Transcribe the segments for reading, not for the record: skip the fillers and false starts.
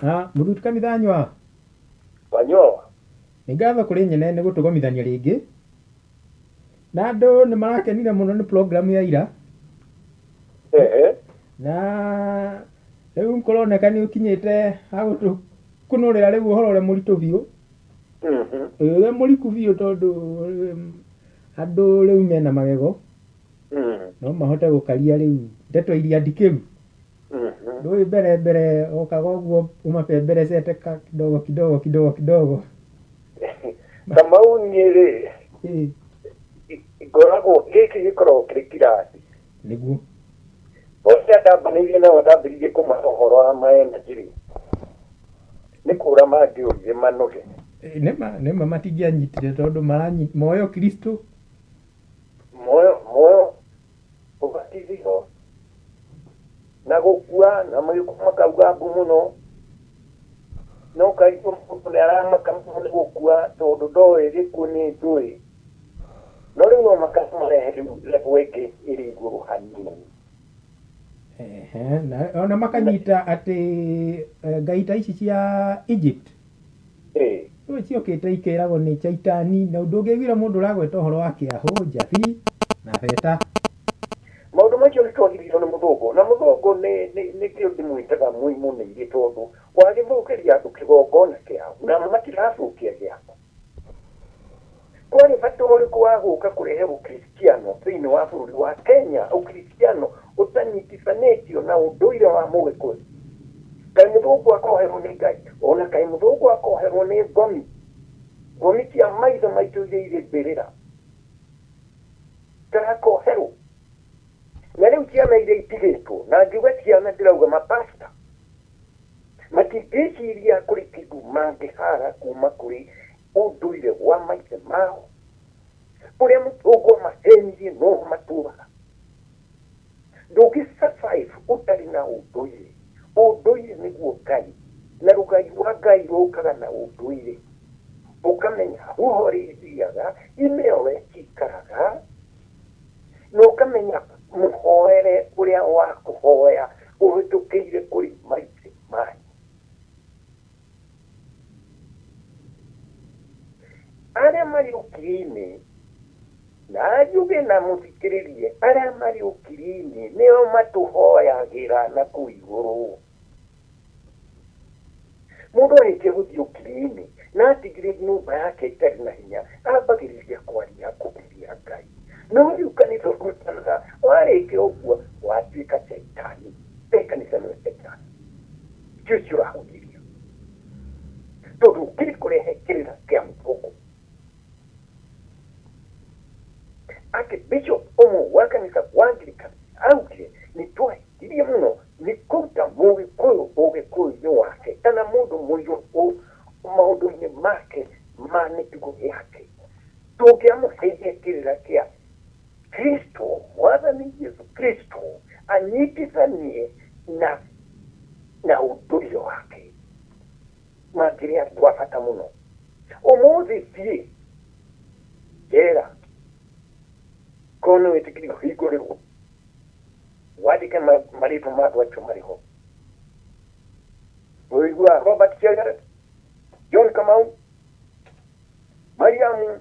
Ah, mũthuri kanitha nyua. Wanyua. Nĩ ngatho kũrĩ nyene nĩ gũtũgomithania rĩngĩ. Na andũ nĩ marakenire mũno nĩ program ya ira. Ehe. Na rĩu kũroneka nĩ ũkinyĩte ha gũtũkunũrĩra rĩu ũhoro ũrĩa mũritũ biũ. Ũrĩa mũriku biũ tondũ andũ rĩu mena magego. No mahote gũkaria rĩu ndeto iria ndikĩru. Ndũĩ mbere mbere okaga ũguo ũmabemberecete ka kidogo kidogo kidogo kidogo. Kamau niĩ rĩ, ngoragwo gĩkĩ gĩkoragwo kĩrĩ kirathi. Nĩguo. Ũrĩa ndambanĩirie nao ndambĩrĩirie kũmahe ũhoro wa ma energy rĩ, nĩ kũra mangĩũrire manoge. Nĩma nĩma matingĩanyitire tondũ maranyi moyo Kristo. Moyo moyo ũbatithio na gũkua na makauga mbu mũno no kaigua mũndũ nĩ aramaka mũno nĩ gũkua tondũ ndoĩ gĩkuũ nĩ njũĩ no rĩu no makamarehe rĩu level ĩngĩ ĩrĩ igũrũ hanini. Ehe, na ona makanyita atĩ ngai ta ici cia Egypt rĩu ciokĩte ikĩragwo nĩ Chaitani na ndũngĩaiguire mũndũ ũragweta ũhoro wa kĩahũ, njabi na beta. Maũndũ macio nĩ twagiririo nĩ mũthũngũ na mũthũngũ nĩkĩo ndĩmwĩtaga mwĩmũnĩire tondũ wagĩthũkĩria andũ kĩgongona kĩao na matiracũkia gĩaku. Kwarĩ bata ũrĩkũ wa gũka kũrehe ũkristiano thĩinĩ wa bũrũri wa Kenya, ũkristiano ũtanyitithanĩtio na ũndũire wa mũgĩkũyũ? Kaĩ mũthũngũ akoherwo nĩ Ngai? Ona kaĩ mũthũngũ akoherwo nĩ ngomi? Ngomi cia maithe maitũ iria irĩ mbĩrĩra. Tarakoherwo. Na rĩu ciana iria itigĩtwo, na ngiuga ciana ndĩrauga mapasta, matingĩciria kũrĩ kĩndũ mangĩhara kuma kũrĩ ũndũire wa maithe mao. Ũrĩa mũthũngũ amahenirie noho matũraga. Ndũngĩ survive ũtarĩ na ũndũire. Ũndũire nĩguo Ngai, na rũgai rwa Ngai rũkaga na ũndũire. Ũkamenya huho ũrĩa ithiaga, ime ũrĩa cikaraga, na ũkamenya mũhoere ũrĩa wa kũhoya ũhĩtũkĩire kũrĩ maithe manyu. Arĩa marĩ ũkiri-inĩ, na njuge na mũthikĩrĩrie, arĩa marĩ ũkiri-inĩ nĩo matũhoyagĩra na kũu igũrũ. Mũndũ arĩkia gũthiĩ ũkiri-inĩ na atigire nyũmba yake ĩtarĩ na hinya, ambagĩrĩria kwaria kũgeria Ngai. No rĩu kanitha ũrutanaga, warĩkia ũguo watuĩka caitani. Ĩ kanitha nĩwe caitani. Ti ũcio ũrahunjĩria. Tondũ ũkĩrĩ kũrehe kĩrĩra kĩa mũthũngũ. Atĩ bishop ũmwe wa kanitha wa Anglican augire nĩ twahĩtirie mũno nĩ kũruta mũgĩkũyũ ũgĩkũyũ-inĩ wake kana mũndũ mũirũ maũndũ-inĩ make ma mĩtugo yake. Tũngĩamũheire kĩrĩra kĩa Kristo, Mwathani Jesu Kristo anyitithanie na na ũndũire wake. Mangĩrĩ andũ a bata mũno. Ũmũthĩ thiĩ njera korwo nĩ wĩtĩkĩri ũhingũrĩrwo wandĩke marĩtwa ma andũ acio marĩ ho. Ũiguaga Robert Cheruiyot, John Kamau, Mariamu,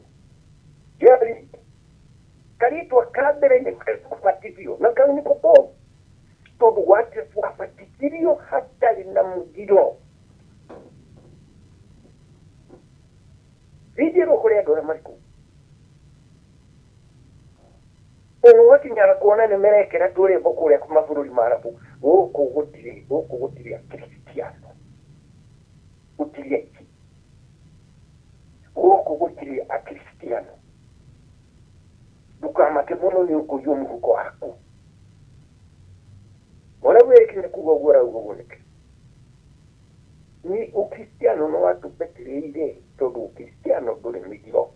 Jerry, karĩtwa ka mbere nĩ kũbatithio na kau nĩko koru tondũ wabatithirio hatarĩ na mũgiro. Rinjĩrwo kũrĩ andũ arĩa marĩ kũu. Ũgũgakinya kuona nĩ merekĩra tũrĩmbo kũrĩa mabũrũri ma Arabu, gũkũ gũtirĩ, gũkũ gũtirĩ akristiano, gũtirĩ aici, gũkũ gũtirĩ akristiano. Ndũkamake mũno nĩ ũkũiywo mũhuko waku. Mwana wĩkinya kuga ũguo arauga ũguo nĩkĩ? Ni ũkristiano nĩ watũbetĩrĩire tondũ ũkristiano ndũrĩ mĩgiro.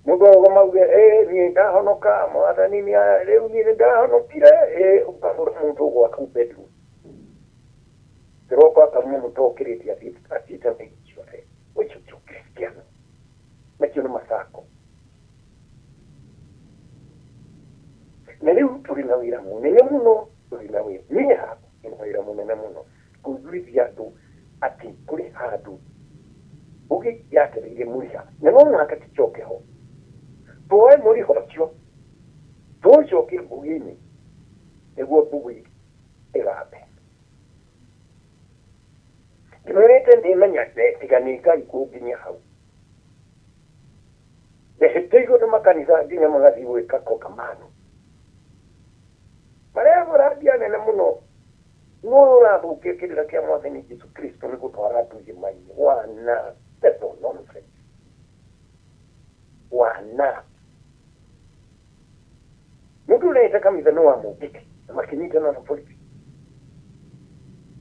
Mũndũ arũgama auge ĩ niĩ ndahonoka mwathani rĩu niĩ nĩ ndahonokire ĩ ũkagũra mũndũ gwaku bedroom. Kĩroko akauma mũtokĩrĩte athiĩte na indo ciothe. Ũcio ti ũkristiano. Macio nĩ macako. Na rĩu tũrĩ na wĩra mũnene mũno, tũrĩ na wĩra, niĩ hakwa ndĩ na wĩra mũnene mũno kũiguithia Nĩ menya tiga nĩ Ngai kũnginyia hau. Ndehĩtĩirwo nĩ makanitha nginya magathiĩ gwĩka kongamano. Marehorandia nene mũno. No ũrathũkia kĩrĩra kĩa Mwathani Jesu Kristo nĩ gũtwara andũ irĩma-inĩ. Wana, that's all nonsense. Wana. Mũndũ ũreta kanitha nĩ wa mũngĩki na makĩnyitana na borithi.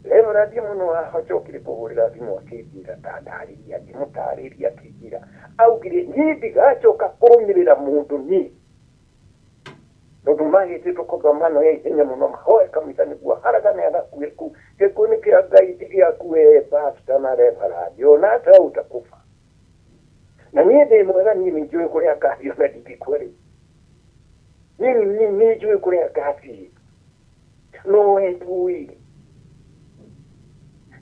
Reverend mũno acokire kũhũrĩra thimũ akĩnjĩra ta ndarĩria, ngĩmũtarĩria akĩnjĩra augire niĩ ndigacoka kũrũmĩrĩra mũndũ niĩ tondũ magĩtĩtwo kongamano ya ihenya mũno mahoe kanitha nĩguo haragane agakue kũu. Gĩkuũ nĩ kĩa Ngai ti gĩaku we pastor na reverend, ona hata utakufa. Na niĩ ndĩ mwega, niĩ nĩ njũĩ kũrĩa ngathiĩ ona ndingĩkua rĩu. Niĩ nĩ njũĩ kũrĩa ngathiĩ. No we ndũĩ.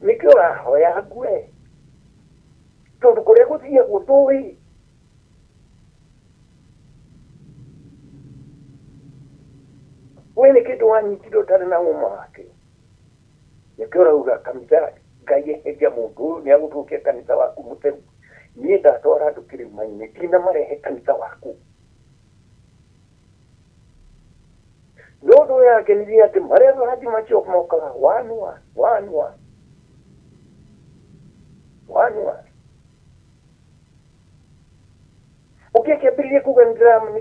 Nĩkĩo ũrahoya ngue? Tondũ kũrĩa gũthiagwo ndũĩ. We nĩ kĩndũ wanyitire ũtarĩ na ũma wakĩo. Nĩkĩo ũrauga kanitha Ngai eheria mũndũ ũyũ nĩ agũthũkia kanitha waku mũtheru. Niĩ ndatwara andũ kĩrĩma-inĩ ndinamarehe kanitha waku. No ũndũ ũyũ angenirie atĩ mareverandi macio mokaga one one one one one one. Ũngĩ akĩambĩrĩria kuga nĩ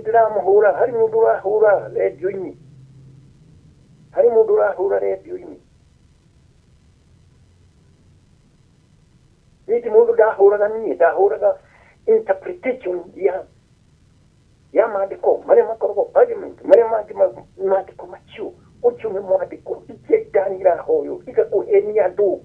ndĩramũhũra, harĩ mũndũ ũrahũra rendio-inĩ. Harĩ mũndũ ũrahũra rendio-inĩ. Niĩ ti mũndũ ndahũraga, niĩ ndahũraga interpretation ya maandĩko marĩa makoragwo parliament, marĩa mangĩ maandĩko macio. Ũcio nĩ mwandĩko icaitani irahoywo igakũhenia andũ.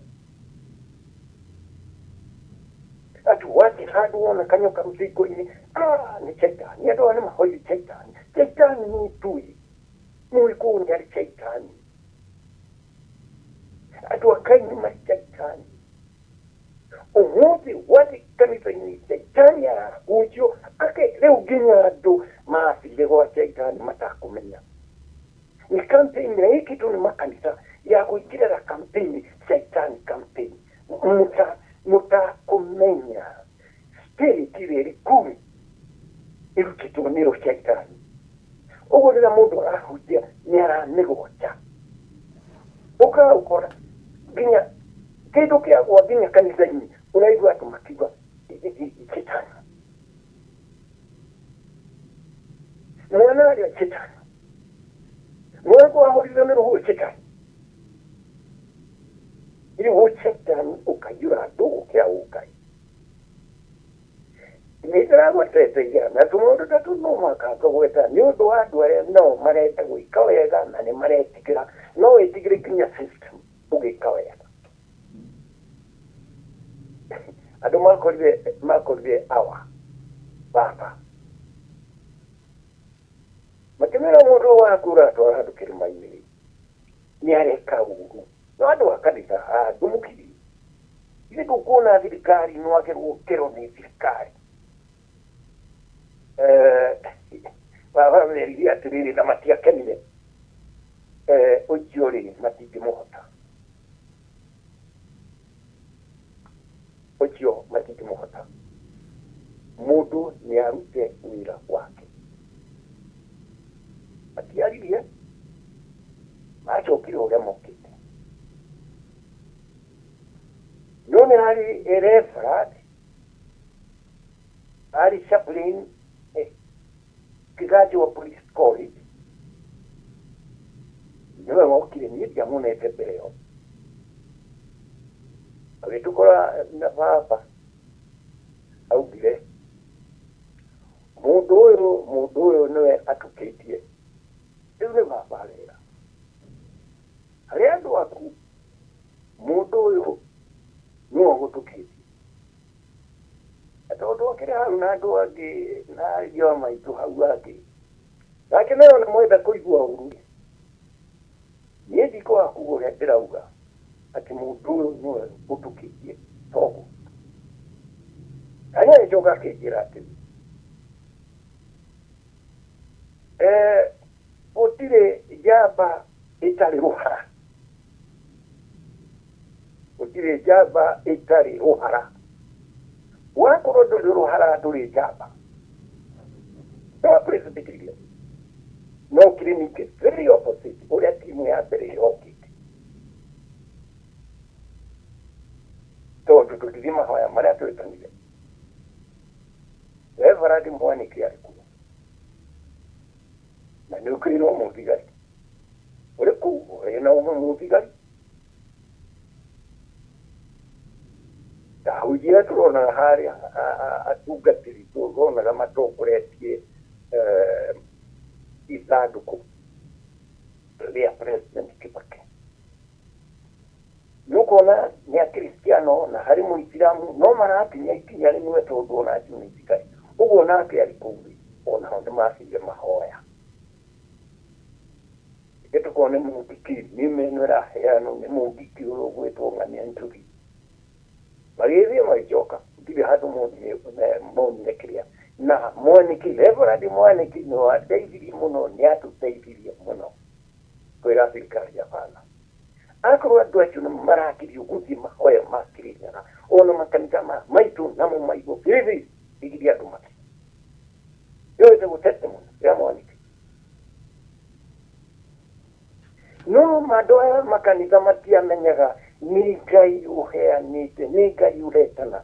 Atĩ wathiĩ handũ wona kanyoka rũthingo-inĩ, ah, nĩ caitani, andũ aya nĩ mahoire caitani. Caitani nĩ ithuĩ. Mũgĩkũyũ nĩ arĩ caitani. Andũ a Ngai nĩ marĩ caitani. Ũmũthĩ wathiĩ kanitha-inĩ caitani arahunjio ake rĩu nginya andũ mathire gwa caitani matakũmenya. Nĩ campaign na ĩkĩtwo nĩ makanitha ya gwĩkĩrĩra campaign, caitani campaign. Mũtakũmenya spirit ĩrĩa ĩrĩ kũu ĩrutĩtwo nĩ caitani. Ũguo rĩrĩa mũndũ arahunjia nĩ aramĩgoca. Ũkaga ũkora nginya kĩndũ kĩagwa nginya kanitha-inĩ ũraigua andũ makiuga chetani. Mwana arĩa chetani. Mũrango wahũrirwo nĩ rũhuho chetani. Rĩu ũchetani ũkaiyũra andũ gũkĩra ũngai. Nĩ ndĩragwetete ira na tũmaũndũ ta tũu no mũhaka ngũgweta nĩ ũndũ wa andũ arĩa no marenda gwĩka wega na nĩ maretigĩra. No wĩtigĩre nginya system ũgĩka wega. Andũ makorire awa baba makĩmera mũndũ waku ũratwara andũ kĩrĩma-inĩ rĩ nĩ areka ũru. No andũ a kanitha andũ mũkiri ithe ndũkuona thirikari no agerwo kĩro nĩ thirikari. Baba merire atĩrĩrĩ na matiakenire. Ũcio rĩ matingĩmũhota. Ũcio matingĩmũhota. Mũndũ nĩ arute wĩra wake. Matiaririe, macokire ũrĩa mokĩte. No nĩ harĩ reverend, arĩ chaplain Kiganjo wa Police College, nĩwe wokire, niĩ ndiamuonete mbere ĩyo. Agĩtũkora na baba augire mũndũ ũyũ nĩwe atũkĩtie. Rĩu nĩ baba arera. Harĩ andũ aku mũndũ ũyũ nĩwe ũgũtũkĩtie. Na tondũ akĩrĩ hau na andũ angĩ na ariũ a maitũ hau angĩ, nake nayo nĩ mwenda kũigua ũru. Niĩ ndikwaga kuga ũrĩa ndĩrauga atĩ mũndũ ũyũ nĩwe ũtũkĩtie toguo. Na nĩ agĩcoka akĩnjĩra atĩrĩ, gũtirĩ njamba ĩtarĩ rũhara. Gũtirĩ Gũtirĩ njamba ĩtarĩ rũhara. Wakorwo ndũrĩ rũhara ndũrĩ njamba. No Presbyterian. No kĩrĩ ningĩ very opposite ũrĩa timu ya mbere ĩrokĩte. Tondũ tũngĩthiĩ mahoya marĩa twetanire, Reverend Mwaniki arĩ kuo. Na nĩ ũkĩrĩ mũthigari. Ũrĩ kũu ũrĩ na mũthigari. Ndahunjia tũronaga harĩa atungatĩri tũronaga matongoretie ithandũkũ rĩa President Kibaki. Nĩ ũkuona nĩ akristiano na harĩ mũithiramu no marakinya ikinya rĩmwe tondũ ona acio nĩ thigari. Ũguo nake arĩ kũu rĩ, onao nĩ macire mahoya. Reke tũkone mũngiki nĩ ĩno ĩraheanwo nĩ mũngiki ũyũ ũgwĩtwo Ng'ania Njugi. Magĩthiĩ magĩcoka gũtirĩ handũ monire kĩrĩa. Na Mwaniki, Reverend Mwaniki nĩ wateithirie mũno, nĩ atũteithirie mũno kwĩra thirikari hapana. Akorwo andũ acio nĩ maragirio gũthiĩ mahoya ma Kĩrĩnyaga, ona makanitha ma maitũ namo maigwo bĩbĩ igiria andũ mathiĩ. Ĩyo ĩtagwo testimony ya Mwaniki. No andũ aya makanitha matiamenyaga nĩ Ngai ũheanĩte, nĩ Ngai ũretana.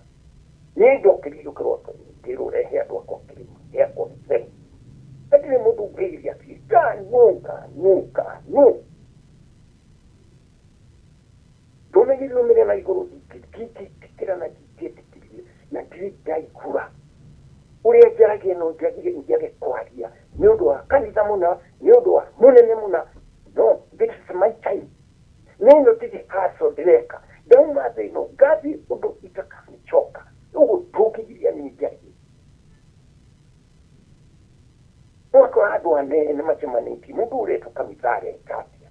Niĩ ndokĩririo kĩroto-inĩ ngĩrwo rehe andũ akwa kĩrĩma gĩakwa gĩtheru. Hatirĩ mũndũ ũngĩgiria athiĩ. Kanu, kanu, kanu. Ndũmĩrĩri yumĩre na igũrũ ndingĩtĩkĩra na ndingĩtĩkĩria na ndirĩ ndaigua ũrĩa njaragia no njage njage kwaria nĩ ũndũ wa kanitha mũna, nĩ ũndũ wa mũnene mũna. No this is my time. Nĩ ĩno ti rehearsal ndĩreka. Ndauma thĩ ĩno ngathiĩ ũndũ itakanĩcoka. Ũguo ndũngĩgiria niĩ njarie. Ũgakora andũ anene macemanĩtie, mũndũ ũretwo kanitha areka atĩa?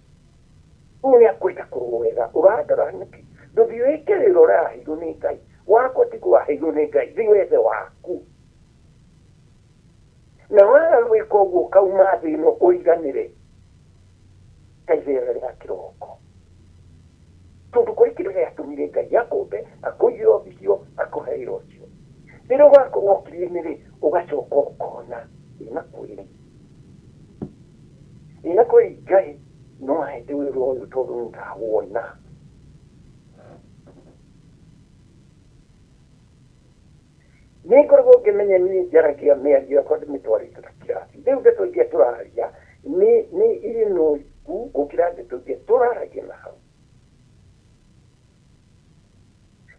Ũyũ nĩ akwenda kũrwo wega, ũrandora nĩkĩ? Ndũthiĩ wĩke wĩra ũrĩa waheirwo nĩ Ngai. Wakwa tiguo waheirwo nĩ Ngai, thiĩ wethe waku. Na waga gwĩka ũguo ũkauma thĩ ĩno ũriganĩre ta iceera rĩa kĩroko. Tondũ kũrĩ kĩndũ gĩatũmire Ngai akũmbe, akũigĩre ũcio, akũhe wĩra ũcio. Rĩrĩa ũgakorwo ũkiri-inĩ rĩ, ũgacoka ũkona ĩna kwĩri. Ĩna kwĩri Ngai no ahete wĩra ũyũ tondũ nĩ ndawona. Nĩ ngoragwo ngĩmenya niĩ njaragia mĩario yakwa ndĩmĩtwarĩte na kĩrathi. Rĩu ndeto iria tũraria nĩ irĩ na ũriku gũkĩra ndeto iria tũraragia na hau.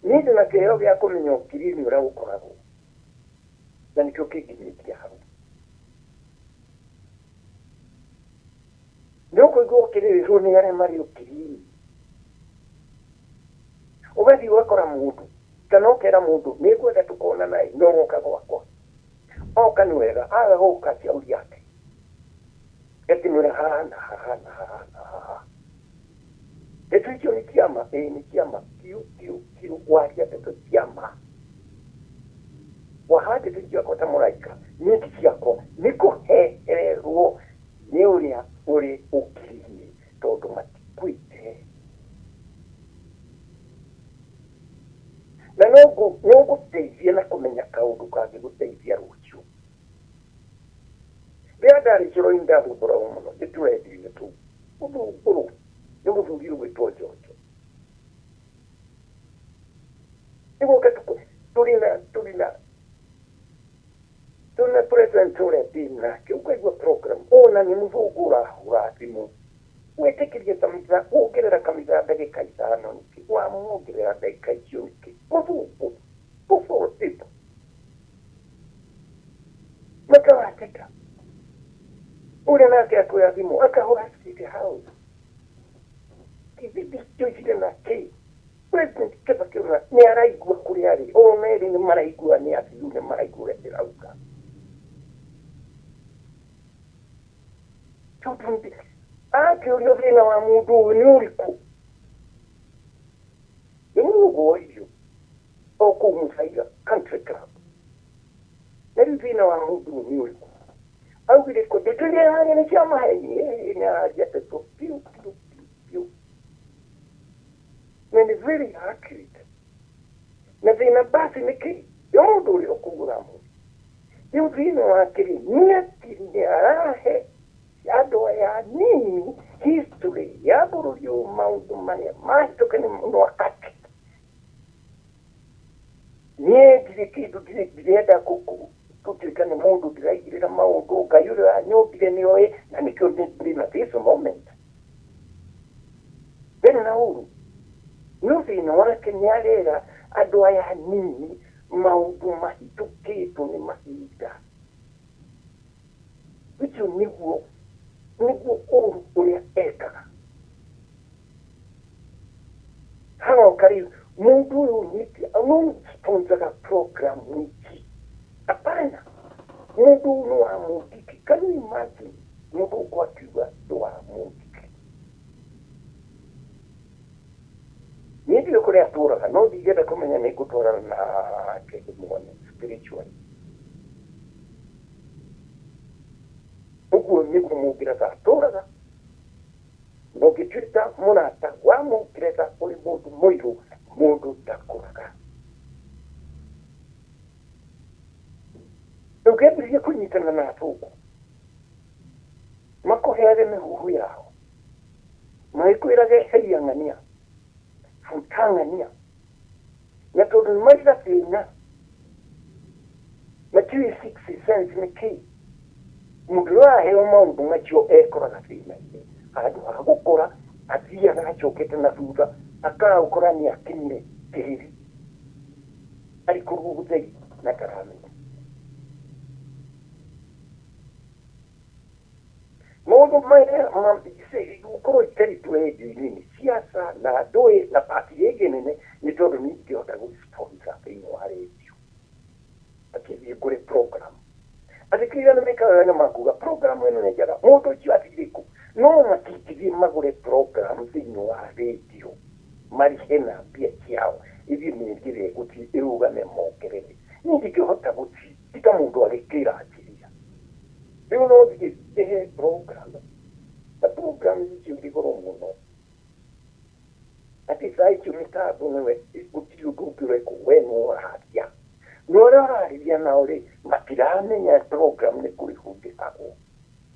Niĩ ndĩna kĩheo gĩa kũmenya ũkiri-inĩ ũrĩa ũkoragwo na nĩkĩo kĩnginyĩtie hau. Nĩ ũkũigua ũkĩrĩrĩrwo nĩ arĩa marĩ ũkiri-inĩ. Ũgathiĩ ũgakora mũndũ kana ũkera mũndũ nĩ ngwenda tũkonana ĩ no woka gwakwa. Oka nĩ wega, aga gũka shauri yake. Ngakĩmwĩra haha na haha na haha na haha. Ndeto icio nĩ cia ma? Ĩĩ nĩ cia ma biũ biũ biũ, waria ndeto cia ma. Waha ndeto ciakwa ta mũraika, niĩ ti ciakwa, nĩ kũhehererwo nĩ ũrĩa ũrĩ ũkiri-inĩ tondũ matikuĩte. Na no ngũteithie na kũmenya kaũndũ kangĩgũteithia rũciũ. Rĩrĩa ndarĩ coro-inĩ ndathumbũragwo mũno nĩ tũredio-inĩ tũu. Gũthumbũrwo nĩ mũthuri ũgwĩtwo Njonjo. Nĩguo tũrĩ na tũrĩ na tũrĩ na president ũrĩa ndĩ nake ũkaigua program ona nĩ mũthũngũ ũrahũra thimũ wĩtĩkĩrie kanitha wongerera kanitha ndagĩka ithano nĩkĩ wamuongerera ndagĩka icio nĩkĩ mũthũngũ of all people makawateta ũrĩa nake akoya thimũ akahũra State House ithuĩ na kĩ President Kibaki ona nĩ araigua kũrĩa arĩ ona erĩ nĩ maraigua nĩ athiu nĩ maraigua ũrĩa ndĩrauga tondũ akĩũrio thĩna wa mũndũ ũyũ nĩ ũrĩkũ nĩ mũthũngũ woririo o kũu Muthaiga Country Club na rĩu thĩna wa mũndũ ũyũ nĩ ũrĩkũ augire ko ndeto iria yaria nĩ cia maheni ĩ nĩ araria ndeto biũ biũ biũ biũ na nĩ Very accurate. Na thĩna basi nĩ kĩ yo mũndũ ũrĩa ũkũgũra mu rĩu thĩna wake rĩ nĩ atĩ nĩ arahe andũ aya anini history ya bũrũri ũyũ, maũndũ marĩa mahĩtũke nĩ wakati. Niĩ ndirĩ kĩndũ ndirenda gũtuĩka nĩ mũndũ ndĩraigĩrĩra maũndũ. Ngai ũrĩa wanyũmbire nĩoĩ, na nĩkĩo ndĩ na this moment mbere na ũru. No thĩna wake nĩ arera andũ aya anini maũndũ mahĩtũkĩtwo nĩ mahinda. Ũcio nĩguo ũru ũrĩa ekaga. Haroka rĩu mũndũ ũyũ nĩkĩ no sponsoraga program wiki? Hapana, mũndũ ũyũ nĩ wa Mũngiki. Can you imagine mũthũngũ akiuga nĩ wa Mũngiki? Niĩ ndiũĩ kũrĩa atũraga, no ndingĩenda kũmenya. Nĩ ngũtwarana nake ndĩmuone spiritually. Ũguo nĩguo Mũngeretha atũraga, na ũngĩtuĩka mũrata wa Mũngeretha ũrĩ mũndũ mũirũ, mũndũ ndakũraga. Ũngĩambĩrĩria kũnyitana na athũngũ makũheage mĩhuhu yao, magĩkwĩrage heria ng'ania, buta ng'ania, na tondũ nĩ marĩ gathĩna matiũĩ sixth sense nĩ kĩĩ, mũndũ ũrĩa ũraheo maũndũ macio ekoraga thĩna-inĩ. Handũ ha gũkũra, athiaga acokete na thutha, akagũkora nĩ akinyire tĩri arĩ kũrũ gũtheri na ndaramenya maũndũ maya. Gũkorwo itarĩ tu rendio-inĩ nĩ siasa na ndũĩ na pati ĩngĩ nene, nĩ tondũ nĩ ingĩhota gũ-sponsor thĩinĩ wa rendio akĩthiĩ ngũre program. Athikĩrĩria nĩ mekaga na makuga program ĩno nĩ njega, mũndũ ũcio athire kũ? No matingĩthiĩ magũre program thĩinĩ wa rendio marĩhe na mbia ciao, ithiĩ mĩeri ĩrĩa ĩgũthiĩ ĩrũgame mongerere. Niĩ ndingĩhota gũthiĩ ti ta mũndũ agĩkĩra njĩria rĩu no thiĩ ndĩhe program, na program icio irĩ goro mũno, atĩ saa icio mĩtambo nĩwe gũtirĩ ũndũ ũngĩ ũrekwo, we nĩ ũraria na ũrĩa ũrarĩria nao rĩ matiramenya program nĩ kũrĩhwo ndĩhagwo,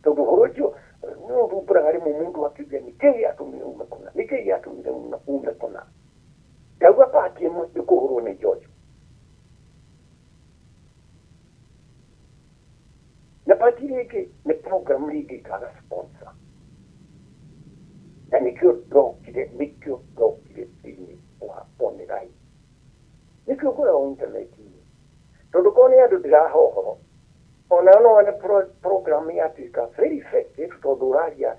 tondũ ũhoro ũcio nĩ ũthumbũraga rĩmwe mũndũ akiuga nĩkĩĩ gĩatũmire ume kũna, nĩkĩĩ gĩatũmire ume kũna. Ndauga pati ĩmwe nĩ kũhũrwo nĩ George, na pati ĩrĩa ĩngĩ nĩ program rĩngĩ ikaga sponsor, na nĩkĩo ndokire thĩinĩ wa online, nĩkĩo ngoragwo intaneti-inĩ, tondũ korwo nĩ andũ ndĩraha ũhoro onao no one program yatuĩka very effective, tondũ ũraria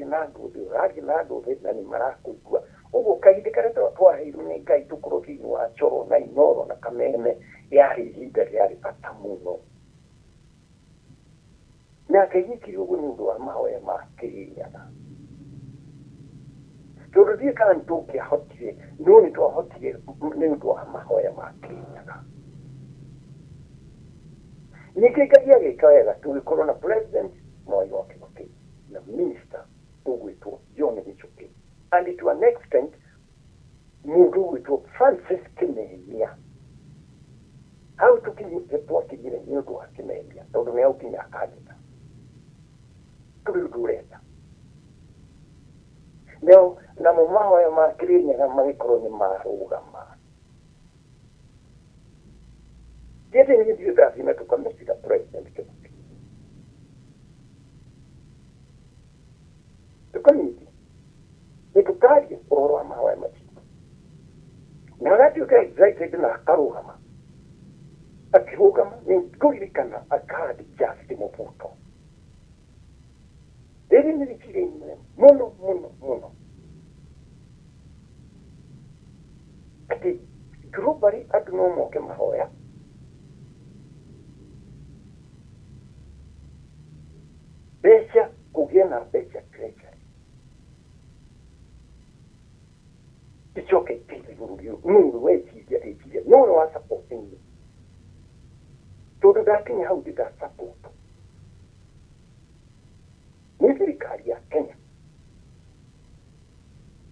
na andũ othe, ũraria na andũ othe na nĩ marakũigua. Ũguo kahinda karĩa twaheirwo nĩ Ngai tũkorwo thĩinĩ wa Coro na Inoro na Kameme yarĩ ihinda rĩarĩ bata mũno, na Ngai ekire ũguo nĩ ũndũ wa mahoya ma Kĩrĩnyaga, tondũ ndiũĩ kana nĩ tũngĩahotire, no nĩ twahotire nĩ ũndũ wa mahoya ma Kĩrĩnyaga. Ningĩ Ngai agĩka wega tũgĩkorwo na President Mwai wa Kibaki na minister ũgwĩtwo John Gichuki, and to an extent mũndũ ũgwĩtwo Francis Kimemia. Hau tũkinyĩte twakinyire nĩ ũndũ wa Kimemia, tondũ nĩ aukinya akanyita tũrĩ ũndũ ũrenda nao, namo mahoya ma Kĩrĩnyaga magĩkorwo nĩ marũgama. Gĩthĩ niĩ ndirĩ ndathiĩ na tũkamĩtira President Kibaki tũkamĩti nĩ tũkaria ũhoro wa mahoya macio, na agatuĩka excited na akarũgama, akĩrũgama. Nĩ ngũririkana akandi just mũbuto rĩrĩ nĩ rĩciria inene mũno mũno mũno atĩ globally andũ no moke mahoya mbeca, kũgĩe na mbeca treasury icoke iteithie bũrũri ũyũ. Nũũ weciria rĩciria nũũ wa supporting me, tondũ ndakinya hau ndĩ ndasupport nĩ thirikari ya Kenya.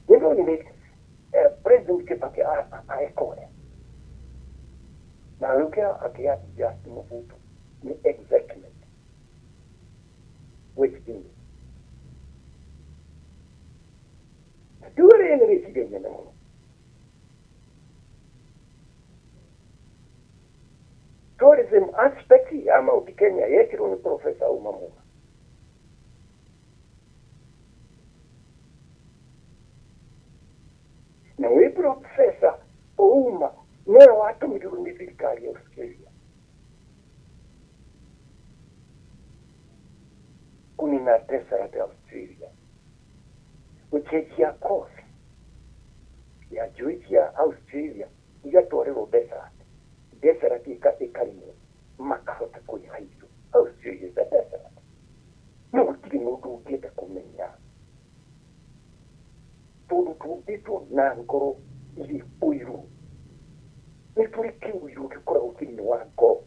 Nĩ ndonire president President Kibaki aekore na agĩũkĩra akĩ-adjust mũbuto nĩ excitement which thing rĩu rĩrĩ nĩ rĩciria inene mũno. Tourism aspect ya Mount Kenya yekirwo nĩ Professor Auma Muma. Na wĩ Professor Ouma nĩwe watũmirirwo nĩ thirikari ya Australia kũnina desert ya Australia, gũcenjia kothi ya njũĩ cia Australia igatwarĩrwo desert, desert ĩkarimwo makahota kũiha irio. Australia is a desert. No gũtirĩ mũndũ ũngĩenda kũmenya tondũ tũmbĩtwo na ngoro irĩ ũiru. Nĩ tũrĩ kĩũiru gĩkoragwo thĩinĩ wa ngoro.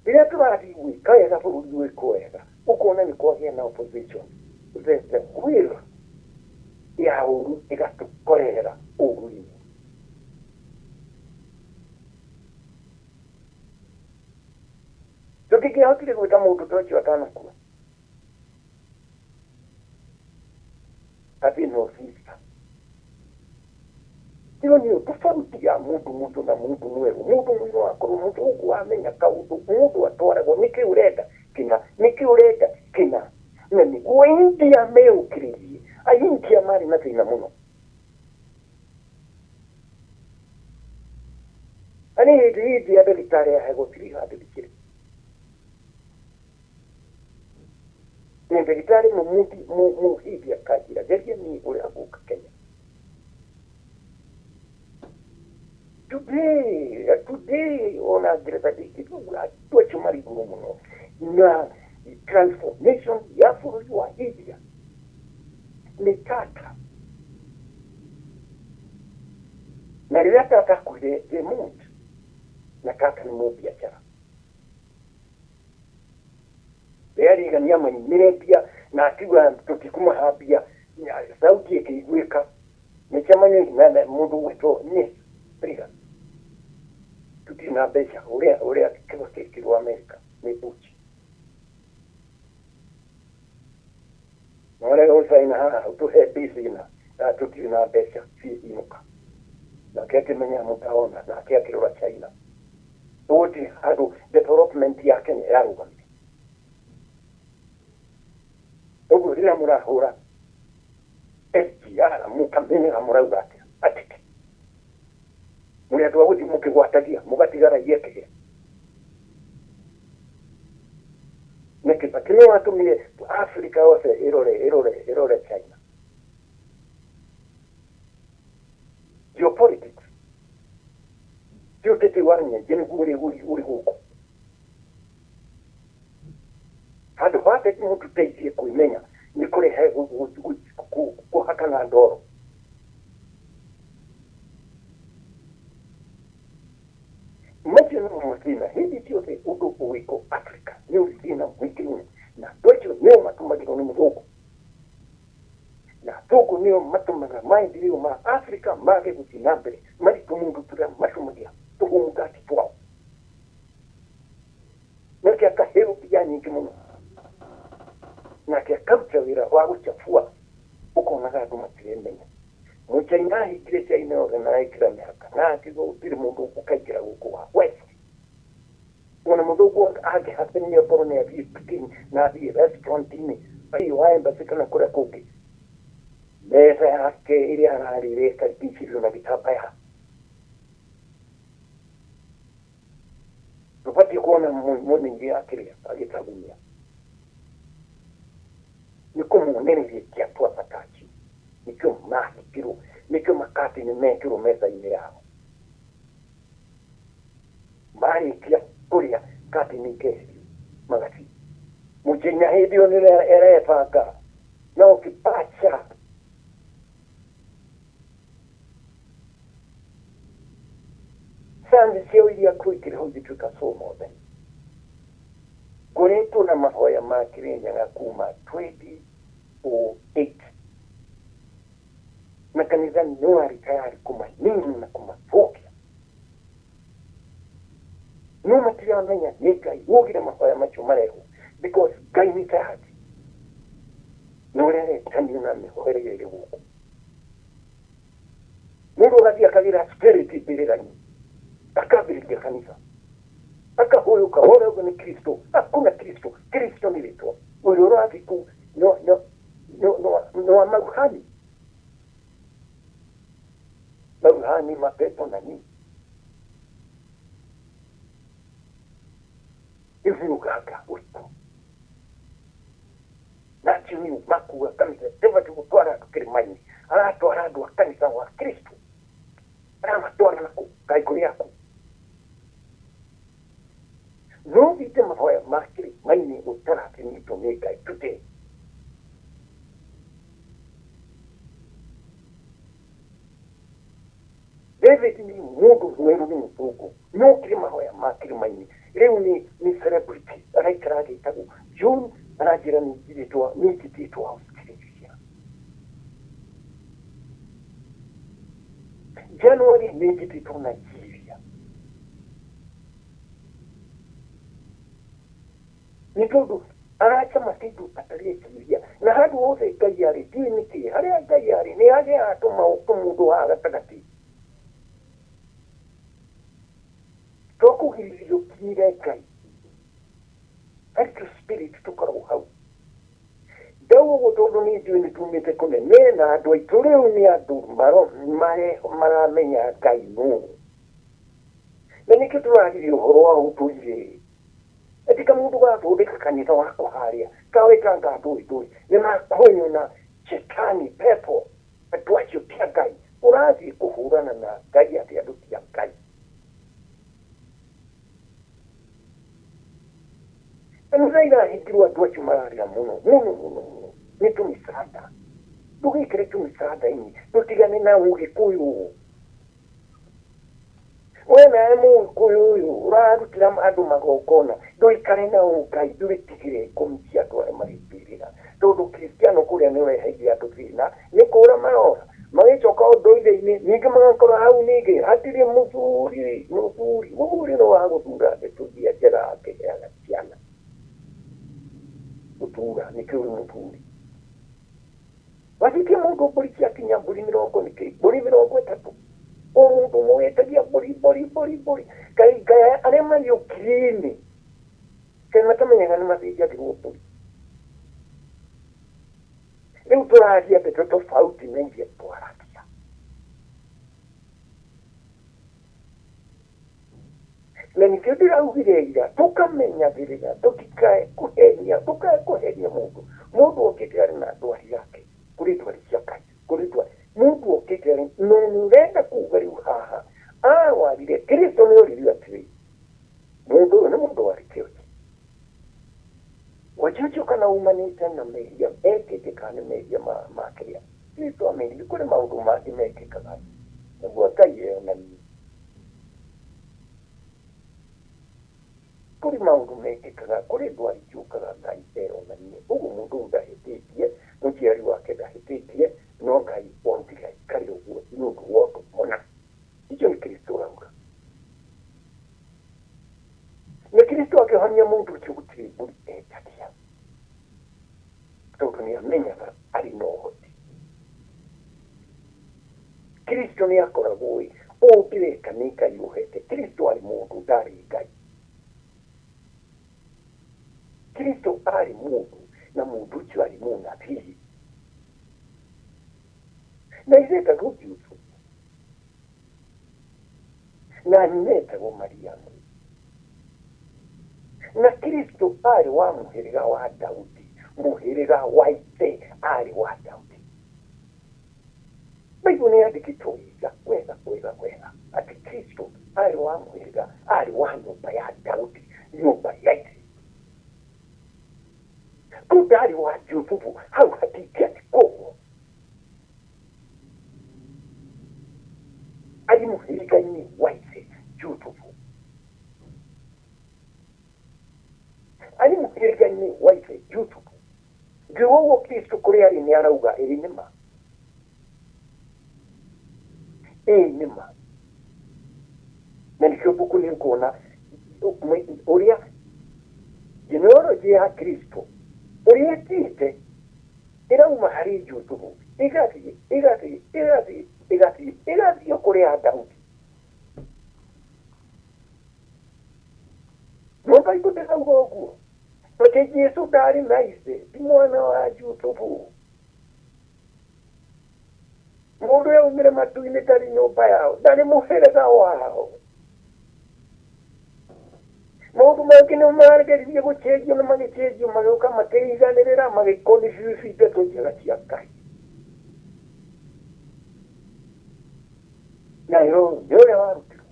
Rĩrĩa tũrathiĩ gwĩka wega bũrũri gwĩkwo wega, ũkona nĩ kwagĩa na opposition. The will ya ũru ĩgatũkorerera ũru-inĩ. Tũtingĩahotire gwĩka mũndũ ta ũcio atanakua. Athiĩ North Eastern. Ĩyo nĩyo tofauti ya mũndũ mũirũ na mũndũ mwerũ. Mũndũ mũirũ akorwo mũthũngũ amenya kaũndũ mũndũ atwaragwo nĩkĩ ũrenda kĩna, nĩkĩ ũrenda kĩna. Na nĩguo India meũkĩrĩrie. Aindia marĩ na thĩna mũno. Na nĩ hĩndĩ India ndagĩtarĩ aheagwo 300 shillings. Na ndagĩtarĩ ũmwe mũhindi akanjĩra geria niĩ ũrĩa ngũka Kenya. Today, today ona Ngeretha ndĩngĩigua andũ acio marĩ igũrũ mũno na transformation ya bũrũri wa India nĩ tata. Na rĩrĩa tata akuire they moved, na tata nĩ mũbiacara. Rĩrĩa Reagan amaimire mbia na akiuga tũtikũmaha mbia, sauti ĩkĩiguĩka mĩcemanio na mũndũ ũgwĩtwo Ness Reagan, tũtirĩ na mbeca ũrĩa ũrĩa Kibaki ekirwo Amerika nĩ Bush. Na ũrĩa ũcaina haha ũtũhe mbeca ina na tũtirĩ na mbeca ciĩ inũka. Nake akĩmenya mũtaona nake akĩrora China. Gũtirĩ handũ development ya Kenya yarũgamire. Ũguo rĩrĩa mũrahũra SGR mũkamenyaga mũrauga atĩa atĩkĩ. Mũrĩ andũ a gũthiĩ mũkĩgwatagia mũgatiga raia kĩhĩa. Na Kibaki nĩwe watũmire Africa yothe ĩrore ĩrore ĩrore China. Geopolitics ti ũteti wa nyenje nĩguo ũrĩ ũrĩ gũkũ. Handũ ha ateti mũtũteithie kwĩmenya nĩ kũrehe kũhakana ndoro. Macio nĩmo mathĩna hĩndĩ ciothe ũndũ ũgĩkwo Africa nĩ ũrĩ thĩna mũingĩ mũno na andũ acio nĩo matũmagĩrwo nĩ mũthũngũ na athũngũ nĩo matũmaga maendeleo ma Africa mage gũthiĩ na mbere marĩ tũmũndũ tũrĩa matũmagira tũhũmũngati twao nake akaheo mbia nyingĩ mũno nake akaruta wĩra wa gũchafua ũkonaga andũ matiremenya. Mũchaina ahingire China yothe na ekĩra mĩhaka na akiuga gũtirĩ mũndũ ũkaingĩra gũkũ wa west. Ona mũthũngũ angĩhatania akorwo nĩ athiĩ Peking na athiĩ restaurant-inĩ athiĩ wa embassy kana kũrĩa kũngĩ, metha yake ĩrĩa ararĩra ĩkarigicĩrio na gĩtambaya. Ndũbatiĩ kuona mũningĩ akĩrĩa agĩtagumia. Nĩ kũmuonereria ti andũ a bata acio. Nĩkĩo mahingĩrwo, nĩkĩo makatini mekĩrwo metha-inĩ yao. Marĩkia kũrĩa katini ikeherio magathiĩ. Mũchina hĩndĩ ĩyo nĩ arebanga na ũkĩpacha Sanzi ciao iria kwĩkĩra hau igĩtuĩka so mothe. Ngoretwo na mahoya ma Kĩrĩnyaga kuma 2008. Na kanitha no arĩ tayari kũmanina na kũmathũkia. No matiramenya nĩ Ngai wogire mahoya macio marehwo because Ngai nĩ tayari. Na ũrĩa aretanio na mĩhoere ĩrĩa ĩrĩ gũkũ. Mũndũ agathiĩ akagĩra spirit mbĩrĩra-inĩ akambĩrĩria kanitha akahũyũka wore ũguo nĩ Kristo. Hakuna Kristo. Kristo nĩ rĩtwa. Ũrĩa ũrathiĩ kũu no no no no no wa maruhani maruhani mapepo na nini rĩu nĩ ũganga ũrĩkũ na acio nĩ makuga kanitha ndĩbatiĩ gũtwara andũ kĩrĩma-inĩ aratwara andũ a kanitha wa Kristo aramatwara na kũ Ngai kũrĩ aku no thiĩte mahoya ma kĩrĩma-inĩ ũtarathimĩtwo nĩ Ngai today. David nĩ mũndũ mwerũ nĩ mũthũngũ no kĩrĩ mahoya ma kĩrĩma-inĩ rĩu nĩ nĩ celebrity araikara agĩtagwo June aranjĩra nĩ njirĩtwo nĩ njĩtĩtwo Australia January nĩ njĩtĩtwo Nigeria nĩ tondũ aracama kĩndũ atareciria na handũ hothe Ngai arĩ ndiũĩ nĩkĩ harĩa Ngai arĩ nĩ agĩaga tũmũndũ haha gatagatĩ twakũgirĩrĩria ũkinyĩre Ngai harĩ tũ spirit tũkoragwo hau ndauga ũguo tondũ nĩ njũĩ nĩ tumĩte kũnene na andũ aitũ rĩu nĩ andũ maramenya Ngai nũ na nĩkĩo tũraririe ũhoro wa ũndũire ati kamũndũ gathondeka kanitha wako harĩa kawĩtanga ndũĩ ndũĩ nĩ makonywo na shetani pepo andũ acio ti a Ngai ũrathiĩ kũhũrana na Ngai atĩ andũ ti a Ngai kanitha irahingirwo andũ acio mararĩra mũno mũno mũno mũno nĩ tũmĩcanda ndũgĩkĩre tũmĩcanda-inĩ ndũtigane na ũgĩkũyũ we nawe mũgĩkũyũ ũyũ ũrarutĩra andũ magongona ndũikare na ũngai ndũrĩtigĩre ngũmi cia andũ arĩa marĩ mbĩrĩra tondũ kristiano kũrĩa nĩ ũreheire andũ thĩna nĩ kũra marora magĩcoka ũndũire-inĩ ningĩ magakora hau ningĩ hatirĩ mũthuri mũthuri mũthuri no wa gũthura ndeto iria njega akĩheaga ciana gũthura nĩkĩo ũrĩ mũthuri Wathĩtie mũndũ mbũri ciakinya mbũri mĩrongo nĩkĩ mbũri mĩrongo ĩtatũ o mũndũ ũmwe wetagia mbũri mbũri mbũri mbũri kaĩ kaĩ arĩa marĩ ũkiri-inĩ kaĩ matamenyaga nĩ mathĩnjagĩrwo mbũri rĩu tũraria ndeto tofauti na iria twaragia na nĩkĩo ndĩraugire ira tũkamenyagĩrĩra tũtikae kũhenia tũkae kũhenia mũndũ mũndũ okĩte arĩ na ndwari yake kũrĩ ndwari cia Ngai kũrĩ ndwari mũndũ okĩte arĩ no nĩ ũrenda kuga rĩu haha arwarire Kristo nĩ oririo atĩrĩ mũndũ ũyũ nĩ mũndũ warĩ kĩonje wonje ũcio kana umanĩte na mehia ekĩte kana nĩ mehia ma ma kĩrĩa Kristo amerire kũrĩ maũndũ mangĩ mekĩkaga nĩguo Ngai eyonanie kũrĩ maũndũ mekĩkaga kũrĩ ndwari ciũkaga Ngai eyonanie ũguo mũndũ ũyũ ndahĩtĩtie mũciari wake ndahĩtĩtie no Ngai onire aikare ũguo nĩ ũndũ wa ũndũ mũna icio nĩ Kristo ũrauga na Kristo akĩhonia mũndũ ũcio gũtirĩ mbũri etagia tondũ nĩ amenyaga arĩ na ũhoti Kristo nĩ akoragwo ĩ ũũ ndĩreka nĩ Ngai ũhete Kristo arĩ mũndũ ndarĩ Ngai Kristo arĩ mũndũ na mũndũ ũcio arĩ mũnabii na ithe etagwo Jusufu na nyina etagwo Mariamu na Kristo arĩ wa mũhĩrĩga wa Daudi mũhĩrĩga wa ithe arĩ wa Daudi Bible nĩ yandĩkĩtwo wega wega wega wega atĩ Kristo arĩ wa mũhĩrĩga arĩ wa nyũmba ya Daudi nyũmba ya ithe kumbe arĩ wa Jusufu hau hatingĩandĩkwo arĩ mũhĩrĩga-inĩ wa ithe Jusufu arĩ mũhĩrĩga-inĩ wa ithe Jusufu ngiuga ũguo Kristo kũrĩa arĩ nĩ arauga ĩrĩ nĩ ma Ĩĩ nĩ ma. Na nĩkĩo mbuku nĩ ũkuona ũrĩa genealogy ya Kristo ũrĩa ĩthiĩte ĩrauma harĩ Jusufu ĩgathiĩ ĩgathiĩ ĩgathiĩ ĩgathiĩ ĩgathiĩ kũrĩ ya Daudi. No Bible ndĩrauga ũguo atĩ Jesu ndarĩ na ithe, ti mwana wa Jusufu. Mũndũ ũrĩa aumire matu-inĩ ndarĩ nyũmba yao, ndarĩ mũhĩrĩga wao. Maũndũ mangĩ nĩ mageririe gũcenjio na magĩcenjio magĩũka makĩiganĩrĩra magĩconfuse ndeto njega cia Ngai. Nayo nĩ ũrĩa warutirwo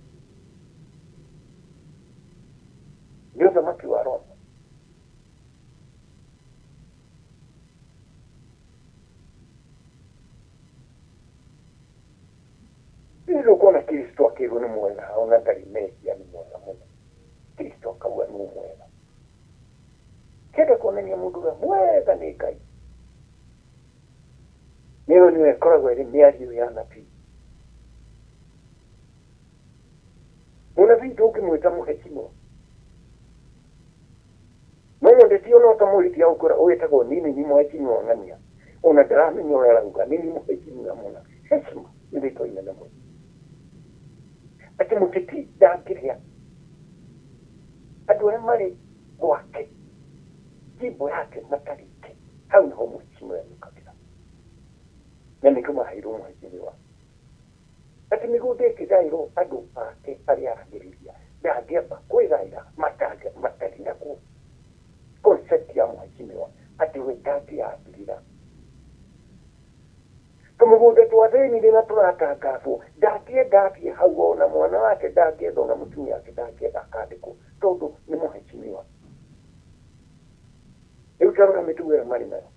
nĩ ũthamaki wa Roma. Rĩu nĩũkuona Kristo akĩrwo nĩ mwega ona ndarĩ mehia nĩ mwega mũno. Kristo akauga nĩ mwega. Kĩenda kuonania mũndũ ũrĩa mwega nĩ Ngai. Nĩyo nĩyo ĩkoragwo ĩrĩ mĩario ya nabii. Mũnabii ndũngĩmwĩta mũhecimwo. No mũndeti ona ũtamũhĩtia ũkora wĩtagwo nini ni mheshimiwa ng'ania ona ndaramenya ũrĩa arauga nini mheshimiwa mũna heshima nĩ rĩtwa inene mũno atĩ mũteti ndangĩrĩa andũ arĩa marĩ gwake jimbo yake matarĩte hau nĩho mheshimiwa yũkagĩra na nĩkĩo maheirwo mheshimiwa Atĩ mĩgũnda ĩkĩgaĩrwo andũ ake arĩa aragĩrĩria, ndangĩamba kwĩgaĩra matarĩ nakuo. Concept ya mheshimiwa atĩ we ndangĩambĩrĩra. Tũmĩgũnda twa thĩni rĩrĩa tũratangathwo, ndangĩenda athiĩ hau ona mwana wake ndangĩenda ona mũtumia wake ndangĩenda akandĩkwo tondũ nĩ mheshimiwa. Rĩu ta rora mĩtugo ĩyo marĩ nayo.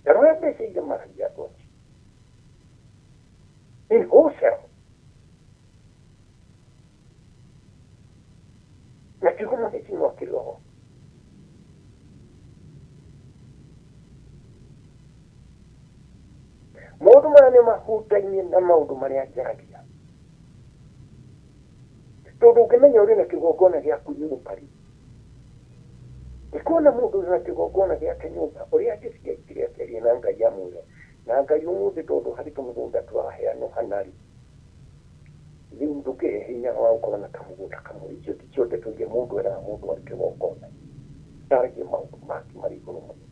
Ta rora mbeca iria maragia andũ acio in wholesale na kiugo mũhĩtinwo kĩrĩ oho. Maũndũ maya nĩ mahutainie na maũndũ marĩa njaragia tondũ ũngĩmenya ũrĩ na kĩgongona gĩaku nyũmba rĩ, Ndikuona mũndũ ũrĩ na kĩgongona gĩake nyũmba ũrĩa angĩthiĩ aingĩre akĩarie na Ngai amwĩre, na Ngai ũmũthĩ tondũ harĩ tũmĩgũnda tũraheanwo hana-rĩ, rĩu ndũkĩhe hinya wa gũkorwo na kamũgũnda kamwe. Icio ticio ndeto iria mũndũ eraga mũndũ arĩ kĩgongona-inĩ. Taragia maũndũ mangĩ marĩ igũrũ mũno.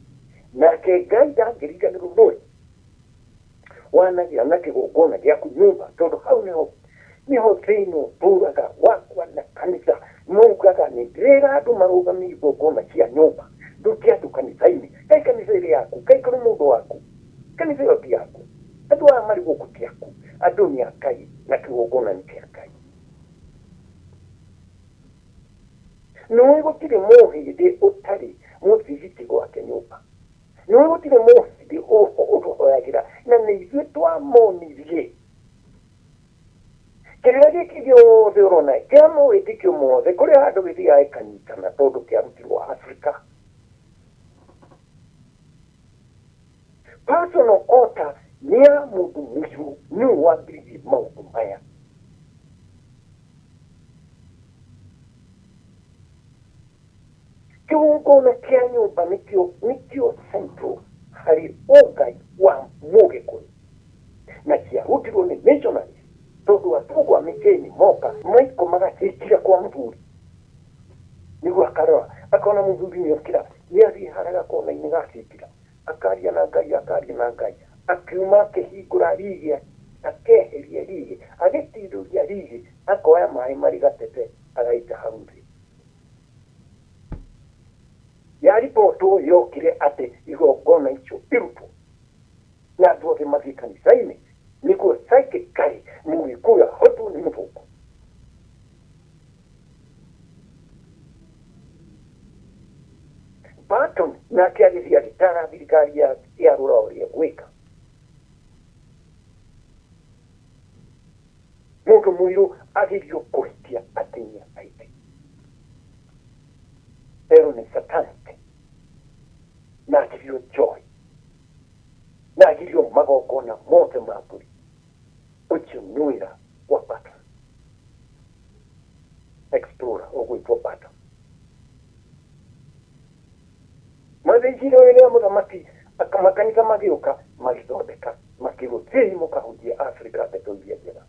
Nake Ngai ndangĩriganĩrwo nĩwe. Wanagĩa na kĩgongona gĩaku nyũmba tondũ hau nĩho nĩho thĩna ũtũraga wakwa na kanitha maugaga nĩ ndĩrera andũ marũgamie igongona cia nyũmba ndute andũ kanitha-inĩ kaĩ kanitha ĩrĩ yaku kaĩ kũrĩ mũndũ waku kanitha ĩyo ti yaku andũ aya marĩ gũkũ ti aku andũ nĩ a Ngai na kĩgongona nĩ kĩa Ngai. Nĩũĩ gũtirĩ mũhĩndĩ ũtarĩ mũthigiti gwake nyũmba. Nĩũĩ gũtirĩ mũhĩndĩ ũtũhoyagĩra na nĩ ithuĩ twamonirie. Kĩrĩra gĩkĩ gĩothe ũrona kĩa mawĩtĩkio mothe kũrĩ handũ gĩthiaga gĩkanyitana tondũ kĩarutirwo Afrika. Personal altar nĩ ya mũndũ mũirũ nĩwe wambĩrĩirie maũndũ maya. Kĩgongona kĩa nyũmba nĩkĩo nĩkĩo central harĩ ũngai wa mũgĩkũyũ na kĩarutirwo nĩ missionaries tondũ athũngũ a mĩkĩni moka maikomaga hĩkira kwa mũthuri nĩguo akarora akona mũthuri nĩ okĩra nĩ athiĩ harĩa gakona-inĩ ga hĩkira akaria na Ngai akaria na Ngai akiuma akĩhingũra rigĩ akeheria rigĩ agĩtindũria rigĩ akoya maĩ marĩ gatete agaita hau thĩ. Ya ribotwo yokire atĩ igongona icio irutwo na andũ othe mathiĩ kanitha-inĩ nĩguo psychically mũgĩkũyũ ahotwo nĩ mũthũngũ. Barton nake agĩthiĩ agĩtara thirikari ya, ya rũra ũrĩa ĩgwĩka. Mũndũ mũirũ agerio kũhikia atumia aingĩ. Erwo nĩ satanic na akĩrio joy. Magongona mothe ma mbũri. Ũcio nĩ wĩra wa Patton. Explorer ũgwĩtwo Patton. Mathĩnjire rĩrĩa mũthamaki makanitha magĩũka magĩthondeka makĩrwo thiĩi mũkahunjie Afrika ndeto iria njega.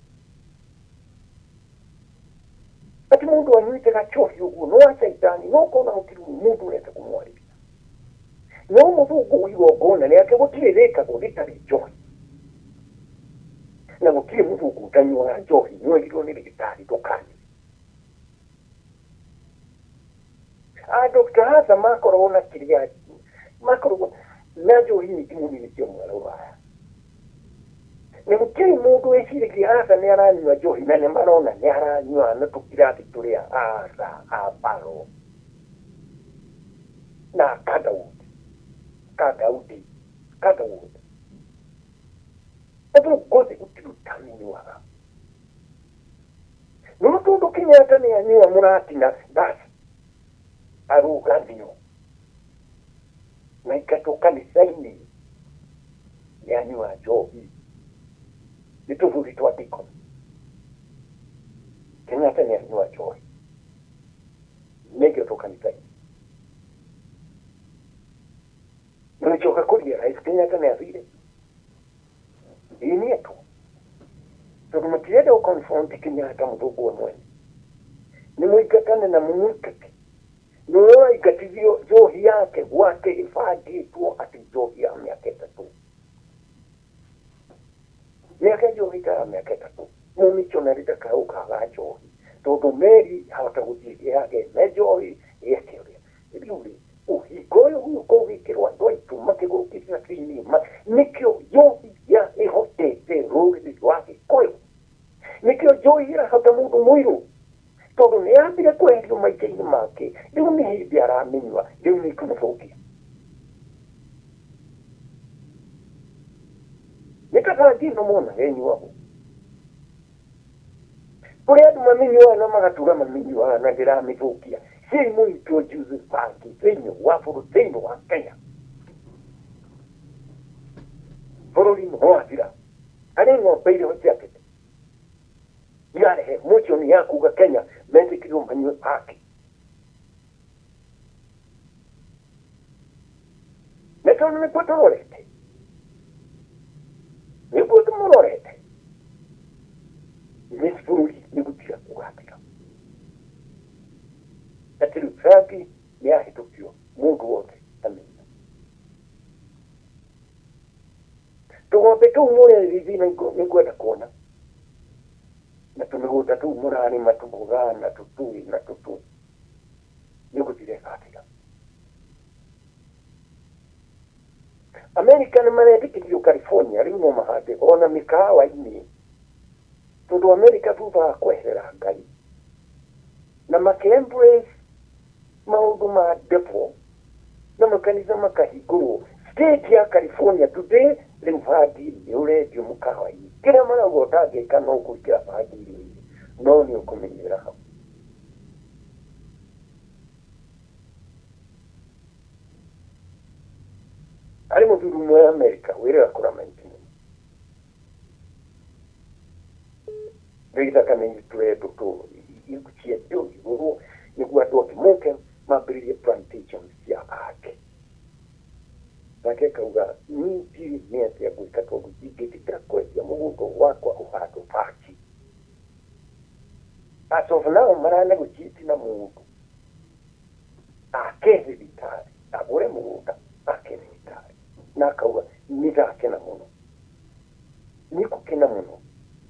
Atĩ mũndũ anyuĩte gacohi ũguo no wa caitani no ũkona gũtirĩ mũndũ ũrenda kũmwarĩria. No mũthũngũ igongona rĩake gũtirĩ rĩkagwo rĩtarĩ njohi. Na gũtirĩ mũthũngũ ũtanyuaga njohi nĩwerirwo nĩ rĩgĩtarĩ ndũkanyue. A Dr. Hatha makoragwo na kĩrĩa makoragwo na njohi nyingĩ mũno nĩkĩo mwara Rũraya. Na gũtirĩ mũndũ wĩciragia Hatha nĩ aranyua njohi na nĩ marona nĩ aranyua na tũkirathi tũrĩa Hatha a Baro na Kadaudi Kadaudi Kadaudi andũ ngothe gũtirĩ ũtamenyuaga. No tondũ Kenyatta nĩ anyua mũratina basi arũgamio na aingatwo kanitha-inĩ nĩ anyua njohi nĩ tũthuri twa deacon. Kenyatta nĩ anyua njohi nĩ aingatwo kanitha-inĩ. Nĩcoka kũrealize Kenyatta nĩ athire ĩĩ nĩ etwo tondũ matirenda gũ confront Kenyatta mũthũngũ we mwene nĩ mũingatane na mũmũingate na ũrĩa ũraingatithio njohi yake gwake ĩbangĩtwo atĩ njohi ya mĩaka 3 mĩaka njohi ta ya mĩaka 3 mũmissionary ndakaũkaga njohi tondũ meri hota gũthiĩ yage me njohi yeke ũrĩa rĩu rĩ ũhingo ũyũ ũgĩũka ũgĩkĩrwo andũ aitũ makĩgũrũkĩria thĩinĩ nĩkĩo njohi ya ĩhotete rũrĩrĩ rwa Gĩkũyũ nĩkĩo njohi ĩrahota mũndũ mũirũ tondũ nĩ yambire kweherio maica-inĩ make rĩu nĩ hĩndĩ aramĩnyua rĩu nĩ ĩkũmũthũkia nĩ ta bangi ĩno monaga ĩnyuagwo kũrĩ andũ mamĩnyuaga na magatura mamĩnyuaga na ndĩramĩthũkia ciĩ mũ introduce bangi thĩinĩ wa bũrũri thĩinĩ wa Kenya bũrũri nĩ wathira harĩ ng'ombe irĩho ciakĩte irarehe motion ya kuga Kenya metĩkĩrio manyue bangi na tondũ nĩkuo tũrorete nĩkuo tũmũrorete nĩ bũrũri nĩ gũthira ũgathira atĩ rĩu bangi nĩ yahĩtũkio mũndũ wothe amenya tũgombe tũu mũrerithia nĩ ngwenda kuona na tũmĩgũnda tũu mũrarĩma tũmboga na tũtui na tũtũ nĩ gũthira ĩgathira. Amerika nĩ maretĩkĩrio California rĩu no mahande ona mĩkawa-inĩ tondũ Amerika thutha wa kweherera Ngai na makĩ embrace maũndũ ma devil na makanitha makahingũrwo state ya California today rĩu bangi nĩ ũrendio mũkawa-inĩ kĩrĩa marauga ũtangĩka no kũingĩra bangi irio-inĩ no nĩ ũkũmĩnyuĩra hau. Harĩ mũthuri ũmwe Amerika wĩrĩga kũramenti mũno rĩu ithaka nĩ tũrendwo ciendio igũrwo nĩguo andũ angĩ moke mambĩrĩrie plantation cia ake nake akauga niĩ ndiũĩ nĩ atĩa ngwĩka tondũ ndingĩtĩkĩra kwendia mũgũnda wakwa ũhandwo bangi. As of now mara negotiate na mũndũ ake thibitarĩ agũre mũgũnda ake thibitarĩ na akauga nĩndakena mũno nĩngũkena mũno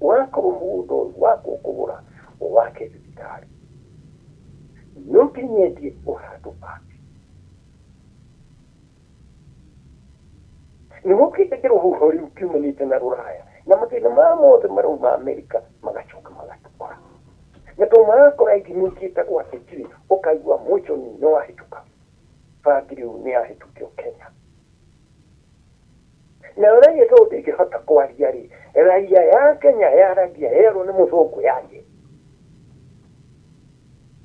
wakorwo mũgũnda ũyũ wakwa ũkũgũra wake thibitarĩ no nginyendie ũhandwo bangi nĩgũkĩte kĩrũhuho rĩu kiumanĩte na rũraya na mathĩna maya mothe marauma Amerika magacoka magatũkora na tondũ marakora ithimi ciĩtagwo atĩ tirĩ ũkaigua motion nĩ wahĩtũka bangi rĩu nĩ yahĩtũkio Kenya nayo raia tondũ ndĩngĩhota kwaria rĩ raia ya Kenya yaragia yerwo nĩ mũthũngũ yarie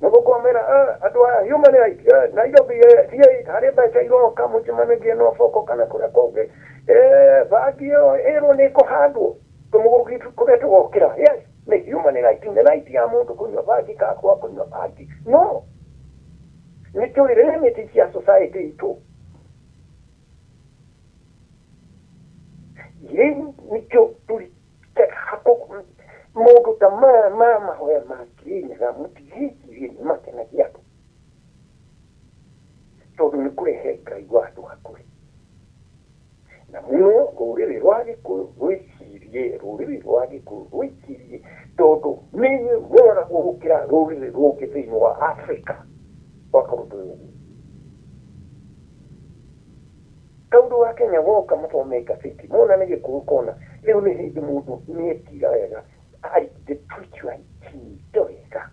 mũthũngũ. Kwamera andũ aya human right Nairobi thiĩi harĩ mbeca iroka mũcemanagie na Oboko kana kũrĩa kũngĩ. Bangi ĩyo ĩrwo nĩ ĩkũhandwo tũmũgũrũ kũrĩa tũgokĩra. Yes, nĩ human right, nĩ right ya mũndũ kũnyua bangi kana kwaga kũnyua bangi. No nĩ tũrĩ limit cia society itũ. Rĩu nĩkĩo tũrĩ maũndũ ta maya ma mahoya ma Kirinyaga mũtigĩcirie nĩ makenagia andũ tondũ nĩ kũrehe Ngai wa andũ hakuhĩ. Na mũno rũrĩrĩ rwa Gĩkũyũ rwĩcirie, rũrĩrĩ rwa Gĩkũyũ rwĩcirie tondũ nĩ inyuĩ mworagwo gũkĩra rũrĩrĩ rũngĩ thĩinĩ wa Afrika gwakorwo twĩ ũguo. Kaũndũ ga Kenya woka mathome ngathĩti mona nĩ gĩkũyũ kona rĩu nĩ hĩndĩ mũndũ nĩetira wega ndĩtwichua ikinyite wega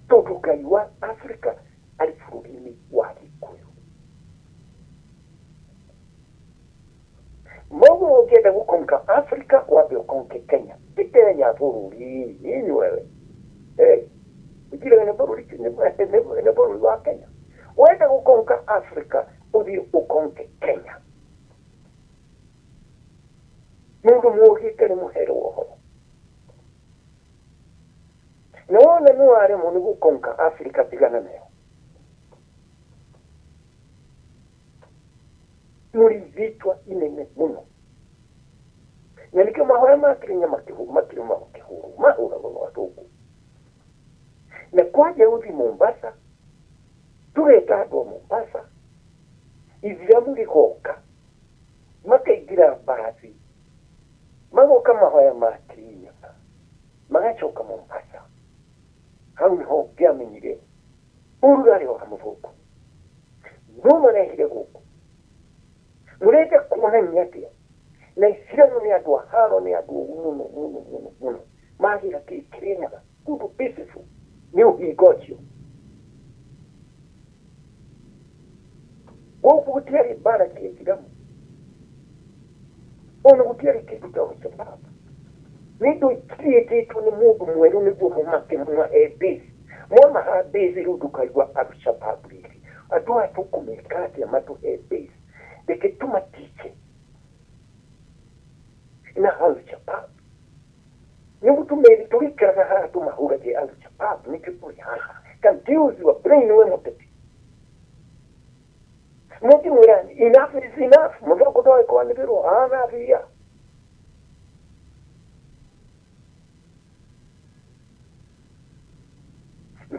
tondũ Ngai wa Afrika arĩ bũrũri-inĩ wa Gĩkũyũ. Moguo ũngĩenda gũkonka Afrika wambe ũkonke Kenya. Ti Kenya bũrũri inyuĩ. Hey, ũnjĩraga nĩ bũrũri nĩ bũrũri wa Kenya. Wenda gũkonka Afrika ũthiĩ ũkonke Kenya. Mũndũ mũũgĩ nĩ mũhere ũhoro. Na wona nĩ waremwo nĩ gũkonka Afrika tigana nayo. Mũrĩ rĩtwa inene mũno. Na nĩkĩo mahoya ma Kĩrĩnya makĩrĩ makĩhũrwo mahũragwo no athũngũ. Na kwanja gũthiĩ Mombasa tũgeta andũ a Mombasa ithiramu rĩgoka makaingĩra mbathi magoka mahoya ma Kĩrĩnyaga magacoka Mombasa. Hau nĩho ngĩamenyire ũrugarĩ wa mũthũngũ no marehire gũkũ. Mũrenda kuonania atĩa? Na Ithiramu nĩ andũ a haro, nĩ andũ oru mũno mũno mũno mũno. Magĩra kĩ Kĩrĩnyaga kũndũ peaceful nĩ ũhinga ũcio. Gũkũ gũtiarĩ mbara cia Ithiramu ona gũtiarĩ kĩndũ ta Al-Shabaab. Nĩ indo ikiriĩtĩtwo nĩ mũndũ mwerũ nĩguo mũmake mũmahe base. Mwamaha base rĩu ndũkaigua Al-Shabaab rĩngĩ. Andũ aya tũkũmeka atĩa matũhe base? Reke tũmatiche na Al-Shabaab. Nĩguo tũmeri tũgĩikaraga haha tũmahũrage Al-Shabaab nĩkĩo tũrĩ haha. Confuse your brain we mũteti. Mũngĩmwĩra enough is enough, mũthũngũ ndoĩ kwanĩrĩrwo anathia.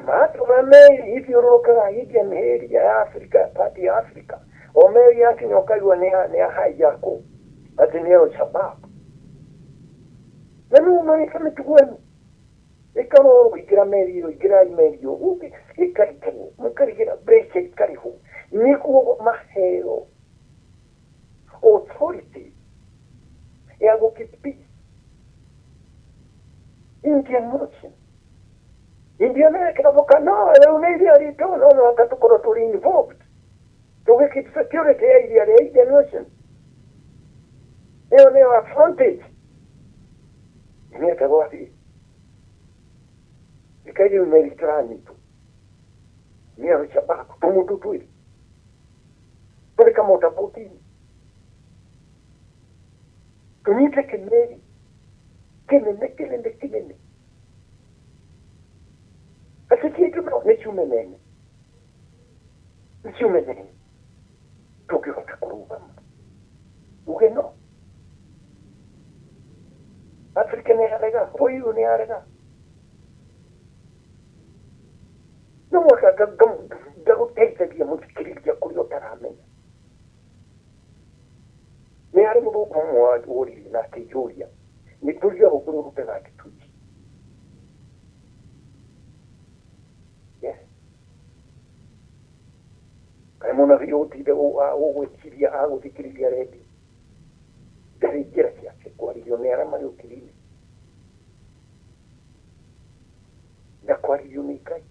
Matũma meri ithiũrũrũkaga Indian area ya Africa, part ya Africa. O meri yakinya ũkaigua nĩ ya nĩ ya hijack atĩ nĩ Al-Shabaab. Na nĩ umanĩte mĩtugo ĩno. Ĩkarorwo ingĩra meri ĩyo, ingĩrai meri ĩyo, ĩkarigĩrwo, mũkarigĩra mbeca ikarĩhwo nĩguo maheo authority ya gũ keep peace. Indian Ocean. Indian ĩkĩroboka no rĩu nĩ iria ritũ no mũhaka tũkorwo tũrĩ involved tũgĩ keep security ya iria rĩa Indian Ocean. Ĩyo nĩyo frontage. Nĩ etagwo athiĩ. Reke rĩu meri tũranyitwo nĩ Al-Shabaab tũmũndũ twĩrĩ tũrĩ kamota boti-inĩ tũnyite kĩmeri kĩnene kĩnene kĩnene atĩ kĩndũ no nĩ ciume mene nĩ ciume mene tũngĩhota kũrũgama uge no Afrika nĩ yarega OU nĩ yarega no mwaka ngagũteithagia mũthikĩrĩria kũrĩa ũtaramenya. Nĩ harĩ mũthũngũ ũmwe woririe na akĩnjũria nĩ tũrigagwo kũrĩa ũrutaga ndeto ici. Yes. Kaĩ mũnabii ũgũtinda ũgwĩciria agũthikĩrĩria redio ndarĩ njĩra ciake kwarĩrio nĩ arĩa marĩ ũkiri-inĩ na kwarĩrio nĩ Ngai.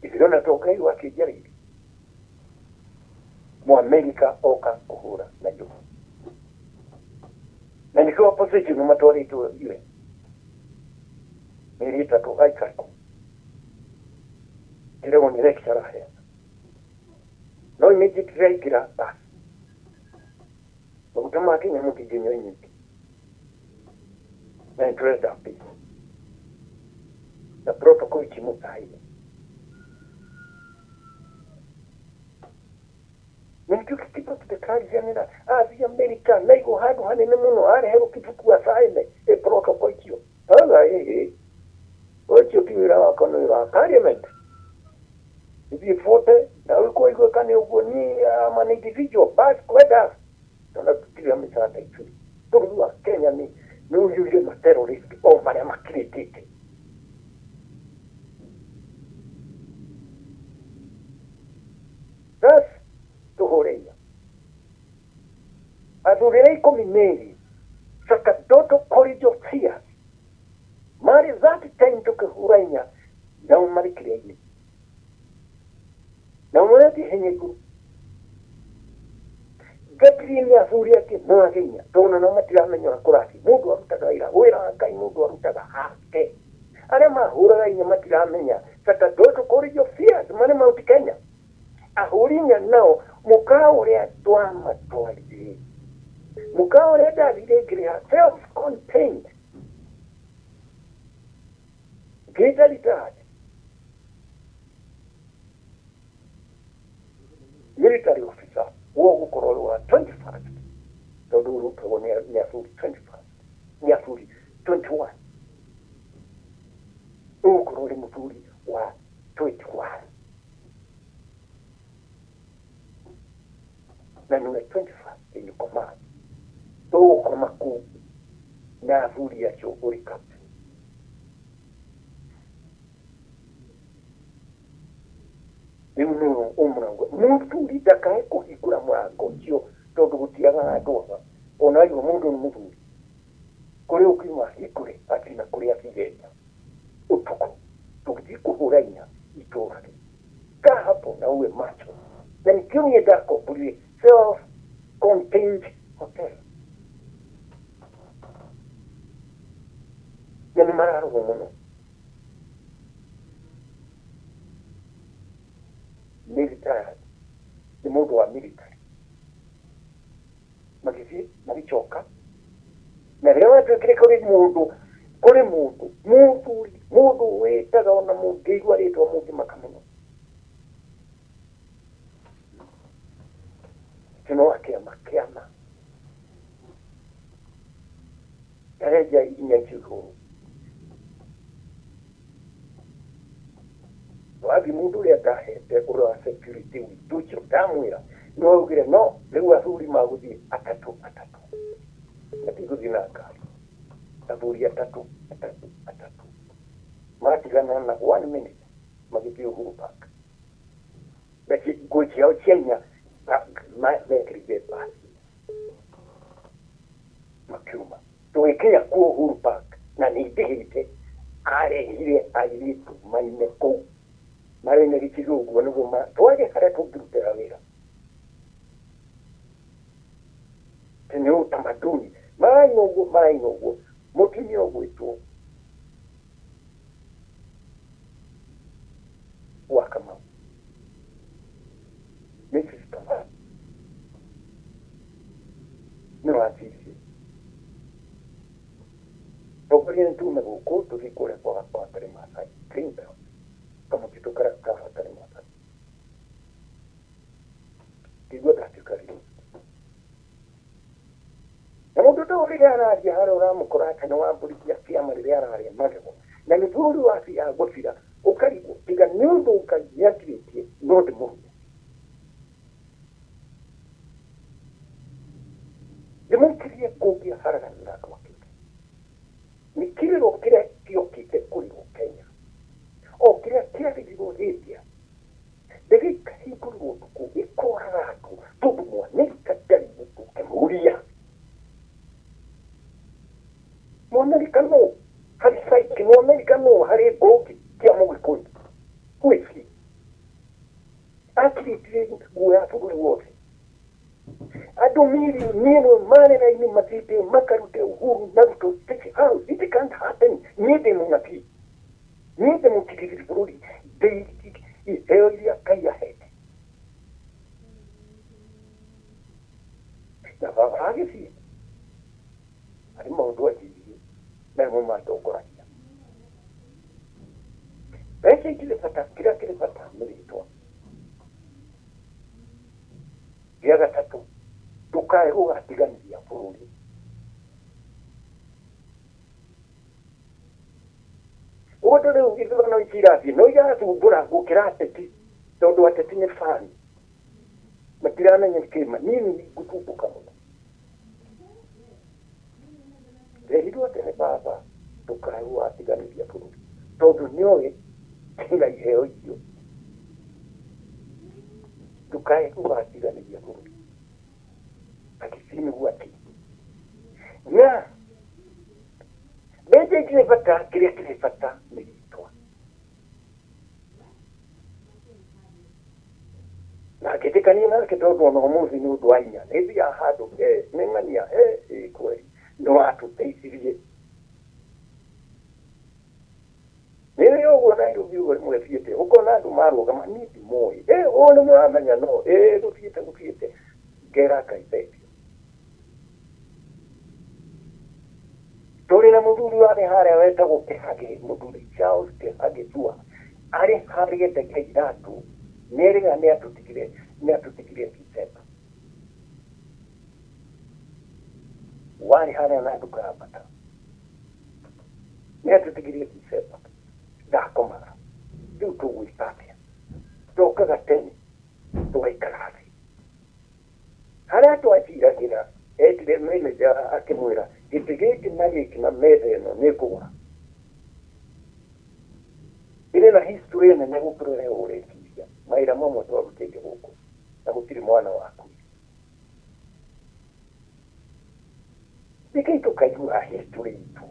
Ndĩrona to Ngai wakĩnjarĩirie Mũamerika oka kũhũra Nairobi. Na nĩkĩo opposition matwarĩtwo UN mĩeri 3 aikare kũu. Ndĩragwo nĩ lecture araheana. No immediately aingĩra basi. Maguta ma Kenya mũtingĩnyua inyuĩ. Na nĩtũrenda peace. Na protocol ici mũcaine. Na nĩkĩo Kibaki ndakariganĩra athiĩ Amerika na igũ handũ hanene mũno areherwo kĩbuku acaine ĩ protocol icio. Auga ĩhĩ ũcio ti wĩra wakwa nĩ wĩra wa parliament. Ithiĩ bote na ũkũiguĩka nĩ ũguo niĩ I'm an individual bas kwenda tondũ tũtirĩ na mĩcaara ithuĩ. Bũrũri wa Kenya nĩ nĩ ũiyũire ma terrorist o marĩa makirĩtĩte. Thus tũhũre inya. Athuri arĩa 12 Sacerdotal College of Seers marĩ that time tũkĩhũra inya nao marĩ kĩrĩa-inĩ. Nao marathiĩ ihenya igũrũ. Ngathiĩ nĩ athuri angĩ morage inya tondũ nao matiramenya ũrĩa kũrathiĩ. Mũndũ arutaga wĩra, wĩra wa Ngai mũndũ arutaga hake. Arĩa mahũraga inya matiramenya Sacerdotal College of Seers marĩ Mount Kenya. Ahũri inya nao mũkawa ũrĩa twamatwarire, mũkawa ũrĩa ndathire ngĩrĩha self contained, ngĩta retired military officer wo gũkorwo ũrĩ wa 21st tondũ ũrutagwo nĩ athuri 21st nĩ athuri 21 ũgũkorwo ũrĩ mũthuri wa 21 na nĩwe 21st in command tũgũkoma kũu na athuri acio ũrĩ captain. Rĩu nĩ ũmũrango mũthuri ndakae kũhingũra mũrango ũcio tondũ gũtiagaga andũ aba ona aigua mũndũ nĩ mũthuri kũrĩa ũkiuma hingũre athiĩ na kũrĩa athire nja ũtukũ tũgĩthiĩ kũhũra inya itũũra rĩu kaa hapo na uwe macho na nĩkĩo niĩ ndakomborire self contained hotel na nĩ mararogwo mũno. Nĩ retired, nĩ mũndũ wa military. Magĩthiĩ magĩcoka, na rĩrĩa gwatuĩkire kũrĩ mũndũ, kũrĩ mũndũ, mũthuri, mũndũ wĩtaga ona mũngĩigua rĩtwa mũngĩmaka mũno. Atĩ no akĩama kĩama. Ndarenja inya icio igũrũ. Wathiĩ mũndũ ũrĩa ndahete ũrĩa wa security witũ ũcio ndamwĩra nĩ waugire no rĩu athuri magũthiĩ atatũ atatũ matigũthiĩ na ngari athuri atatũ atatũ atatũ matigana na one minute magĩthiĩ Uhuru Park na nguo ciao cia inya mekĩrire basi makiuma tũgĩkinya kuo Uhuru Park na nĩ ndĩhĩte arehire airĩtu maine kũu marĩ na gĩcigo ũguo nĩguo twage harĩa tũngĩrutĩra wĩra atĩ nĩ utamaduni maraina ũguo maraina ũguo mũtumia ũgwĩtwo wa Kamau Mrs. Kamau nĩ wanjirie tongoria nĩ tume gũkũ tũthiĩ kũrĩa kwa Wangarĩ Maathai Green Belt kamũtitũ karĩa ka Wangarĩ Maathai ngĩigua ndatuĩka rĩu na mũndũ ta ũyũ rĩrĩa araria harĩa ũramũkora atĩ nĩ wambũrithia kĩama rĩrĩa araria magego na nĩ bũrũri wathiaga gũthira ũkarigwo tiga nĩ ũndũ Ngai nĩangirĩtie no ndĩmũrume ndĩmũikirie kũngĩ aharagane na andũ ake nĩ kĩrĩro kĩrĩa gĩokĩte kũrĩrwo Kenya o kĩrĩa kĩarĩrirwo Libya ndege ikahingũrĩrwo ũtukũ ikoraga andũ tondũ Mũamerika ndarĩ mũndũ ũngĩmũria Mũamerika nũ harĩ psyche Mũamerika nũ harĩ ngũngĩ cia Mũgĩkũyũ who is he akirĩtire nguo ya bũrũri wothe. Andũ mirioni ĩmwe marĩ raini mathiĩte makarute Uhuru na Ruto State House. It can't happen. Niĩ ndĩ mũnabii, niĩ ndĩ mũtigithiri bũrũri, ndĩ iheo iria Ngai ahete. Na baba agĩthiĩ harĩ maũndũ anjĩrire na nĩmo mantongoragia. Mbeca itirĩ bata, kĩrĩa kĩrĩ bata nĩ rĩtwa. Gĩa gatatũ, ndũkae gũgatiganĩria bũrũri. Ũguo rĩu ithurano ici irathiĩ no irathumbũra gũkĩra ateti, tondũ ateti nĩ fani, matiramenya kĩma. Niĩ nĩ ngũthumbũka mũno. Nderirwo atĩ nĩ baba, ndũkae gũgatiganĩria bũrũri, tondũ nĩoĩ ndĩna iheo icio. Ndũkae gũgatiganĩria bũrũri. Akĩsii nĩguo atĩ na mbeca itirĩ bata, kĩrĩa kĩrĩ bata nĩ rĩtwa. Na ngĩtĩkania nake tondũ ona ũmũthĩ nĩ ũndũ wa hinya nĩ thiaga handũ nĩ ng'ania ĩ kweri nĩ watũteithirie. Nĩ ũguo Nairobi ũguo rĩmwe thiĩte ũkona andũ marũgama, niĩ ndimoĩ, ũũ nĩ mũramenya, no gũthiĩte gũthiĩte ngera Ngai thengiũ. Tũrĩ na mũthuri warĩ harĩa wetagwo Kĩhagĩ, mũthuri Charles Kĩhagĩ Thua, arĩ harĩa endagia iratũ, nĩerĩga nĩatũtigire, nĩatũtigire December. Warĩ harĩa na nduka ya bata, nĩatũtigire December, ndakomaga. Rĩu tũgwĩka atĩa? Tũkaga tene tũgaikara thĩ harĩa twaciragĩra. Etire manager akĩmwĩra gĩtĩ gĩkĩ na gĩkĩ na metha ĩno nĩ ngũgũra, ĩrĩ na history nene gũkĩra ũrĩa ũreciria. Mawĩra mamwe twarutĩte gũkũ na gũtirĩ mwana waku. Rekei tũkaigua history itũ.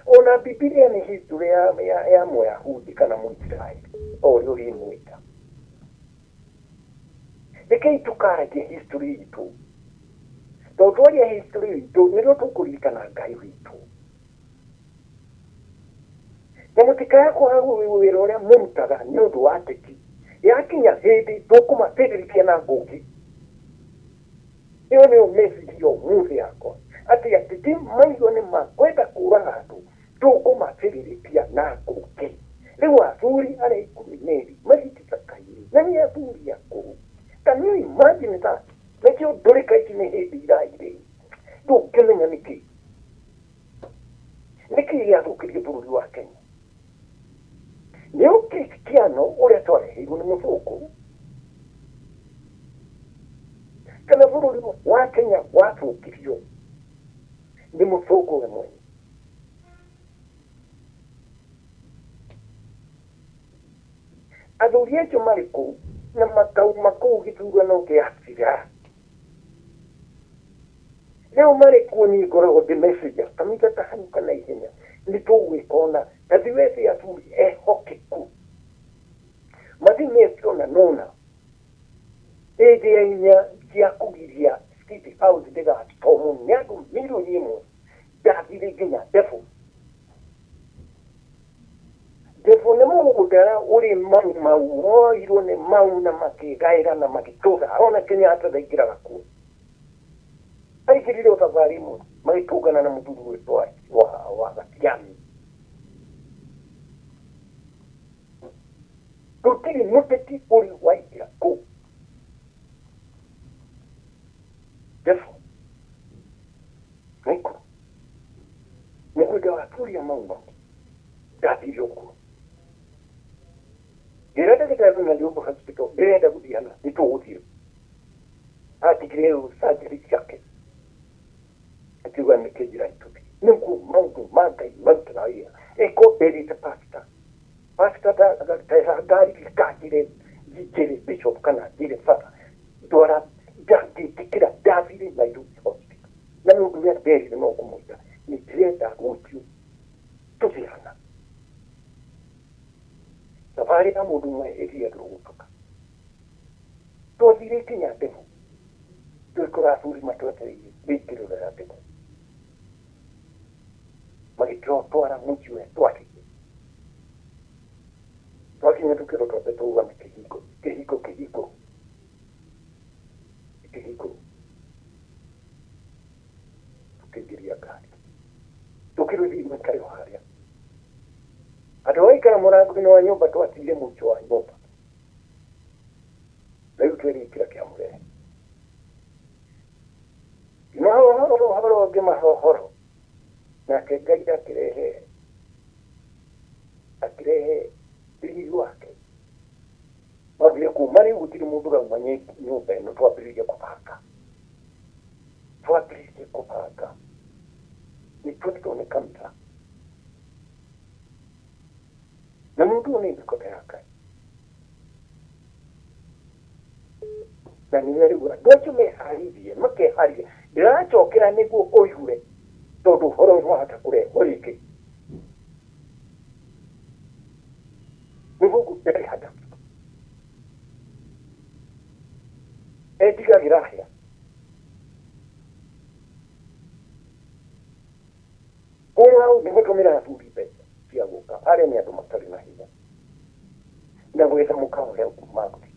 Ona Bibilia nĩ history ya Mũyahudi kana Mũisiraeli, o ũrĩa ũrĩmwĩta. Rekei tũkaragie history itũ, tondũ twaria history itũ nĩrĩo tũkũririkana Ngai witũ. Na mũtikae kwaga wĩra ũrĩa mũrutaga nĩ ũndũ wa ateti. Yakinya hĩndĩ tũkũmatĩrĩria na ngũki. Ĩyo nĩyo message ya ũmũthĩ yakwa, atĩ ateti maigua nĩ makwenda kũraga andũ, tũkũmatĩrĩria na ngũki. Rĩu athuri arĩa 12 mathiĩ gĩthaka-inĩ, na nĩ athuri akũrũ. Can you imagine that? Nakĩo ndũrĩka ici nĩ hĩndĩ iraire, ndũngĩmenya nĩkĩ nĩkĩ gĩathũkirie bũrũri wa Kenya. Nĩ ũkristiano ũrĩa twareheirwo nĩ mũthũngũ, kana bũrũri wa Kenya wathũkirio nĩ mũthũngũ we mwene? Athuri acio marĩ kũu na makauma kũu gĩthurano gĩathira, rĩu marĩ kuo. Niĩ ngoragwo ndĩ messenger kamita kahanyũka na ihenya, nĩ tũgwĩka ona tathi wethe athuri ehokeku mathi meke ona nona hĩndĩ ya inya cia kũgiria State House ndĩgatomwo nĩ andũ 1,000,000. Ndathire nginya Ndebo. Ndebo nĩ mũgũnda ũrĩ Mau Mau woirwo nĩ Mau na makĩgaĩra na magĩtũtha. Ona Kenyatta ndaingĩraga kuo, aingĩrire o thabarĩ ĩmwe magĩtũngana na mũthuri witũ wa Gatiani. Gũtirĩ mũteti ũrĩ waingĩra kũu Ndebo Naikuru, mũgũnda wa athuri a Mau Mau. Ndathire ũguo ngĩra ndagĩtarĩ na Nairobi Hospital, ndĩrenda gũthiĩ hana, nĩ tũgũthiĩ. Atigire surgery ciake, akiuga nĩkĩ njĩra itũthiĩ. Nĩguo maũndũ ma Ngai marutaga wĩra. Ĩko nderĩte pastor, pastor ngari kanjĩre njĩre bishop kana njĩre father ndwara, ndangĩtĩkĩra. Ndathire Nairobi Hospital na mũndũ ũrĩa nderire no kũmwĩta nĩ ndĩrenda rũciũ tũthiĩ hana. Thabarĩ ya mũndũ ũmwe ĩthiagĩrwo gũtuka. Twathire nginya Ndevu. Twĩkora athuri matwetereire wĩkĩrĩra thimũ magĩtwatwara mũciĩ ũrĩa twakinya. Twakinya tũkĩrwo twambe tũrũgame kĩhingo kĩhingo kĩhingo kĩhingo, tũkĩingĩria ngari, tũkĩrwo ithiĩ mũikare o harĩa. Andũ a gũikara mũrango-inĩ wa nyũmba twatigire mũico wa nyũmba, rĩu twĩrĩkĩra kĩa mũrehe ngĩmahe ũhoro ũhoro ngĩmahe ũhoro, nake Ngai akĩrehe akĩrehe riri wake. Maugire kuma rĩu gũtirĩ mũndũ ũrauma nyũmba ĩno. Twambĩrĩrie kũbanga, twambĩrĩrie kũbanga nĩ twetwo nĩ kanitha na mũndũ ũyũ nĩ mĩkono ya Ngai, na nĩwe rĩu andũ acio meharĩirie makeharĩria. Ndĩracokera nĩguo ũigue, tondũ ũhoro ũyũ wahota kũrehwo rĩngĩ nĩguo ndarĩ hata etigagĩra hĩa. Kuma hau nĩ gũtũmĩra athuri mbeca cia gũka arĩa nĩ andũ matarĩ na hinya na gwetha mũkawa ũrĩa magũthiĩ.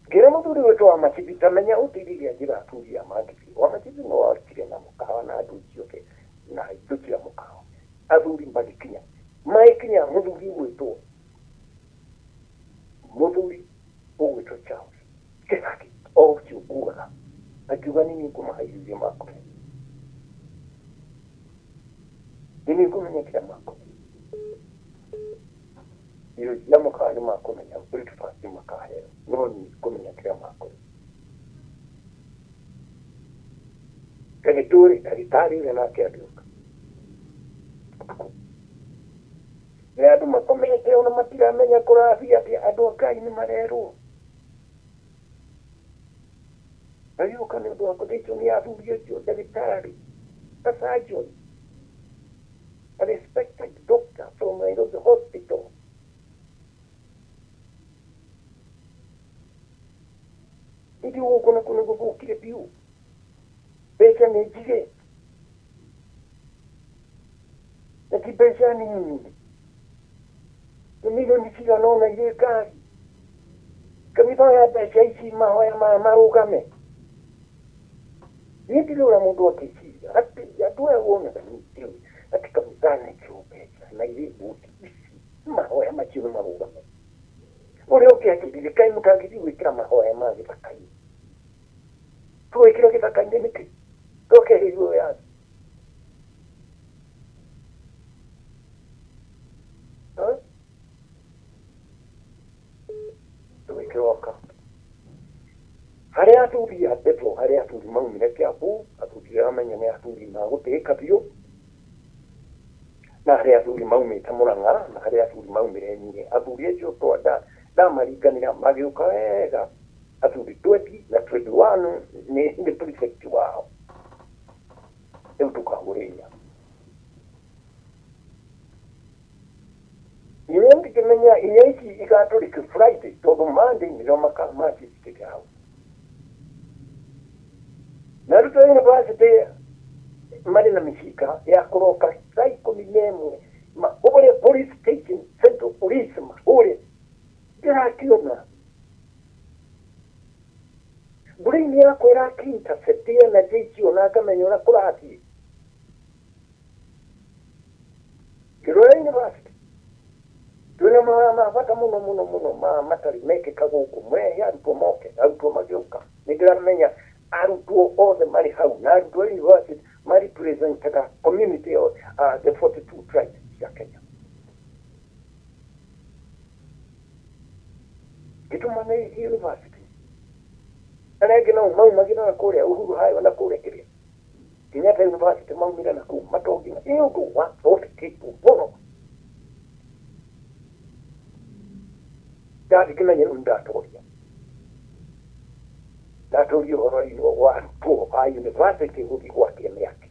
Ngĩra mũthuri witũ wa Machibi, tamenya ũteithĩria njĩra athuri a mangĩthiĩ wa Machibi no wakire na mũkawa na andũ ciothe na indo cia mũkawa. Athuri magĩkinya, magĩkinya mũthuri ũgwĩtwo mũthuri ũgwĩtwo Charles Kĩhaki, o ũcio ngugaga, akiuga nĩ niĩ ngũmahe irio iria makũrĩa, nĩ niĩ ngũmenya kĩrĩa makũrĩa, irio cia mũkawa nĩ makũmenya, breakfast makaheo, no niĩ ngũmenya kĩrĩa makũrĩa. Ndagĩtarĩ ndagĩtarĩ ũrĩa nake agĩũka ũtukũ, nĩ andũ makomete ona matiramenya kũrathiĩ atĩa. Andũ a Ngai nĩ marerwo agĩũka nĩ ũndũ wa kũthĩnjwo nĩ athuri acio. Ndagĩtarĩ, a surgeon, a respected doctor from Nairobi Hospital. Ithuĩ gũkũ nakuo nĩ gũthũkire biũ, mbeca nĩ njige na ti mbeca nini, nĩ milioni cigana ũna irĩ ngari kanitha ya mbeca ici mahoya maya marũgame. Niĩ ndirĩ mũndũ akĩciria atĩ andũ aya wonaga nĩ atĩ kanitha nĩkĩo mbeca na irĩ mbũti ici mahoya macio nĩ marũgame. Ũrĩa ũngĩ anjĩrire, kaĩ mũtangĩthiĩ gwĩkĩra mahoya ma gĩthaka-inĩ? Tũgwĩkĩra gĩthaka-inĩ nĩkĩ? Tũkeherio yathi tũgĩkĩroka harĩa athuri a Betho, harĩa athuri maumire Kiambu, athuri ndĩramenya nĩ athuri magũtĩĩka biũ, na harĩa athuri maumĩte Mũrang'a, na harĩa athuri maumire Nyĩrĩ. Athuri acio twanda ndamaringanĩra magĩũka wega, athuri 20 na 21 nĩ prefect wao. Rĩu tũkahũra inya inya, ngĩkĩmenya inya ici igatũrĩka Friday, tondũ Monday nĩrĩo makanjĩtĩte hau. Na arutwo a university marĩ na mĩcinga ya kũroka thaa 11 mahũre police station, Central Police, mahũre. Ndĩrakĩona brain yakwa ĩrakĩ intercept energy icio na ngamenya ũrĩa kũrathiĩ. Ngĩrora university twĩna mahoya ma bata mũno mũno mũno ma matarĩ mekĩka gũkũ, mũrehe arutwo moke. Arutwo magĩũka, nĩ ndĩramenya arutwo othe marĩ hau na arutwo a university marepresentaga community of the 42 tribes cia Kenya. Gĩtũma nĩ university arĩa angĩ nao maumagĩra na kũrĩa Uhuru Highway na kũrĩa kĩrĩa Kenyatta University, maumire na kũu matongi nĩ ũndũ wathondeketwo mũno. Ndathi kĩmenya rĩu ndatoria ndatoria ũhoro-inĩ wa arutwo a university gũthiĩ gwakia mĩaki,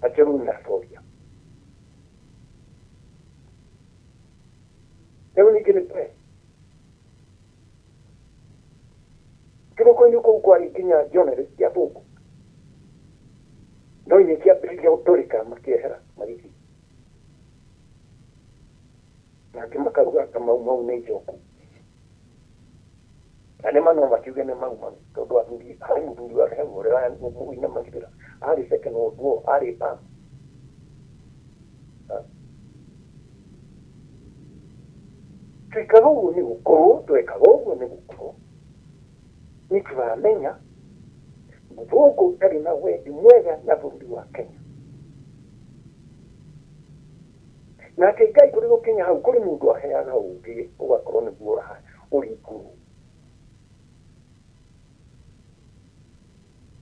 atĩ rĩu ndatoria. Rĩu ningĩ nĩ press. journalist athũngũ no inya kĩambĩrĩria gũtũrĩka makĩehera magĩthiĩ nake makauga anga mau mau nĩ njoku na nĩ ma no makiuge nĩ mau mau tondũ athuri harĩ mũthuri warĩ hau ũrĩa ũinamagĩrĩra arĩ second world war arĩ bam. Twĩkaga ũguo nĩ gũkorwo twekaga ũguo nĩ gũkorwo nĩ tũramenya mũthũngũ ndarĩ na wendi mwega na bũrũri wa Kenya. Nake Ngai kũrĩ gũkinya hau kũrĩ mũndũ aheaga ũngĩ ũgakorwo nĩguo ũrĩ igũrũ.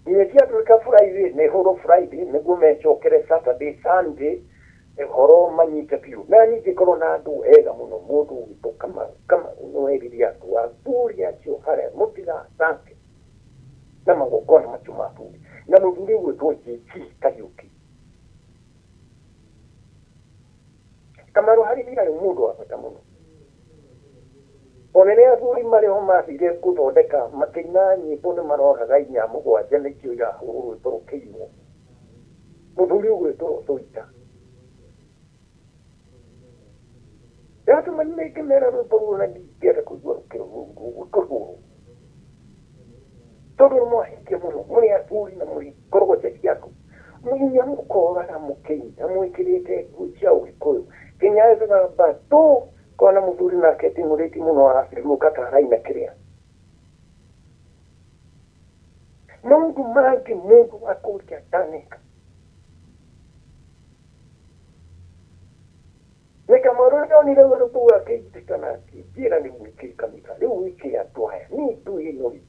Nginyagia atuĩka Friday nĩ hũrwo Friday nĩguo mecokere Saturday, Sunday ũhoro manyite biũ. Na niĩ ngĩkorwo na andũ ega mũno mũndũ ũgwĩtwo Kamau. Kamau nĩ werire andũ athuri acio harĩa mũtigathake na magongona macio ma athuri. Na mũthuri ũgwĩtwo JG Kariũki. Kamaru harĩ niĩ arĩ mũndũ wa bata mũno. Ona nĩ athuri marĩ ho mathire gũthondeka makĩina nyĩmbo nĩ maroraga inya mũgwanja nĩkĩo irahũrwo rwĩmbo rũkĩinwo. Mũthuri ũgwĩtwo Thũita. Ndatũmanire ngĩmera rwĩmbo rũu na ndingĩenda kũigua rũkĩhũrwo. Tondũ nĩ mwahĩtia mũno mũrĩ athuri na mũrĩ ngorogoca cia andũ. Inya mũkoraga mũkĩina mwĩkĩrĩte nguo cia ũgĩkũyũ. Nginya ĩthamba tu kona mũthuri nake ting'ũrĩtie mũno arabiruka ta araina kĩrĩa. Maũndũ mangĩ mũndũ akũria ndaneka. Nĩ Kamaru ndonire ũrĩa kũu akĩnjĩta na akĩnjĩra nĩ gwĩkĩ kanitha rĩu wĩke andũ aya nĩ ndũĩ ĩno rĩ.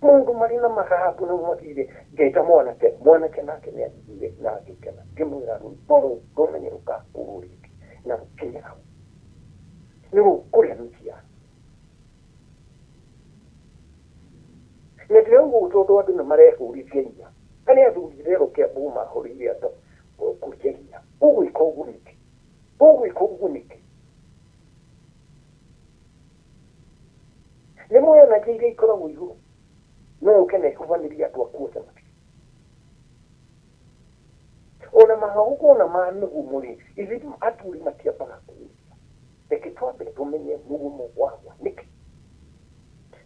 Maũndũ marĩ na magambo nĩ mathire ngeta mwanake mwanake nake nĩ anjiguire na agĩkena ngĩmwĩra rwĩmbo rũu rũmenye rũgakũrwo rĩngĩ na rũkinye hau nĩ rũkũrĩa mĩciĩ yanyu. Na ndĩrauga ũguo tondũ andũ nĩ marehũrithia inya harĩ athuri rero Kĩambu mahũrĩire andũ kũria inya ũgwĩka ũguo nĩkĩ ũgwĩka ũguo nĩkĩ nĩ moyanagia iria ikoragwo igũrũ no ũke na ĩhubanĩrie andũ aku othe matirĩ ona magongona ma mĩgumo rĩ ithuĩ athuri matiambaga kũũria reke twambe tũmenye mũgumo wagwa nĩkĩ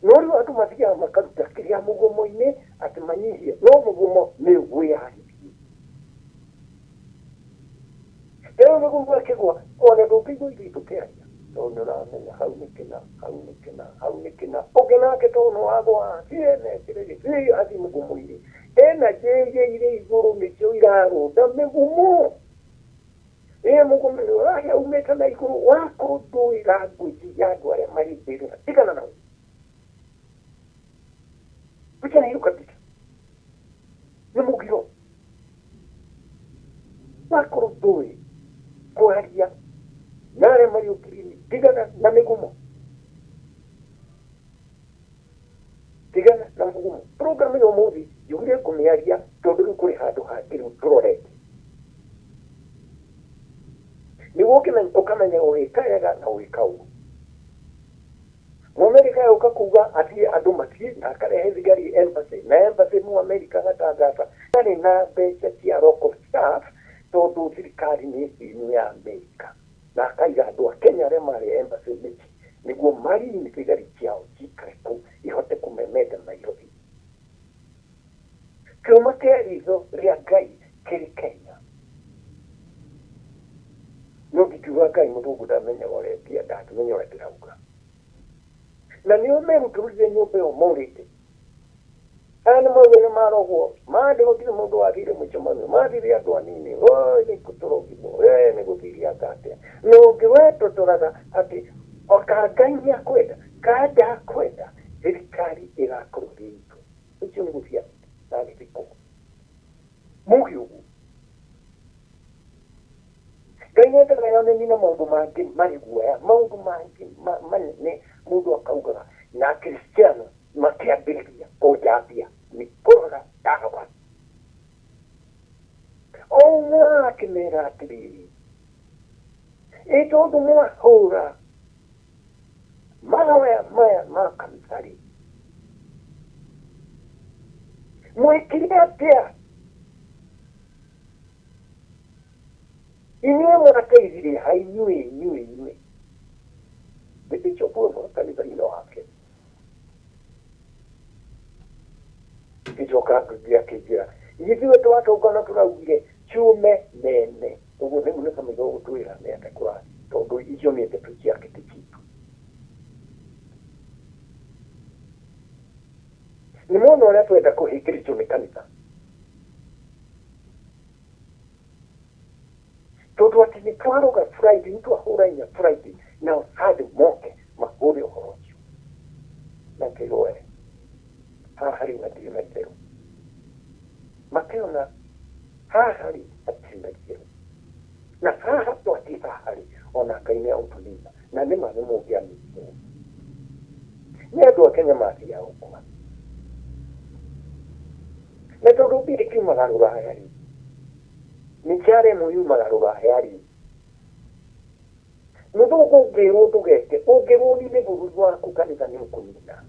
no rĩu andũ mathiaga makaruta kĩrĩa mũgumo-inĩ atĩ manyihie no mũgumo nĩ wĩyarĩrie rĩu mĩgumo ĩkĩgwa ona ndũngĩigua ithuĩ tũkĩaria tondũ nĩ ũramenya hau nĩ kĩna hau nĩ kĩna hau nĩ kĩna ũngĩ nake tondũ nĩ wagwa thiĩ nekĩrĩrĩ thiĩ athiĩ mũgumo-inĩ ena njĩiria irĩ igũrũ nĩcio irarũnda mĩgumo ĩ mũgumo nĩ ũrahĩa umĩte na igũrũ wakorwo ndũĩ language ya andũ arĩa marĩ mbĩrĩra tigana nao wachana hiyo kabisa nĩ mũgiro wakorwo ndũĩ kwaria na arĩa marĩ ũkiri-inĩ tigana na mĩgumo tigana na mũgumo program ya ũmũthĩ njugire ngũmĩaria tondũ rĩu kũrĩ handũ hangĩ rĩu tũrorete nĩguo ũkamenya ũgĩka wega na ũgĩka ũru. Mũamerika yoka kuga athiĩ andũ mathiĩ na akarehe thigari embassy na embassy Mũamerika agatangatha ndarĩ na mbeca cia local staff tondũ thirikari nĩ ĩno ya Amerika na akaiga andũ a Kenya arĩa marĩ embassy mĩciĩ nĩguo marini thigari ciao cikare kũu ihote kũmemenda Nairobi. Kĩũma kĩa ritho rĩa Ngai kĩrĩ Kenya. No ndingiuga Ngai mũthũngũ ndamenyaga ũrĩa ndangĩmenya ũrĩa ndĩrauga. Na nĩo merutũrũrire nyũmba ĩyo morĩte. Aya nĩ mauga nĩ marogwo mandĩ gũtirĩ mũndũ wathire mũcemanio mathire andũ anini oi nĩ kũtũrogimwo ĩ nĩ gũthire anga atĩa na ũngĩ wetotoraga atĩ oka Ngai nĩ akwenda ka ndakwenda thirikari ĩgakorwo ĩrĩ itũ ũcio nĩ gũthiĩ athire na agĩthikwo muge ũguo Ngai nĩendaga yonanie na maũndũ mangĩ marĩ guoya maũndũ mangĩ manene mũndũ akaugaga na Akristiano makĩambĩrĩria kũnjambia nĩ kũrora ndarora o ũmwe akĩmera atĩrĩrĩ ĩ tondũ mwahũra mahoya maya ma kanitha rĩ Mwekire atĩa? Inyuĩ mwateithirie ha inyuĩ inyuĩ inyuĩ. Nĩ bishop ũmwe kanitha-inĩ wake. Ngĩcoka akĩnjĩra ithuĩ twatũngana tũraugire ciume mene. Ũguo nĩguo nĩ kanitha ũgũtwĩra nĩ atĩa kũrathiĩ tondũ icio nĩ ndeto ciake ti citũ. Nĩ mwona ũrĩa twenda kũhĩngĩrĩcwo nĩ kanitha. Tondũ atĩ nĩ twaroga Friday, nĩ twahũra inya Friday, nao Sunday moke mahũre ũhoro ũcio. Na ngĩrwo we, haha rĩu hatirĩ na itherũ. Makĩona haha rĩ hatirĩ na itherũ. Na haha twathiĩ haha rĩ, ona Ngai nĩ egũtũnina. Na nĩma nĩ mũngĩaninirwo. Nĩ andũ a Kenya mathiaga gũkua. Na tondũ mbia ikiumaga rũraya rĩ, mĩcara ĩmwe yumaga rũraya rĩ, mũthũngũ ũngĩrwo ndũgeke, ũngĩrwo ũnine bũrũri waku kanitha nĩ ũkũnina.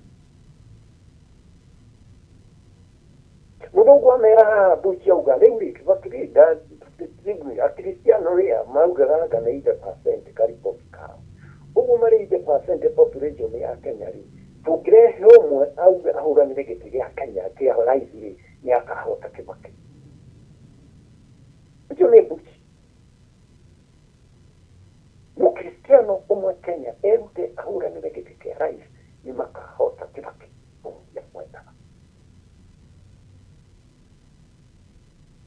Mũthũngũ amera haha Bush auga rĩu rĩ Kibaki rĩ akristiano rĩ maugaga anga nĩ 80% ka report kao. Ũguo marĩ 80% population ya Kenya rĩ, tũngĩrehe ũmwe auge ahũranĩre gĩtĩ gĩa Kenya kĩa rais rĩ, nĩ akahota Kibaki. Ũcio nĩ Bush. Mũkristiano ũmwe Kenya erute ahũranĩre gĩtĩ kĩa rais nĩ makahota Kibaki ũrĩa mwendaga.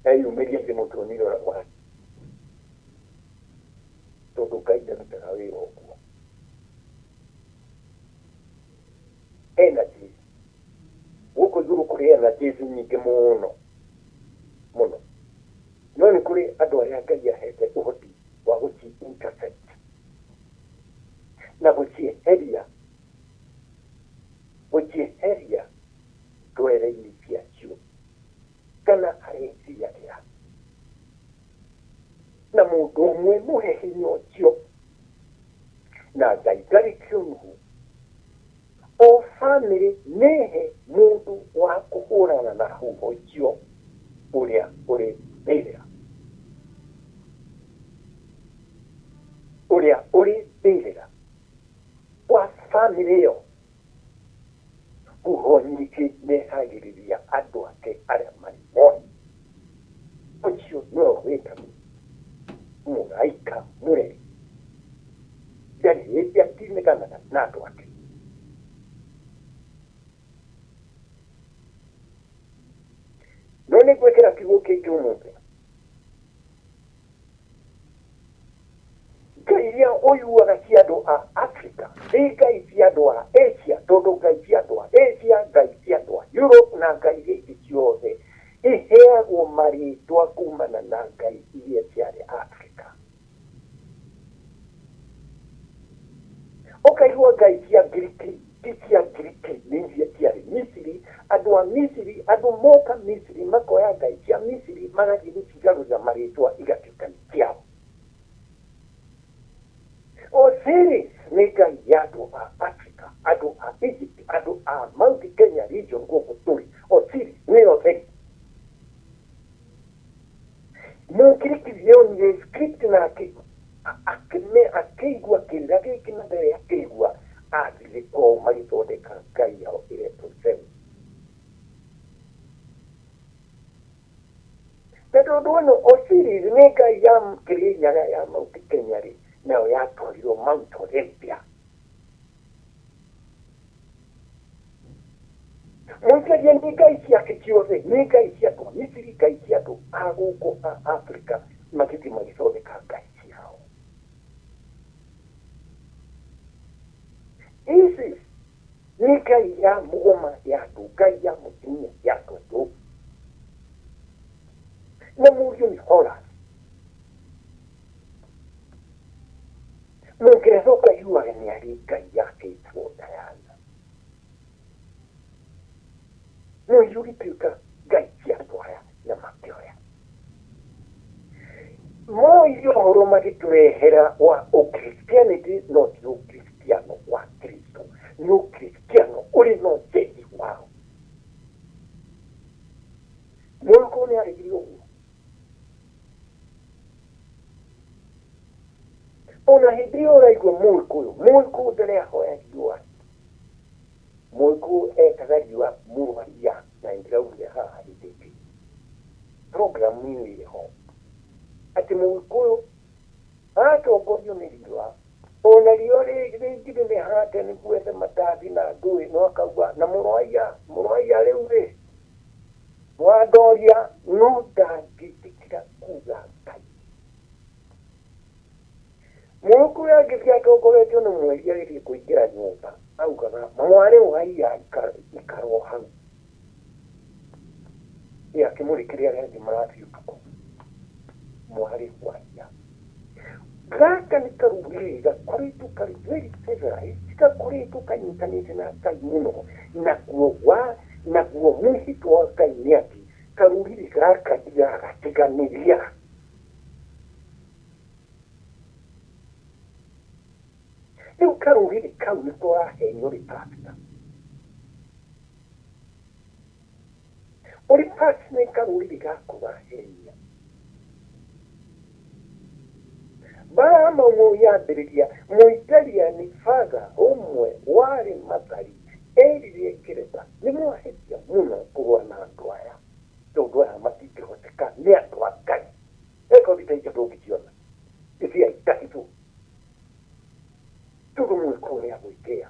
Eyumĩria thĩ mũtuonire ũrĩa kũhana tondũ Ngai ndarutaga wĩra ũguo. Energies gũkũ igũrũ kũrĩ energies nyingĩ mũno mũno, no nĩ kũrĩ andũ arĩa Ngai ahete ũhoti wa gũci intercept na gũcieheria gũcieheria ndwere-inĩ ciacio kana harĩa iciagĩra. Na mũndũ ũmwe mũhe hinya ũcio na Ngai ndarĩ kĩũnuhu o bamĩrĩ nĩhe mũndũ wa kũhũrana na huho icio ũrĩa ũrĩ mbĩrĩra ũrĩa ũrĩ mbĩrĩra wa bamĩrĩ ĩyo. Huho nyingĩ nĩhagĩrĩria andũ ake arĩa marĩ muoyo. Ũcio nĩwe wĩtagwo mũraika mũreri. Ndarĩ hĩndĩ atinĩkanaga na andũ ake. No nĩ ngwĩkĩra kiugo kĩngĩ ũmũthĩ. Ngai iria ũiguaga cia andũ a Africa ti ngai cia andũ a Asia, tondũ ngai cia andũ a Asia, ngai cia andũ a Europe na ngai iria ingĩ ciothe iheagwo marĩtwa kumana na ngai iria ciarĩ Africa. Ũkaigua ngai cia Ngiriki ti cia Ngiriki nĩ iria ciarĩ Misiri. Andũ a Misiri, andũ moka Misiri makoya ngai cia Misiri magathiĩ gũcigarũrĩra marĩtwa igatuĩka nĩ ciao. Osiris nĩ ngai ya andũ a Africa, andũ a Egypt, andũ a Mount Kenya region gũkũ tũrĩ. Osiris nĩyo theri. Mũngiriki nĩonire script na akĩigua kĩrĩra gĩkĩ na ndarĩ akĩigua athire kwao magĩthondeka ngai yao ĩretwo Zeus. Na tondũ ĩno Osiris nĩ ngai ya Kĩrĩnyaga ya Mount Kenya rĩ, nayo yatwarirwo Mount Olympia. Mũikaria nĩ ngai ciake ciothe, nĩ ngai cia andũ a Misiri, ngai cia andũ a gũkũ a Afrika, magĩthiĩ magĩthondeka ngai ciao. Isis nĩ ngai ya mũgoma ya andũ, ngai ya mũtumia ya andũ aitũ. Na mũriũ nĩ Horus. Mũngeretha ũkaiguaga nĩ arĩ ngai yakĩtwo Diana. No igĩtuĩka ngai cia andũ aya na makĩoya. Moire ũhoro magĩtũrehera wa ũkristianity no ti ũkristiano wa Kristo, nĩ ũkristiano ũrĩ na ũcenji wao. Mũgĩkũyũ nĩ aregire ũguo. Ona hĩndĩ ĩyo ũraigua mũgĩkũyũ, mũgĩkũyũ mbere ahoya riũa. Mũgĩkũyũ etaga riũa mũrwaria na nĩndĩraugire haha hĩndĩ ĩngĩ. Program ĩyo ĩho. Atĩ mũgĩkũyũ atongorio nĩ riũa, ona riũa rĩngĩneneha atĩa nĩguo ethe matathi na ndũĩ no akauga na mũrwaia, mũrwaia rĩu rĩ, wandoria no ndangĩtĩkĩra kuga Ngai. Mũgĩkũyũ angĩthiĩ atongoretio nĩ mweri agĩthiĩ kũingĩra nyũmba augaga mwarĩ wa iya ikara o hau. Ĩ akĩmũrĩkĩre arĩa angĩ marathiĩ ũtukũ. Mwarĩ wa iya. Gaka nĩ karũrĩrĩ gakoretwo karĩ very civilized, gakoretwo kanyitanĩte na Ngai mũno, naguo wa naguo mwĩhĩtwa wa Ngai nĩ atĩ karũrĩrĩ gaka ndigagatiganĩria. Rĩu karũrĩrĩ kau nĩko ũrahenio ũrĩ pastor. Ũrĩ pastor nĩ karũrĩrĩ gaku ũrahenia. Mbara ya Mau Mau yambĩrĩria, Mũitaliani father ũmwe warĩ Mathari erire Ngeretha, nĩmwahĩtia mũno kũrũa na andũ aya, tondũ aya matingĩhoteka, nĩ andũ a Ngai. Rekondi ta icio ndũngĩciona nĩ cia itahitũ tondũ mwĩkũyũ nĩ agwĩtĩa.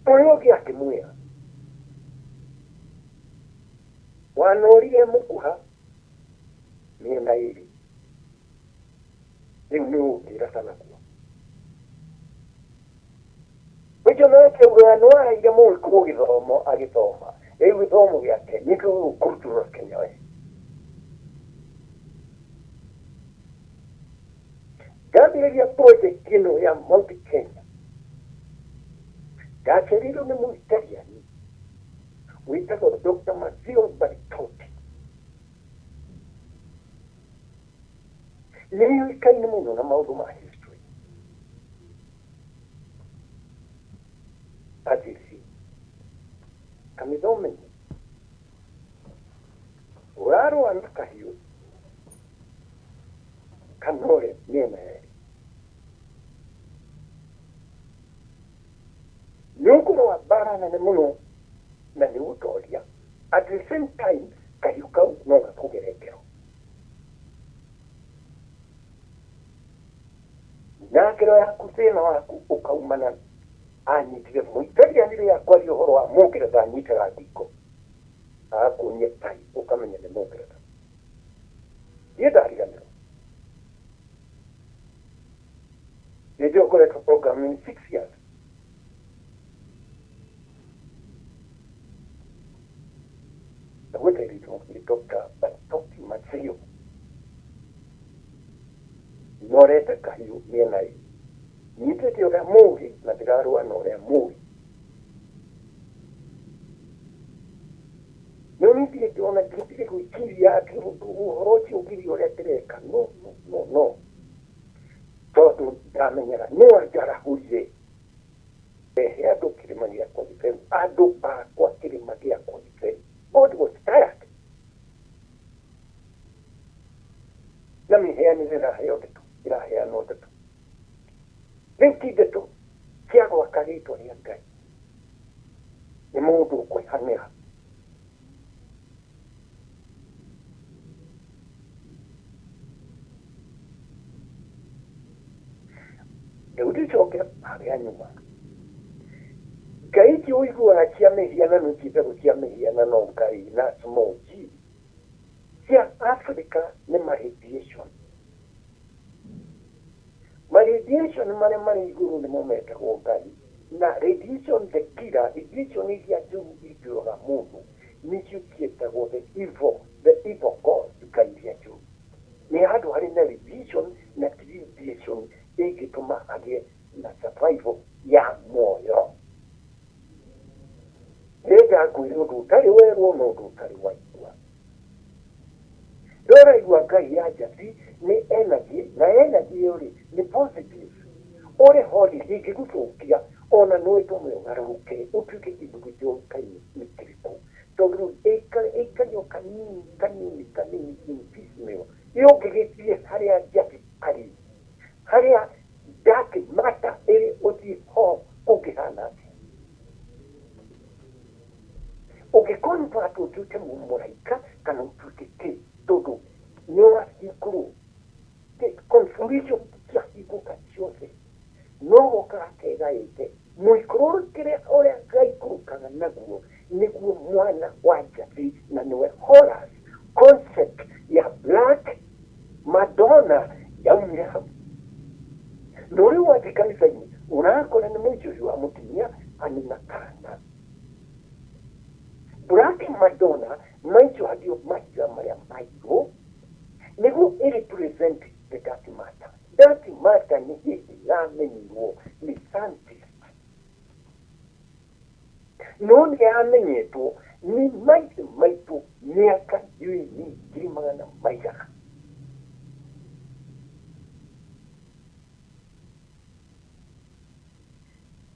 Ũrĩa ũngĩ akĩmwĩra wanorire mũkuha mĩena ĩrĩ rĩu nĩ ũngĩra sana kuo. Ũcio nake augaga nĩ waheire mũgĩkũyũ gĩthomo agĩthoma, rĩu gĩthomo gĩake nĩkĩo gĩgũkũrutũrũra Kenya we. Ndambĩrĩria project ĩno ya Mount Kenya, ndacereirwo nĩ Mũitaliani wĩtagwo Dr. Matteo Baritotti. Nĩ yũĩkaine mũno na maũndũ ma history. Anjĩrire kanitha ũmenye ũrarũa na kahiũ kanore mĩena yerĩ. Nĩ ũkũrũa mbara nene mũno na nĩ ũgũtoria. At the same time kahiũ kau no gakũgere ngero. Na ngero yaku thĩna waku ũkaumana anyitire mũitaliani rĩrĩa akwaria ũhoro wa mũngeretha anyitaga ngingo agakuonia tai ũkamenya nĩ mũngeretha. Niĩ ndariganĩrwo nĩ njũĩ ũkoretwo program in 6 years na gwĩteithĩtwo nĩ Dr. Bartoki Mazzio norete kahiũ mĩena ĩrĩ nyitĩte ũrĩa mũgĩ na ndĩrarũa na ũrĩa mũĩ. No niĩ ndirĩ ona ndirĩ gwĩciria atĩ ũndũ ũhoro ũcio ũngĩthiĩ ũrĩa ndĩreka. No, no, no, no, tondũ ndamenyaga nĩ wanjarahũrire rehe andũ kĩrĩma gĩakwa gĩtheru, andũ akwa kĩrĩma gĩakwa gĩtheru. God was tired na mĩheanĩre ĩraheo ndeto ĩraheanwo ndeto rĩu ti ndeto cia gwaka rĩtwa rĩa Ngai nĩ mũndũ ũkwĩhanĩra. Rĩu ndĩcoke harĩa nyuma. Ngai ici ũiguaga cia mĩhianano ciĩtagwo cia mĩhianano ngai na small g cia Africa nĩ ma radiation. Ma radiation marĩa marĩ igũrũ nĩmo metagwo ngai na radiation the killer, radiation iria njũru ingĩũraga mũndũ nĩcio ciĩtagwo the evil gods, ngai iria njũru. Nĩ handũ harĩ na radiation na ti radiation ĩngĩtũma hagĩe na survival ya muoyo. Ndĩrenda ngwĩre ũndũ ũtarĩ werwo na ũndũ ũtarĩ waigua. Rĩrĩa ũraigua ngai ya njabi nĩ energy na energy ĩyo rĩ nĩ positive. Ũrĩ ho rĩ ndĩngĩgũthũkia ona no ĩtũme ũgarũrũke ũtuĩke kĩndũ gĩtiũĩkaine nĩ kĩrĩkũ. Tondũ rĩu ĩikario kanini kanini kanini in piecemeal, yũngĩgĩthiĩ harĩa njabi arĩ, harĩa dark matter ĩrĩ, ũthiĩ ho kũngĩhana atĩa? Ũngĩconvert ũtuĩke mũraika kana ũtuĩke kĩ? Tondũ nĩ wahingũrwo confusion ciahingũka ciothe, no goka gakegaĩte mũikũrũkĩre ũrĩa gaikũrũkaga naguo nĩguo mwana wa njabi, na nĩwe Horus. Concept ya Black Madonna yaumire hau. No rĩu wathiĩ kanitha-inĩ ũrakora nĩ mũico wa mũtumia anina kana Black Madonna maicũhagio mahiga marĩa mairũ nĩguo ĩ represent the dark matter. Dark matter nĩ hĩndĩ yamenyirwo nĩ scientist, no nĩ yamenyetwo nĩ maithe maitũ mĩaka ndiũĩ ngiri magana maigana.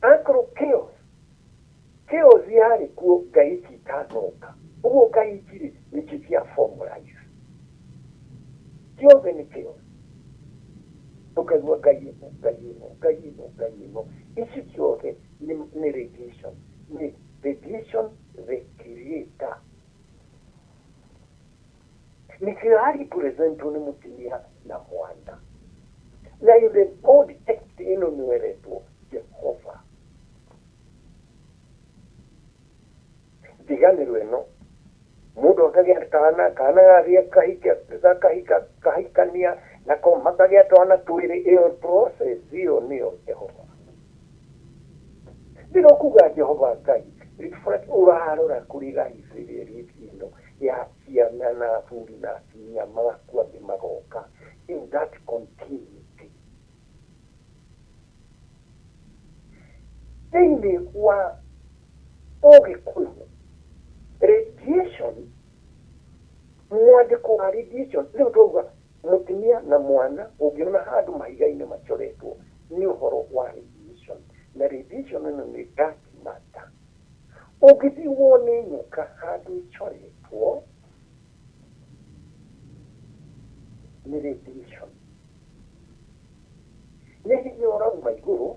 Akorwo chaos yarĩ kuo ngai ici itanoka, ũguo ngai ici rĩ nĩcio cia formalize ciothe nĩ chaos. Ũkaigua ngai ĩno, ngai ĩno, ngai ĩno, ngai ĩno, ici ciothe nĩ radiation, nĩ radiation, the creator nĩkĩo arepresentwo nĩ mũtumia na mwana. Na in the old text ĩno nĩweretwo Jehova ndiganĩro ĩno mũndũ akagĩa kana kana gathiĩ akahika gakahika kahikania nako makagĩa twana twĩrĩ. Ĩyo process ĩyo nĩyo Jehova. Ndĩrokuga Jehova Ngai reflect ũrarora kũrĩ life ĩrĩa ĩrĩ ĩno ya ciana na athuri na atumia magakua angĩ magoka in that continuity. Thĩinĩ wa Ũgĩkũyũ radiation, mwandĩko wa radiation rĩu twauga mũtumia na mwana, ũngĩona handũ mahiga-inĩ macoretwo nĩ ũhoro wa radiation, na radiation ĩno nĩ dark matter. Ũngĩthiĩ wone nyoka handũ ĩcoretwo nĩ radiation, nĩ hinya ũrauma igũrũ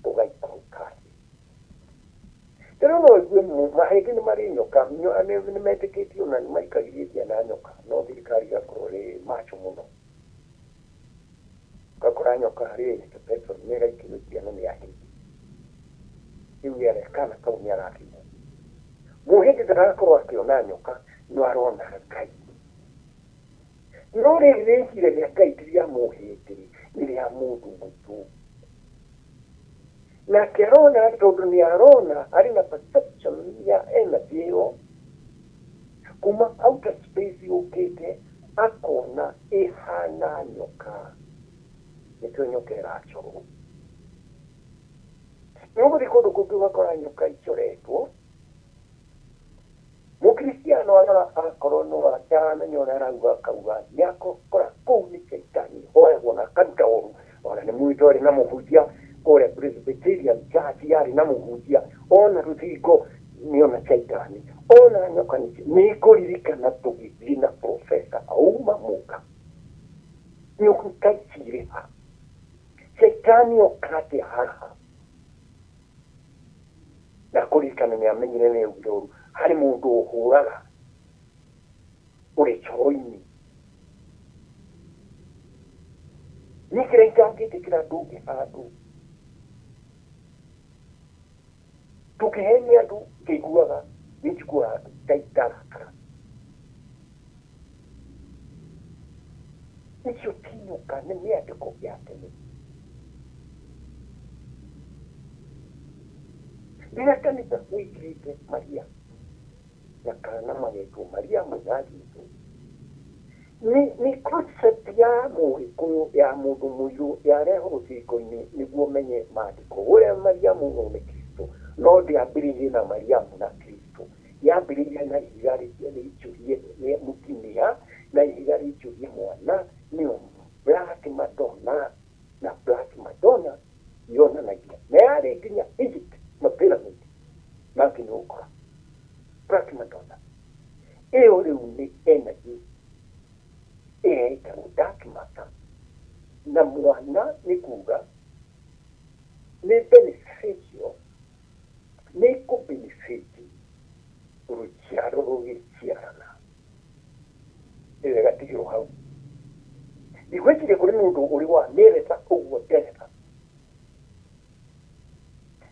ũgaikũrũka thĩ. Rĩu no ũigue mahĩndĩ nĩ marĩ nyoka, nĩ metĩkĩtio na nĩ maikagĩria ciana nyoka, no thirikari ĩgakorwo ĩrĩ macho mũno. Ũgakora nyoka rĩ petrol nĩ ĩraikĩrio ciana nĩ ahĩndĩ. Rĩu yare kana kau nĩ arathimwo. Mũhĩndĩ ndarakorwo akĩona nyoka, no arona Ngai. No rĩrĩ rĩciria rĩa Ngai ti rĩa mũhĩndĩ, nĩ rĩa mũndũ mũitũ. Nake arona tondũ nĩ arona arĩ na perception ya energy ĩyo kuma outer space yũkĩte, akona ĩhana nyoka, nĩkĩo nyoka ĩracorwo. Nĩ ũgũthiĩ kũndũ kũngĩ ũgakora nyoka icoretwo. Mũkristiano arora akorwo no ataramenya ũrĩa arauga, akauga nĩ akora kũu nĩ caitani hoyagwo na akaruta ũru. Ona nĩ mũĩ twarĩ na mũhunjia kũrĩa Presbyterian Church, yarĩ na mũhunjia ona rũthingo nĩona caitani, ona nyoka. Nĩ ngũririkana tũgĩthiĩ na professor auma mũka, nyoka ici irĩ ha? Caitani oka atĩa haha? Na kũririkana nĩ amenyire nĩ augire ũru harĩ mũndũ ũhũraga ũrĩ coro-inĩ. Niĩ kĩrĩa itangĩtĩkĩra, ndũngĩ handũ tũkĩhenia andũ ngĩiguaga nĩ njiguaga ta itarakara. Icio ti nyoka, nĩ mĩandĩko ya tene. Rĩrĩa kanitha wĩkĩrĩte Maria na kana magetwo Mariamu na Jesũ, nĩ concept ya Mũgĩkũyũ ya mũndũ mũirũ yarehwo rũthingo-inĩ nĩguo menye maandĩko ũrĩa Mariamu no nĩ Kristo. No ndĩambĩrĩirie na Mariamu na Kristo, yambĩrĩirie na ihiga rĩicũhie rĩa mũtumia na ihiga rĩicũhie mwana, nĩyo Black Madonna. Na Black Madonna yonanagia na yarĩ nginya Egypt, mapyramid mangĩ nĩ ũkora Black Madonna. Rĩu nĩ energy ĩrĩa ĩtagwo dark matter, na mwana nĩ kuga nĩ beneficial, nĩ kũ benefit rũciaro rũgĩciarana. Ĩyo ĩgatigĩrwo hau. Ndigwĩciria kũrĩ mũndũ ũrĩ wa mĩeretha ũguo nderetha.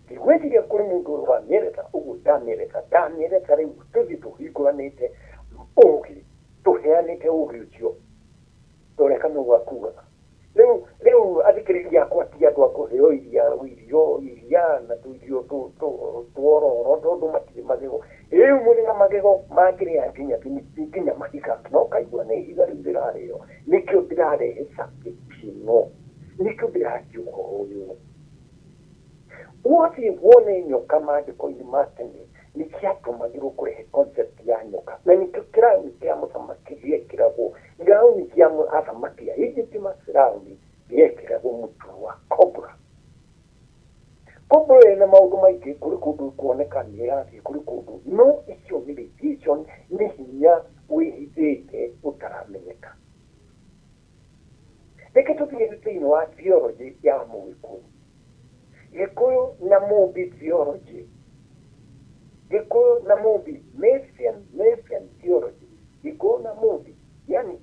Ndigwĩciria kũrĩ mũndũ ũrĩ wa mĩeretha ũguo ndamĩeretha. Ndamĩeretha rĩu tũthiĩ tũhingũranĩte ũgĩ, tũheanĩte ũgĩ ũcio. Torĩa Kamau akugaga. Rĩu rĩu athikĩrĩria akwa ti andũ a kũheo iria irio iria na tũirio twororo tondũ matirĩ magego. Rĩu mũrĩ na magego mangĩrĩa nginya nginya mahiga no kaigua nĩ ihiga rĩu rĩrarĩo. Nĩkĩo ndĩrarehe subject ĩno, nĩkĩo ndĩraria ũhoro ũyũ. Wathiĩ wone nyoka maandĩko-inĩ ma tene nĩ ciatũmagĩrwo kũrehe concept ya nyoka na nĩkĩo kĩrauni kĩa mũthamaki gĩekĩragwo irauni cia athamaki a Egypt mafirauni gĩekĩragwo mũtwe wa cobra. Cobra ĩna maũndũ maingĩ, kũrĩ kũndũ kuoneka nĩ ĩrathiĩ, kũrĩ kũndũ no icio nĩ vision, nĩ hinya wĩhithĩte ũtaramenyeka. Reke tũthiĩ thĩinĩ wa theology ya Mũgĩkũyũ. Gĩkũyũ na Mũmbi theology. Gĩkũyũ na Mũmbi, Messian, Messian theology. Gĩkũyũ na Mũmbi, yani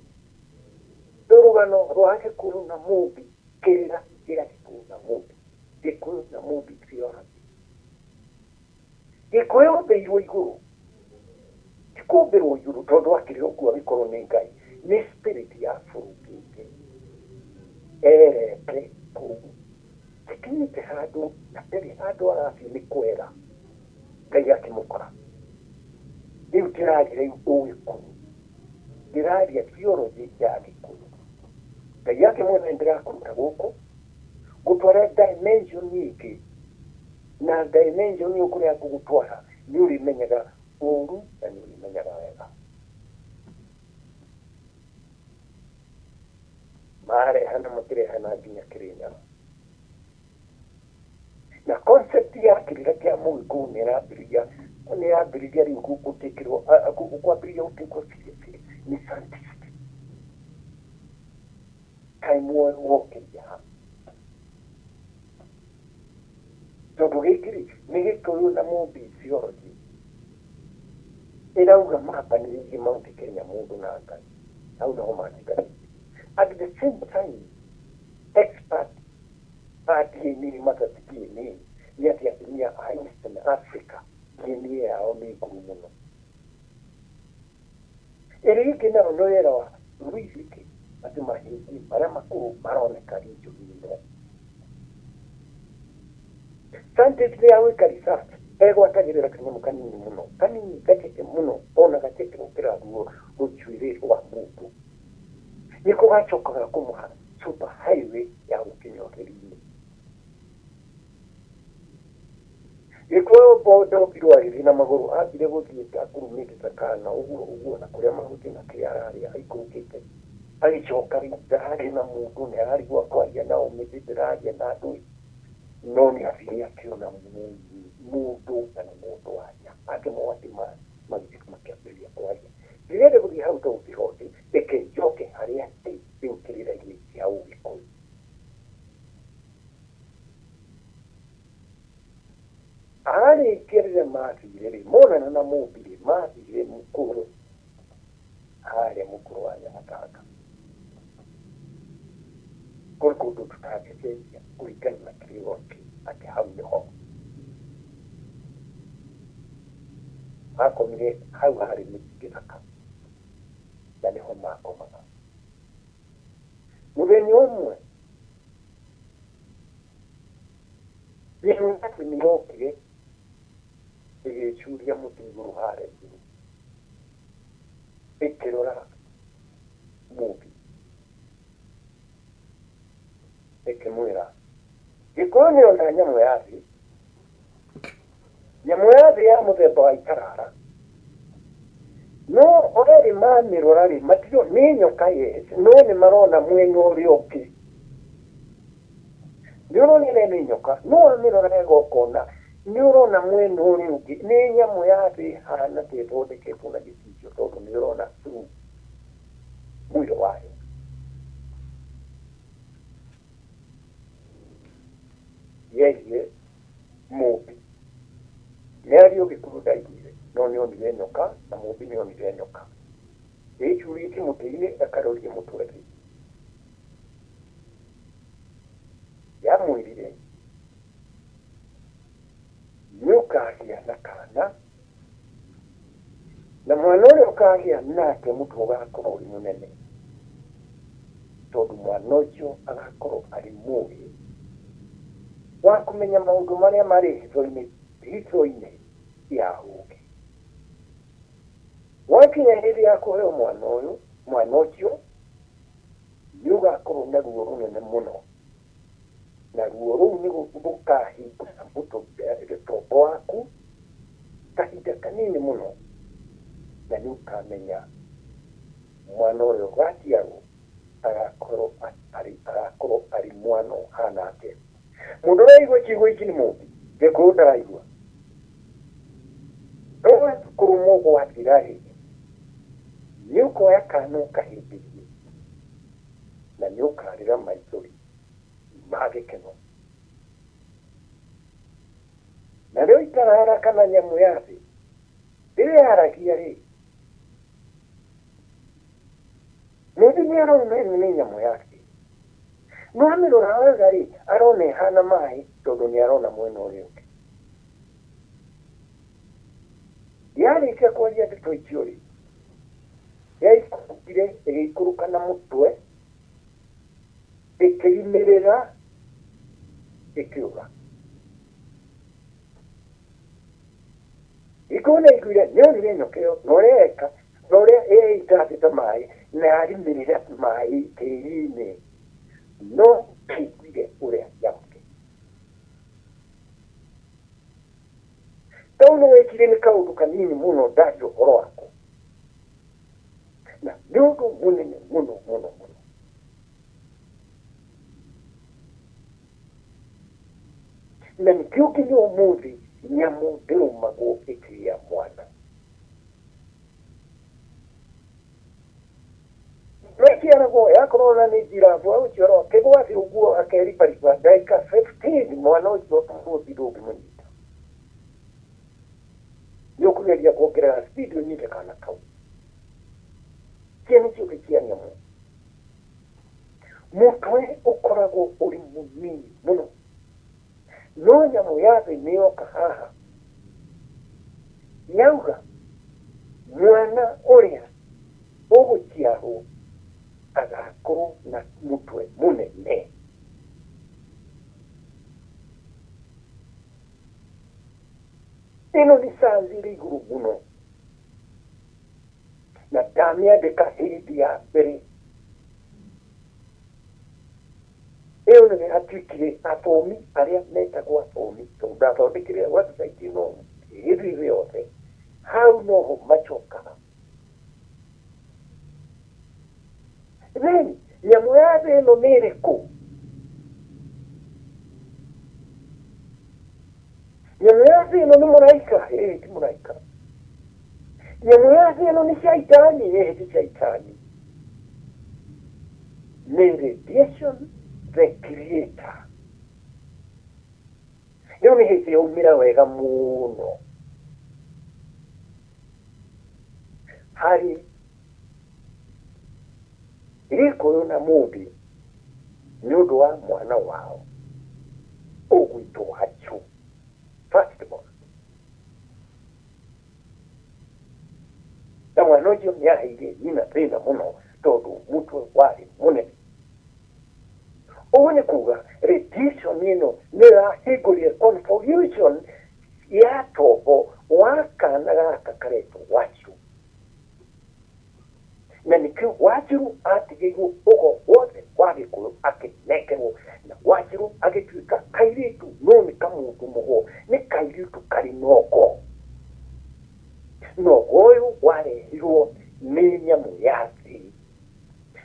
rũgano rwa Gĩkũyũ na Mũmbi, kĩrĩra kĩa Gĩkũyũ na Mũmbi. Gĩkũyũ na Mũmbi theology. Gĩkũyũ ombĩirwo igũrũ, ti kũmbĩrwo igũrũ tondũ akĩrĩ o kuo agĩkorwo nĩ Ngai, nĩ spirit yabũrũkĩte erete kũu ĩkinyĩte handũ na ndarĩ handũ arathiĩ nĩ kwera Ngai akĩmũkora. Rĩu ndĩraria rĩu ũgĩkũyũ, ndĩraria theology ya Gĩkũyũ. Ngai akĩmwĩra nĩ ndĩrakũruta gũkũ ngũtware dimension ĩngĩ na dimension ĩyo kũrĩa ngũgũtwara nĩ ũrĩmenyaga ũru na nĩ ũrĩmenyaga wega. Marehana makĩrehana nginya Kĩrĩnyaga. Na concept ya kĩrĩra kĩa Mũgĩkũyũ nĩ ĩrambĩrĩria nĩ yambĩrĩria rĩu gũtĩkĩrwo kwambĩrĩria gũtĩkwo seriously nĩ scientist. Kaĩ wokĩria ha? Tondũ gĩkĩ rĩ nĩ Gĩkũyũ na Mũmbi theology ĩrauga mambanĩrĩirie Mount Kenya mũndũ na Ngai. Hau nĩho matiganĩte. At the same time expert a DNA maka DNA nĩ atĩ atumia a Eastern Africa DNA yao nĩ ngũrũ mũno. Ĩrĩa ĩngĩ nayo nĩ wĩra wa Louis atĩ mahĩndĩ marĩa makũrũ maroneka region ĩno. Scientist ya gwĩka research egwatagĩrĩra kanyamũ kanini mũno, kanini gaceke mũno, ona gaceke gũkĩra ruo rũnjuĩrĩ rwa mũndũ. Nĩko gacokaga kũmũha super highway ya gũkinya ũtheri-inĩ. Gĩkũyũ ndombirwo agĩthiĩ na magũrũ, ambire gũthiĩ akurumĩte ta kana ũguo ũguo na kũrĩa mahuti na kĩrĩa ararĩa aikũrũkĩte. Agĩcoka rĩu ndararĩ na mũndũ, nĩ ararigwo akwaria nao mĩtĩ, ndĩraria na andũ ĩ. No nĩ athire akĩona mũndũ na nĩ mũndũ wa nja. Akĩmwatĩ magĩthiĩ makĩambĩrĩria kwaria. Ndirenda gũthiĩ hau tondũ ndiho ndĩ, reke njoke harĩa ndĩ rĩu kĩrĩra-inĩ kĩa Ũgĩkũyũ. Arĩkia rĩrĩa mathire rĩ, monana na Mũmbi rĩ, mathire mũkũrũ harĩa mũkũrũ wa Nyagatanga. Kũrĩ kũndũ tũtangĩcenjia kũringana na kĩrĩro kĩu atĩ hau nĩho. Makomire hau harĩ mĩtĩ gĩthaka na nĩho makomaga. Mũthenya ũmwe Nyamũ nĩ yokire ĩgĩcuria mũtĩ igũrũ harĩa igũrũ, ĩkĩrora Mũmbi, ĩkĩmwĩra, Gĩkũyũ nĩ ona nyamũ ya thĩ, nyamũ ya thĩ ya mũthemba wa ikarara, no erĩ mamĩrora rĩ, matiro nĩ nyoka yes, no nĩ marona mwena ũrĩa ũngĩ. Nĩ ũrona ĩrĩa nĩ nyoka, no wamĩrora wega ũkona Nĩ ũrona mwena ũrĩa ũngĩ nĩ nyamũ ya thĩ ĩhana ta ĩthondeketwo na gĩcicio tondũ nĩ ũrona through mwĩrĩ wayo. Yerire Mũmbi. Mĩario Gĩkũyũ ndaiguire no nĩonire nyoka na Mũmbi nĩonire nyoka ĩĩcurĩtie mũtĩ-inĩ ĩkaroria mũtwe thĩ. Yamwĩrire nĩũkagĩa na kaana na mwana ũrĩa ũkagĩa nake mũtwe ũgakorwo ũrĩ mũnene tondũ mwana ũcio agakorwo arĩ mũgĩ wa kũmenya maũndũ marĩa marĩ hitho-inĩ hitho-inĩ ya ũũgĩ. Gwakinya hĩndĩ ya kũheo mwana ũyũ, mwana ũcio, nĩ ũgakorwo na ruo rũnene mũno, na ruo rũu nĩ rũkahingũra tombo waku kahinda kanini mũno, na nĩ ũkamenya mwana ũrĩa ũgaciarwo agakorwo arĩ agakorwo arĩ mwana ũhana atĩa. Mũndũ ũraigua ciugo ici nĩ mũmbi, Gĩkũyũ ndaraigua. No kũrũmwo gwathira-rĩ, nĩ ũkoya kana ũkahĩmbĩrie na nĩ ũkarĩra maithori ma gĩkeno. Narĩo itarara kana nyamũ ya thĩ rĩrĩa yaragia-rĩ, Mũmbi nĩ arona ĩno nĩ nyamũ ya thĩ. No amĩrora wega-rĩ, arona ĩhana maĩ tondũ nĩ arona mwena ũrĩa ũngĩ. Yarĩkia kwaria ndeto icio-rĩ, yaikũrũkire ĩgĩikũrũka na mũtwe, ĩkĩrimĩrĩra, ĩkĩũra. Gĩkũyũ nĩaiguire nĩonire nyoka ĩyo na ũrĩa eka na ũrĩa yeita thĩ ta maĩ na yarimĩrĩra maĩ tĩri-inĩ no ndaiguire ũrĩa yaugire. Kau nĩwekire nĩ kaũndũ kanini mũno ndaria ũhoro wako na nĩ ũndũ mũnene mũno mũno mũno. Na nĩkĩo nginya ũmũthĩ nyamũ ndĩrũmagwo ĩkĩgĩa mwana. No ĩciaragwo yakorwo ona nĩ njirabu agũciarwo akĩgwa thĩ ũguo akeribariba ndagĩka 15 mwana ũcio mũthi ndũngĩmũnyita. Nĩ ũkũgeria kuongerera speed ũnyite kana kau. Ciana ciothe cia nyamũ Mũtwe ũkoragwo ũrĩ mũnini mũno, no nyamũ ya thĩ nĩ yoka haha yauga mwana ũrĩa ũgũciarwo agakorwo na mũtwe mũnene. Ĩno nĩ sayansi ĩrĩ igũrũ mũno na ndamĩandĩka hĩndĩ ya mbere. Ĩyo nĩyo yatuĩkire athomi arĩa metagwo athomi, tondũ ndathondekire website ĩno ĩgĩthiĩ thĩ yothe, hau noho macokaga. Then nyamũ ya thĩ ĩno nĩ ĩrĩkũ? Nyamũ ya thĩ ĩno nĩ mũraika? Ĩĩ ti mũraika. Nyamũ ya thĩ ĩno nĩ shaitani? Ĩĩ ti shaitani. Nĩ radiation the creator. Rĩu nĩ hĩndĩ yaumĩra wega mũno harĩ Gĩkũyũ na Mũmbi nĩ ũndũ wa mwana wao ũgwĩtwo Wanjirũ, first born. Na mwana ũcio nĩ aheire nyina thĩna mũno tondũ mũtwe warĩ mũnene. Ũguo nĩ kuga radiation ĩno nĩyo yahingũrire convolution ya tombo wa kana gaka karetwo Wanjirũ. Na nĩkĩo Wanjirũ atigĩirwo ũgo wothe wa Gĩkũyũ akĩnengerwo, na Wanjirũ agĩtuĩka kairĩtu no nĩ kamũndũ mũgo, nĩ kairĩtu karĩ na ũgo. Na ũgo ũyũ warehirwo nĩ nyamũ ya thĩ.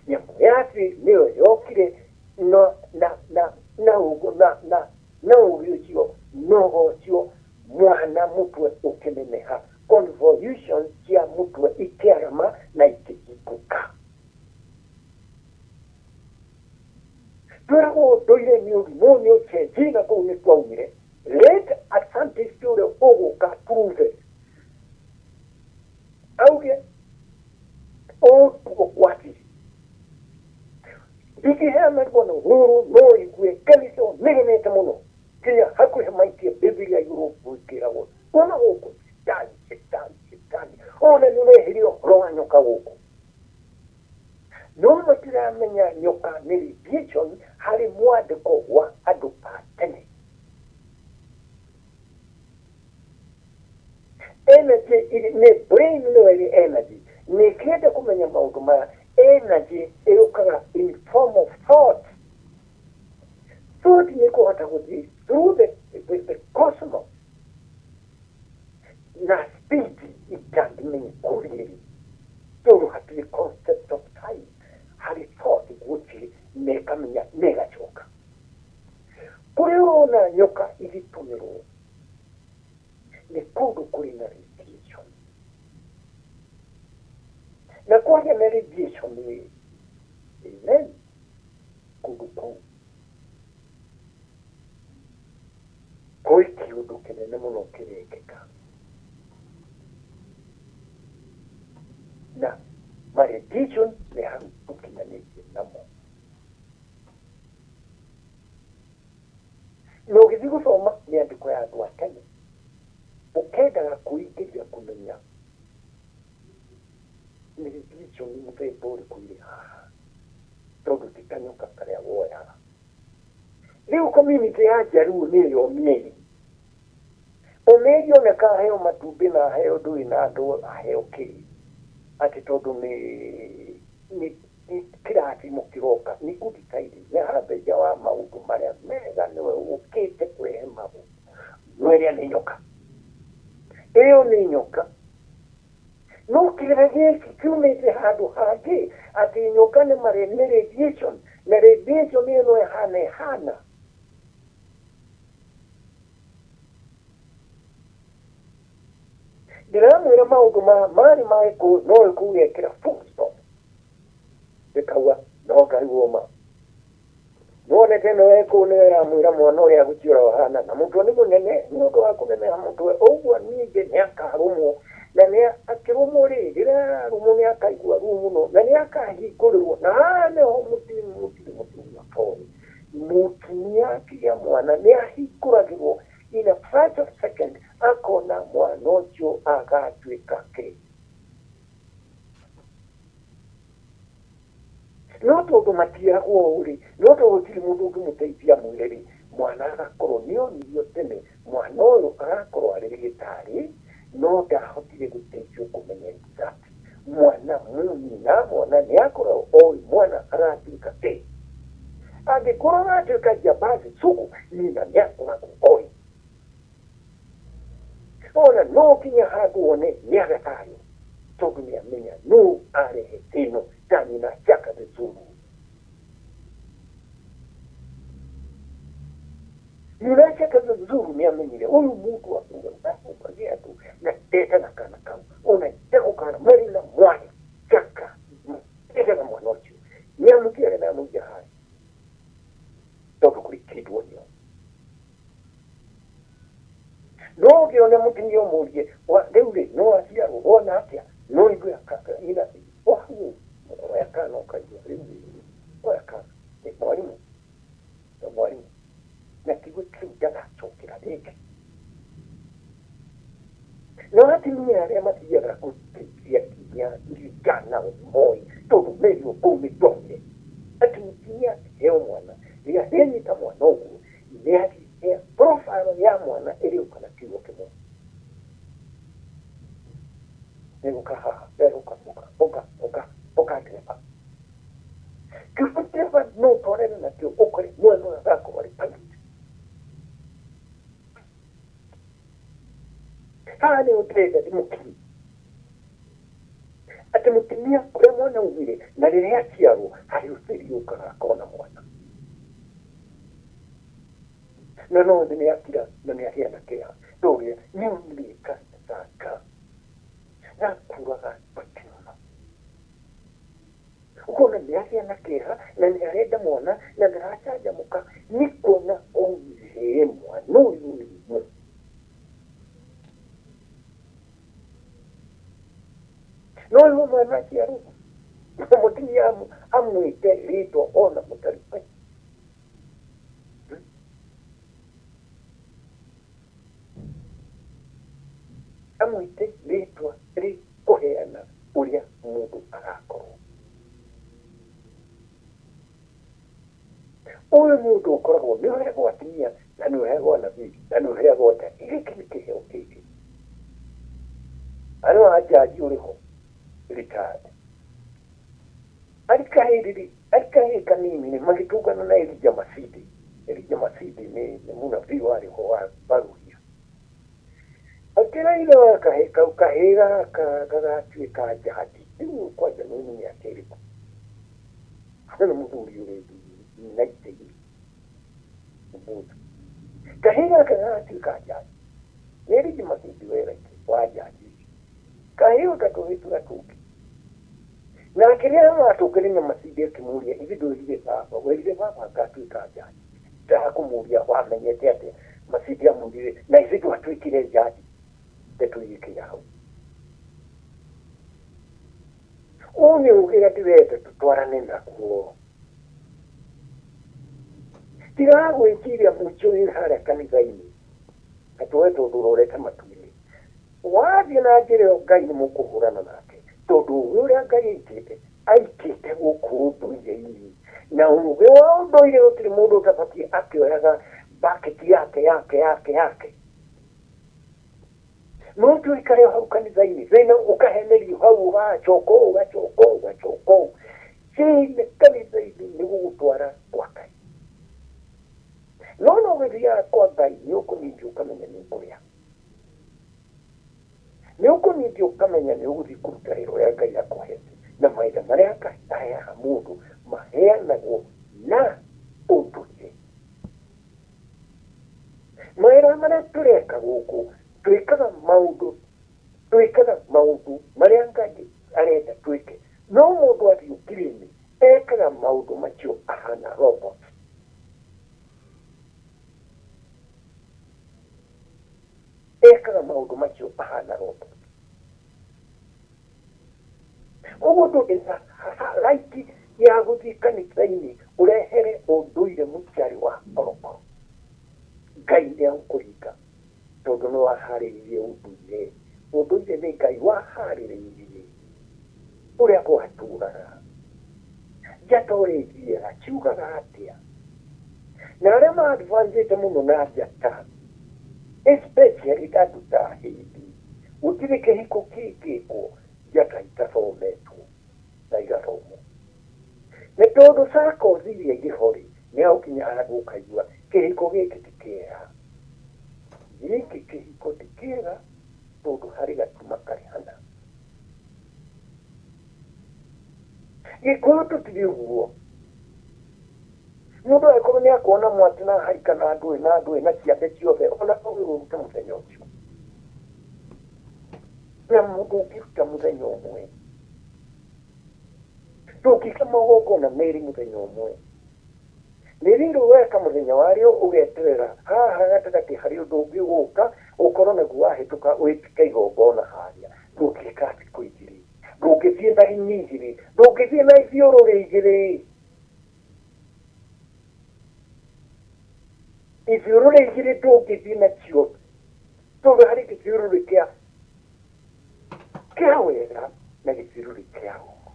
Nyamũ ya thĩ nĩyo yokire na na na na ũgo na na na ũgĩ ũcio na ũgo ũcio. Mwana mũtwe ũkĩneneha, convolution cia mũtwe ikĩarama na ikĩhingũka. Twĩragwo ũndũire nĩ ũrimũ nĩ ũcenji na kũu nĩ twaumire. Let a scientist ũrĩa ũgũka prove it. Auge ũũ tiguo gwathiĩ. Ndingĩheana rũgano rũrũ no igue kanitha ũnegenete mũno nginya hakuhĩ maikie Bibilia igũrũ gwĩkĩragwo kuma gũkũ cetani cetani cetani ona nĩ ũreheria ũhoro wa nyoka gũkũ. No matiramenya nyoka nĩ radiation harĩ mwandĩko wa andũ a tene. Energy iri nĩ brain nĩyo ĩrĩ energy na ĩkĩenda kũmenya maũndũ maya energy ĩũkaga in form of thought. Thought nĩ ĩkũhota gũthiĩ through the cosmos na speed itangĩmenyeka kũrĩa ĩrĩ tondũ hatirĩ concept of time harĩ thought gũthiĩ na ĩkamenya na ĩgacoka. Kũrĩa ũrona nyoka igĩtũmĩrwo nĩ kũndũ kũrĩ na radiation. Na kwagĩa na radiation rĩ, amen, kũndũ kũu kwĩ kĩũndũ kĩnene mũno kĩrekĩka. Na ma radiation nĩ hau tũkinyanĩtie namo. Na ũgĩthiĩ gũthoma mĩandĩko ya andũ a tene, ũkendaga kũingĩria kũmenya nĩ radiation mũthemba ũrĩkũ ĩrĩ haha, tondũ ti kanyoka karĩa woyaga. Rĩu community ya Njaruo nĩ ĩyo Omĩeri. Omĩeri oneka aheo matumbĩ na aheo ndũĩ na andũ aheo kĩ, atĩ tondũ nĩ nĩ nĩ kĩrathimo kĩroka, nĩ good tidings, nĩ harbinger wa maũndũ marĩa mega, nĩwe ũkĩte kũrehe maũndũ. No ĩrĩa nĩ nyoka. Ĩyo nĩ nyoka. No kĩrĩra gĩkĩ kiumĩte handũ hangĩ, atĩ nyoka nĩ marĩ nĩ radiation, na radiation ĩno ĩhana ĩhana. Ndĩramwĩra maũndũ ma marĩ ma gĩkũyũ no gĩkũyũ gĩekĩra full stop. Gĩkauga no Ngai woma. Nĩwonete ĩno ya gĩkũyũ nĩyo ĩramwĩra mwana ũrĩa agũciara ũhana na mũtwe nĩ mũnene nĩ ũndũ wa kũneneha mũtwe ũguo ningĩ nĩ akarũmwo na nĩ akĩrũmwo rĩ rĩrĩa ararũmwo nĩ akaigua ruo mũno na nĩ akahingũrĩrwo na haha nĩho mũtini mũtini mũtumia ũtoĩ mũtumia akĩgĩa mwana nĩ ahingũragĩrwo in a flash of second akona mwana ũcio agatuĩka kĩ. No tondũ matiĩragwo ũũ rĩ, no tondũ gũtirĩ mũndũ ũngĩmũteithia amwĩre rĩ, mwana agakorwo nĩ onirio tene mwana ũyũ agakorwo arĩ rĩgĩtarĩ, no ndahotire gũteithio kũmenya exact mwana mũnyina mwana nĩ akorwo oĩ mwana agatuĩka kĩ. Angĩkorwo agatuĩka jambazi sugu, nyina nĩ akoragwo oĩ. Ona no nginya handũ wone nĩ aga thayũ tondũ nĩ amenya nũ arehe thĩno ta nyina Chaka the Zulu. Nyina Chaka the Zulu nĩ amenyire ũyũ mũndũ akuga akũmagia andũ na ndetana kana kau ona ndegũkana marĩ na mwana Chaka ndetana mwana ũcio nĩ amũtigare na amũiga harĩa tondũ kũrĩ kĩndũ onio. No ũngĩona mũtumia ũmũrie, rĩu rĩ, no aciarwo, wona atĩa? No igue nyina, o hau oya kana ũkaigua, rĩu rĩ, oya kana, nĩ mwarimũ, nĩ mwarimũ. Na kiugo kĩu ndagacokera rĩngĩ. No atumia arĩa mathiaga gũteithia nginya ndirikana moĩ tondũ merirwo kũu nĩ twaumire. Atĩ mũtumia akĩheo mwana, rĩrĩa anyita mwana ũguo, nĩ athiĩte profile ya mwana ĩrĩũka na kiugo kĩmwe. Nĩgũka haha, ũka, ũka, ũka, ũka, ũka ndereba. Kiugo ndereba no ũtwarane nakĩo ũkore mwana ũyũ agakorwo arĩ pilot. Haha nĩho ndĩrenda ndĩmũkinyie. Atĩ mũtumia kũrĩa mwana aumire na rĩrĩa aciarwo harĩ ũtheri ũkaga akona mwana. Na no nĩ akira na nĩ agĩa na kĩeha. Tũrĩa nĩ onire gathanga gakuraga tũtinga. Ũkona nĩ agĩa na kĩeha na nĩ arenda mwana na ndaracanjamũka nĩ kuona onire mwana ũyũ nĩ mũru. No ũyũ mwana aciarwo mũtumia amwĩte rĩtwa ona mũtarĩ. Amwĩte rĩtwa rĩkũheana ũrĩa mũndũ agakorwo. Ũyũ nĩ ũndũ ũkoragwo nĩ ũheagwo atumia na nĩ ũheagwo anabii na nĩ ũheagwo ateti. Gĩkĩ nĩ kĩheo kĩngĩ. Arĩ wa njanji ũrĩ ho retired. Arĩ kahĩĩ arĩ kahĩĩ kanini nĩ magĩtũngana na Elijah Masinde. Elijah Masinde nĩ nĩ mũnabii warĩ ho wa Baruhia. Akĩra ithe wa kahĩĩ kau, kahĩĩ gaka gagatuĩka njanji. Rĩu kwanja nĩ nĩ mĩaka ĩrĩkũ? Nĩ mũthuri ũrĩ naitĩ-inĩ ũmũthĩ. Kahĩĩ gaka gagatuĩka njanji. Nĩ Elijah Masinde weraite wa njanji ũcio. Kahĩĩ o ta tũhĩĩ tũrĩa tũngĩ. Nake rĩrĩa maratũngania na Masinde akĩmũria, ithe ndwĩrire baba, werire baba ngatuĩka njanji. Ndakũmũria wamenyete atĩa? Masinde amwĩrire, na ithe ndwatuĩkire njanji. Ndeto igĩkinya hau. Ũũ nĩ ũgĩ ũrĩa ndĩrenda tũtwarane naguo. Tigaga gwĩciria mũico wĩ harĩa kanitha-inĩ, atĩ we tondũ ũrorete matu-inĩ. Wathiĩ na njĩra ĩyo Ngai nĩ mũkũhũrana nake, tondũ ũgĩ ũrĩa Ngai aitĩte, aitĩte gũkũ ũndũire-inĩ. Na ũgĩ wa ũndũire gũtirĩ mũndũ ũtabatiĩ akĩoyaga baketi yake yake yake yake. No ũikare hau kanitha-inĩ, thĩna ũkahenerio hau ũgacoka ũũ ũgacoka ũũ ũgacoka ũũ. Thĩna kanitha-inĩ nĩ gũgũtwara kwa Ngai. No no ũgĩthiaga kwa Ngai nĩ ũkũningĩ ũkamenya nĩ ũkũrĩa. Nĩ ũkũningĩ ũkamenya nĩ ũgũthiĩ kũruta wĩra ũrĩa Ngai akũhete. Na mawĩra marĩa Ngai aheaga mũndũ maheanagwo na ũndũire. Mawĩra marĩa tũreka gũkũ, twĩkaga maũndũ twĩkaga maũndũ marĩa Ngai arenda twĩke. No mũndũ athiĩ ũkiri-inĩ, ekaga maũndũ macio ahana robot. Ekaga maũndũ macio ahana robot. Ũguo ndũrĩ na right ya gũthiĩ kanitha-inĩ ũrehere ũndũire mũciarĩ wa korokoro. Ngai nĩ agũkũringa tondũ nĩ waharĩrĩirie ũndũire. Ũndũire nĩ Ngai waharĩrĩirie ũrĩa gwatũraga. Njata ũrĩa ithiaga ciugaga atĩa? Na arĩa ma advance mũno na njata, especially andũ ta Ahĩndĩ, gũtirĩ kĩhiko kĩngĩkwo njata itathometwo na igathomwo. Nĩ tondũ circles iria irĩ ho rĩ, nĩ hagũkinya handũ ũkaigua kĩhiko gĩkĩ ti kĩega. Gĩkĩ kĩhiko ti kĩega tondũ harĩ gatuma karĩ hana. Gĩkũyũ tũtirĩ ũguo. Mũndũ angĩkorwo nĩ akuona mwatĩ na harika na ndũĩ na ndũĩ na ciande ciothe ona no wĩrwo ũrute mũthenya ũcio. Na mũndũ ũngĩruta mũthenya ũmwe. Ndũngĩka magongona merĩ mũthenya ũmwe. Rĩrĩ weka mũthenya warĩo ũgeterera haha gatagatĩ harĩ ũndũ ũngĩ ũgũka ũkorwo naguo wahĩtũka wĩke igongona harĩa. Ndũngĩka thikũ igĩrĩ. Ndũngĩthiĩ na ini igĩrĩ. Ndũngĩthiĩ na ithiũrũrĩ igĩrĩ. Ithiũrũrĩ igĩrĩ ndũngĩthiĩ nacio tondũ harĩ gĩthiũrũrĩ kĩa kĩa wega na gĩthiũrũrĩ kĩa ũũru.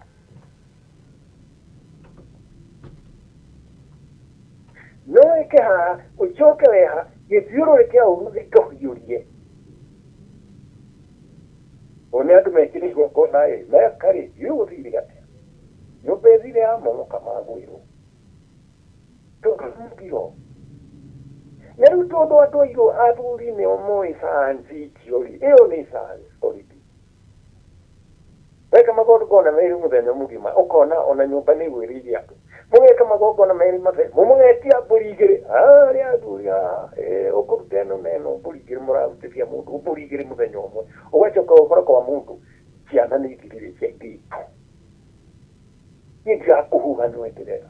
No wĩke haha ũcoke weha gĩthiũrũrĩ kĩa ũũru gĩkũhiũrie. One andũ mekĩre igongona ĩ meka rĩ ndiũĩ gũthire atĩa. Nyũmba ĩthire yamomoka magwĩrwo. Tondũ nĩ mũgiro. Na rĩu tondũ andũ airũ athuri nĩo moĩ sayansi icio rĩ, ĩyo nĩ sayansi already. Weka magongona merĩ mũthenya mũgima ũkona ona nyũmba nĩ ĩgwĩrĩire andũ. Mũgeka magongona merĩ mabe, mũgetia mbũri igĩrĩ, arĩa athuri haha, ũkũruta ĩno na ĩno mbũri igĩrĩ mũrarutithia mũndũ mbũri igĩrĩ mũthenya ũmwe, ũgacoka ũkora kwa mũndũ ciana nĩ ithirire cia airĩtu. Niĩ ndirakũhuha nĩwe ndĩrera.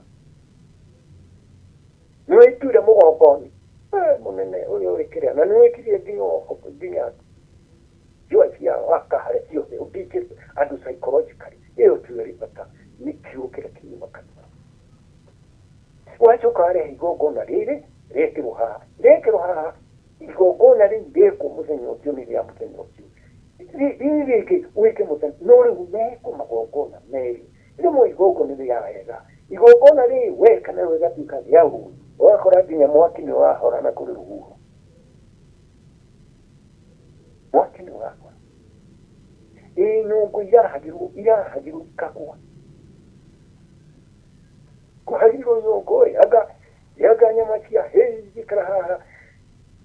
Nĩ wĩtuire mũgongoni mũnene ũrĩa ũrĩ kĩrĩa na nĩ wĩkirie nginya nginya njũa cia waka harĩa ciothe ũngĩingĩ andũ psychologically ĩyo tiyo ĩrĩ bata nĩ kiugo kĩrĩa kiuma kanua. Wacoka warehe igongona rĩrĩ rĩekĩrwo haha rĩekĩrwo haha igongona rĩu rĩekwo mũthenya ũcio nĩ rĩa mũthenya ũcio rĩrĩ rĩngĩ wĩke mũthenya no rĩu mekwo magongona merĩ rĩmwe igongona rĩa wega igongona rĩrĩ weka narĩo rĩgatuĩka rĩa ũru ũgakora nginya mwaki nĩ ũrahora na kũrĩ rũhuho mwaki nĩ ũrahora ĩ nyũngũ irahagĩrwo irahagĩrwo ikagwa kũhagĩrwo nyũngũ ĩ anga anga nyama cia hĩ igĩikara haha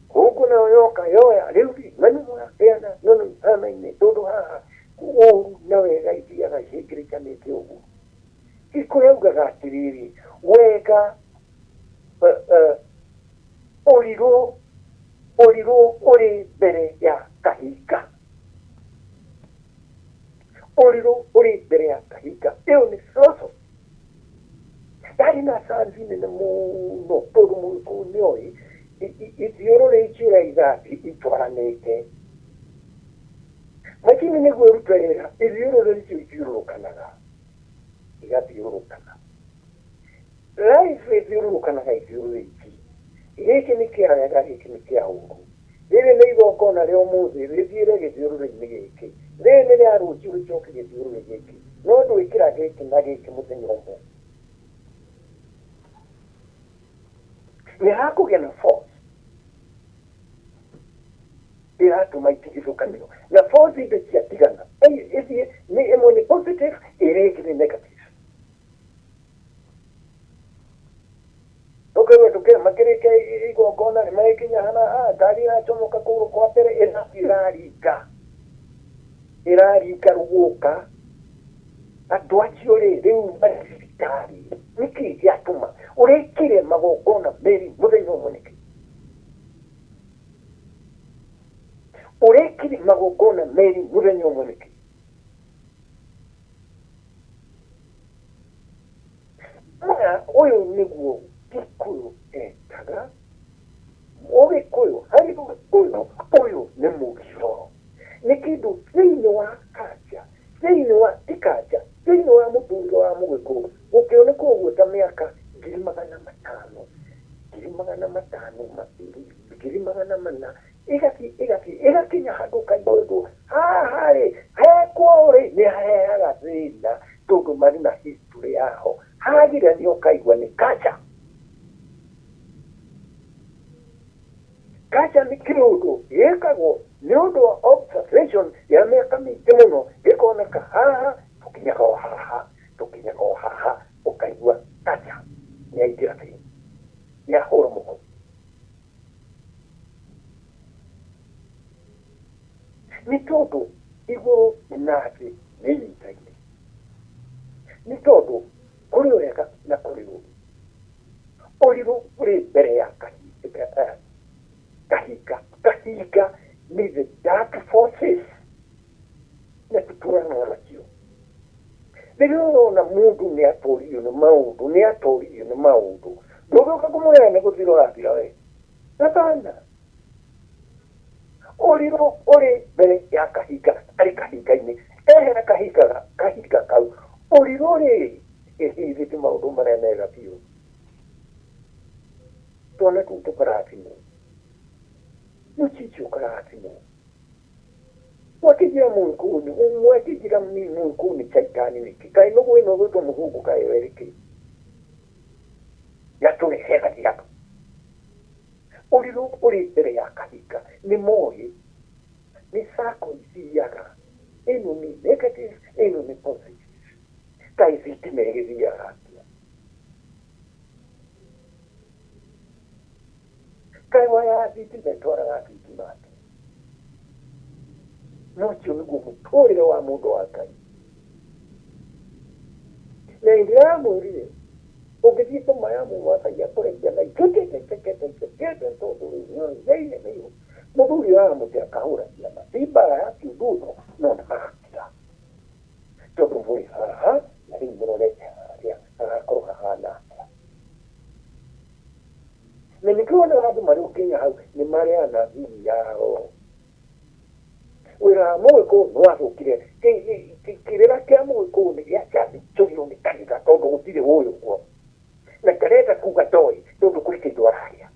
hũngũ nayo yoka yoya rĩu rĩ ng'ano mũraheana ng'ano ihanaine tondũ haha ũru na wega ithiaga ihĩngĩrĩkanĩte ũguo Gĩkũyũ augaga atĩrĩrĩ wega ũrirũ ũrirũ ũrĩ mbere ya kahinga ũrirũ ũrĩ mbere ya kahinga ĩyo nĩ philosophy yarĩ na sanzi nene mũno tondũ mũgĩkũyũ nĩoĩ ithiũrũrĩ icio ũrĩa ithathi itwaranĩte macini nĩguo ĩrute wĩra ithiũrũrĩ icio ithiũrũrũkanaga igathiũrũrũkana life ĩthiũrũrũkanaga ithiũrũrĩ ici gĩkĩ nĩ kĩa wega gĩkĩ nĩ kĩa ũru rĩrĩ nĩ igongona rĩa ũmũthĩ rĩthiĩre gĩthiũrũrĩ-inĩ gĩkĩ rĩrĩ nĩ rĩa rũciũ rĩcoke gĩthiũrũrĩ gĩkĩ no ndwĩkĩra gĩkĩ na gĩkĩ mũthenya ũmwe nĩ hakũgĩa na force ĩratũma itigithũkanio na force indo ciatigana ĩthiĩ nĩ ĩmwe nĩ positive ĩrĩa ĩngĩ nĩ negative ũkaigua tũkĩ makĩrĩkia igongona rĩ magĩkinya hana ah, ngari ĩracomoka kũgũrũ kwa mbere ĩrathiĩ ĩraringa ĩraringa rũgũka andũ acio rĩ rĩu marĩ thibitarĩ nĩkĩ gĩatũma ũrekire magongona merĩ mũthenya ũmwe nĩkĩ ũrekire magongona merĩ mũthenya ũmwe nĩkĩ Maya ũyũ nĩguo Gĩkũyũ etaga Ũgĩkũyũ harĩ Ũgĩkũyũ ũyũ nĩ mũgiro nĩ kĩndũ thĩinĩ wa kanja thĩinĩ wa ti kanja thĩinĩ wa mũtũrĩre wa Mũgĩkũyũ gũkĩoneka ũguo ta mĩaka 500,000 500,000 400,000 ĩgathiĩ ĩgathiĩ ĩgakinya handũ ũkaigua ũndũ haha rĩ hekwo rĩ nĩ harehaga thĩna tondũ marĩ na history yaho hagiranio ũkaigua nĩ culture culture nĩ kĩũndũ gĩkagwo nĩ ũndũ wa observation ya mĩaka mĩingĩ mũno gĩkoneka haha tũkinyaga o haha tũkinyaga o haha ũkaigua culture nĩ yaingĩra thĩinĩ nĩ yahũra mũhũri Nĩ tondũ igũrũ na thĩ nĩ inyitaine. Nĩ tondũ kũrĩ wega na kũrĩ ũru. Ũrirũ ũrĩ mbere ya kahinga. Kahinga nĩ the dark forces na tũtũranaga nacio. Rĩrĩa ũrona mũndũ nĩ atoririo nĩ maũndũ, nĩ atoririo nĩ maũndũ, ndũgĩũka kũmwĩra nĩ gũthira ũrathira we. Hapana. Ũrirũ ũrĩ mbere ya kahinga, arĩ kahinga-inĩ. Ehera kahinga, kahinga kau. Ũrirũ rĩ, ĩhĩ ti maũndũ marĩa mega biũ. Twana tũu tũkarathimwo. Mũcicio ũkarathimwo. Mwakĩnjĩra mũgĩkũyũ nĩ mwakĩnjĩra mũgĩkũyũ nĩ caitani nĩkĩ? Kaĩ nũgũ ĩno ĩgwĩtwo mũthũngũ kaĩ yo ĩrĩ kĩ? Yatũrehera gĩatũ. Ũrirũ ũrĩ mbere ya kahinga nĩ moĩ nĩ circle ithiaga ĩno nĩ negative ĩno nĩ positive. Kaĩ thitima ĩgĩthiaga atĩa? Kaĩ waya ya thitima ĩtwaraga thitima atĩa? No ũcio nĩguo mũtũrĩre wa mũndũ wa Ngai. Na hĩndĩ ĩrĩa aramwĩrire Ũngĩthiĩ boma ya mũmathai akũrekia na ikĩkĩkĩkĩkĩkĩkĩ tondũ rĩu mũthuri wa mũtĩ akahũra ciana ti mbara ya kiunduno no nĩ magakira tondũ mũrĩ haha na rĩu mũrorete harĩa hagakorwo hahana atĩa. Na nĩkĩo wonaga andũ marĩ ũkinya hau nĩ mareana thiri yao. Wĩra wa mũgĩkũyũ nĩ wathũkire. Kĩrĩra kĩa mũgĩkũyũ nĩ gĩacabicũrio nĩ kanitha tondũ gũtirĩ ũĩ ũguo. Na ndarenda kuga ndoĩ tondũ kũrĩ kĩndũ ararĩa.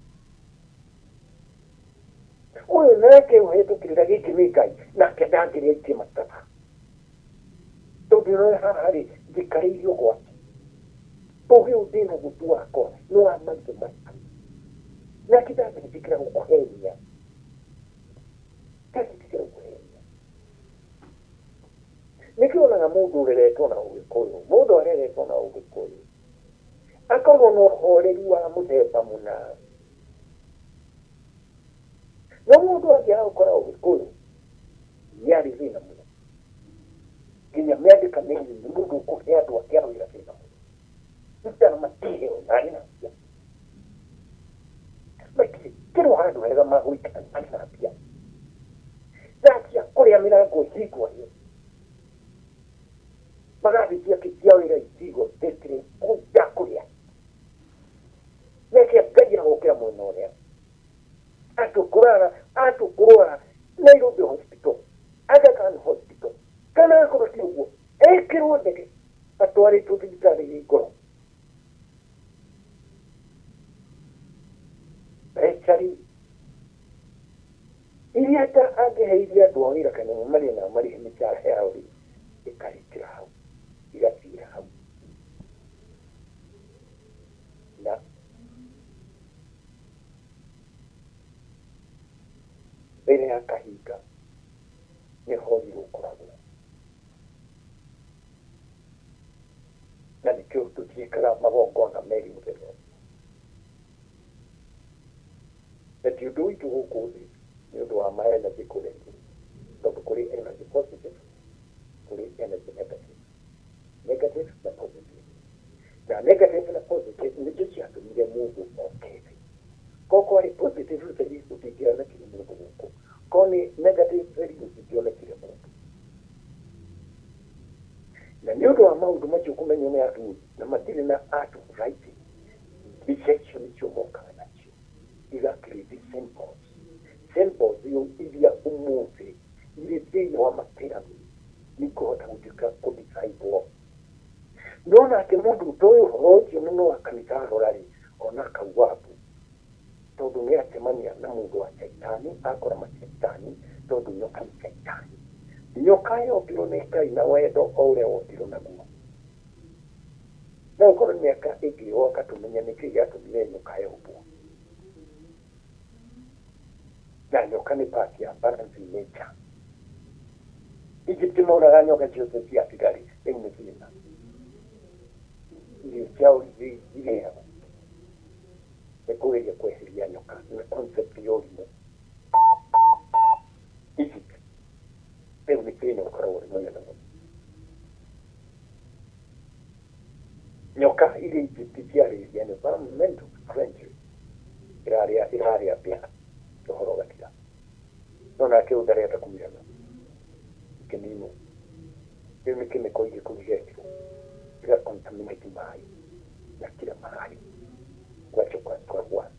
Ũyũ nake ũhetwo kĩrĩra gĩkĩ nĩ Ngai nake ndangĩrĩa aikie mataba. Tondũ ĩno haha rĩ njikarĩire ũgwati. Ũgĩ ũyũ ndĩnaguo ti wakwa nĩ wa maithe maitũ. Nake ndangĩtĩkĩra gũkũhenia. Ndangĩtĩkĩra gũkũhenia. Nĩkĩo wonaga mũndũ ũreretwo na ũgĩkũyũ, mũndũ areretwo na ũgĩkũyũ akoragwo na ũhoreru wa mũthemba mũna. No mũndũ angĩaga gũkora ũgĩkũyũ nĩ arĩ thĩna mũno. Nginya mĩandĩkanĩrie nĩ mũndũ ũkũhe andũ ake a wĩra thĩna mũno. Itara matiheo na arĩ na mbia. Matingĩkĩrwo handũ hega ma gũikara na arĩ na mbia. Thaa cia kũrĩa mĩrango ĩhingwo magathiĩ ciake cia wĩra ihingwo thĩtirĩ kũnja kũrĩa. Nake Ngai agokĩra mwena ũrĩa. Atũkũrara atũkũrwara Nairobi Hospital, Aga Khan Hospital, kana akorwo ti ũguo ekĩrwo ndege atwarĩtwo thibitarĩ ya ngoro. Mbeca rĩ iria ta angĩheire andũ a wĩra kana marĩe nao marĩhe mĩcara yao rĩ ĩkarĩkĩra hau igatigĩra hau na mbere ya kahinda nĩho ũrirũ ũkoragwo. Na nĩkĩo tũtiĩkaga magongona merĩ mũthenya ũmwe. Na ti ũndũ witũ gũkũ thĩ nĩ ũndũ wa ma energy kũrĩa igũrũ, tondũ kũrĩ energy positive, kũrĩ energy negative. Negative na positive. Na negative na positive nĩcio ciatũmire mũndũ oke thĩ. Ko kwarĩ positive theri gũtingĩonekire mũndũ gũkũ. Ko nĩ negative theri gũtingĩonekire mũndũ. Na nĩ ũndũ wa maũndũ macio kũmenywo nĩ athuri na matirĩ na art of writing, mbica icio nĩcio mokaga nacio igakĩrĩthi symbols. Symbols iria ũmũthĩ irĩ thĩinĩ wa mapyramid nĩikũhota gũtuĩka kũdecipherwo. No nake mũndũ ũtoĩ ũhoro ũcio na no wa kanitha arora rĩ, ona akauga mbu. Tondũ nĩ acemania na mũndũ wa caitani, akora macaitani tondũ nyoka nĩ caitani. Nyoka yombirwo nĩ Ngai na wendo o ũrĩa wombirwo naguo. No ũkorwo mĩaka ĩngĩ yoka tũmenye nĩkĩ gĩatũmire nyoka yombwo. Na nyoka nĩ part ya balancing nature. Egypt monaga nyoka ciothe ciatiga rĩ, rĩu nĩ thĩna. Irio ciao irĩagwo. Nĩ kũgeria kweheria nyoka na concept ya ũrimũ. Egypt rĩu nĩ thĩna ũkoragwo ũrĩ mũnene mũno. Nyoka iria Egypt ciarĩria environmental friendly ĩrarĩa ĩrarĩa mbĩa ũhoro ũgathira. No nake ũyũ ndarenda kũmĩona ĩkĩninwo. Rĩu nĩ chemical irĩkũ irekĩrwo iga contaminate maĩ na kila mahali gwacoka kwagwa.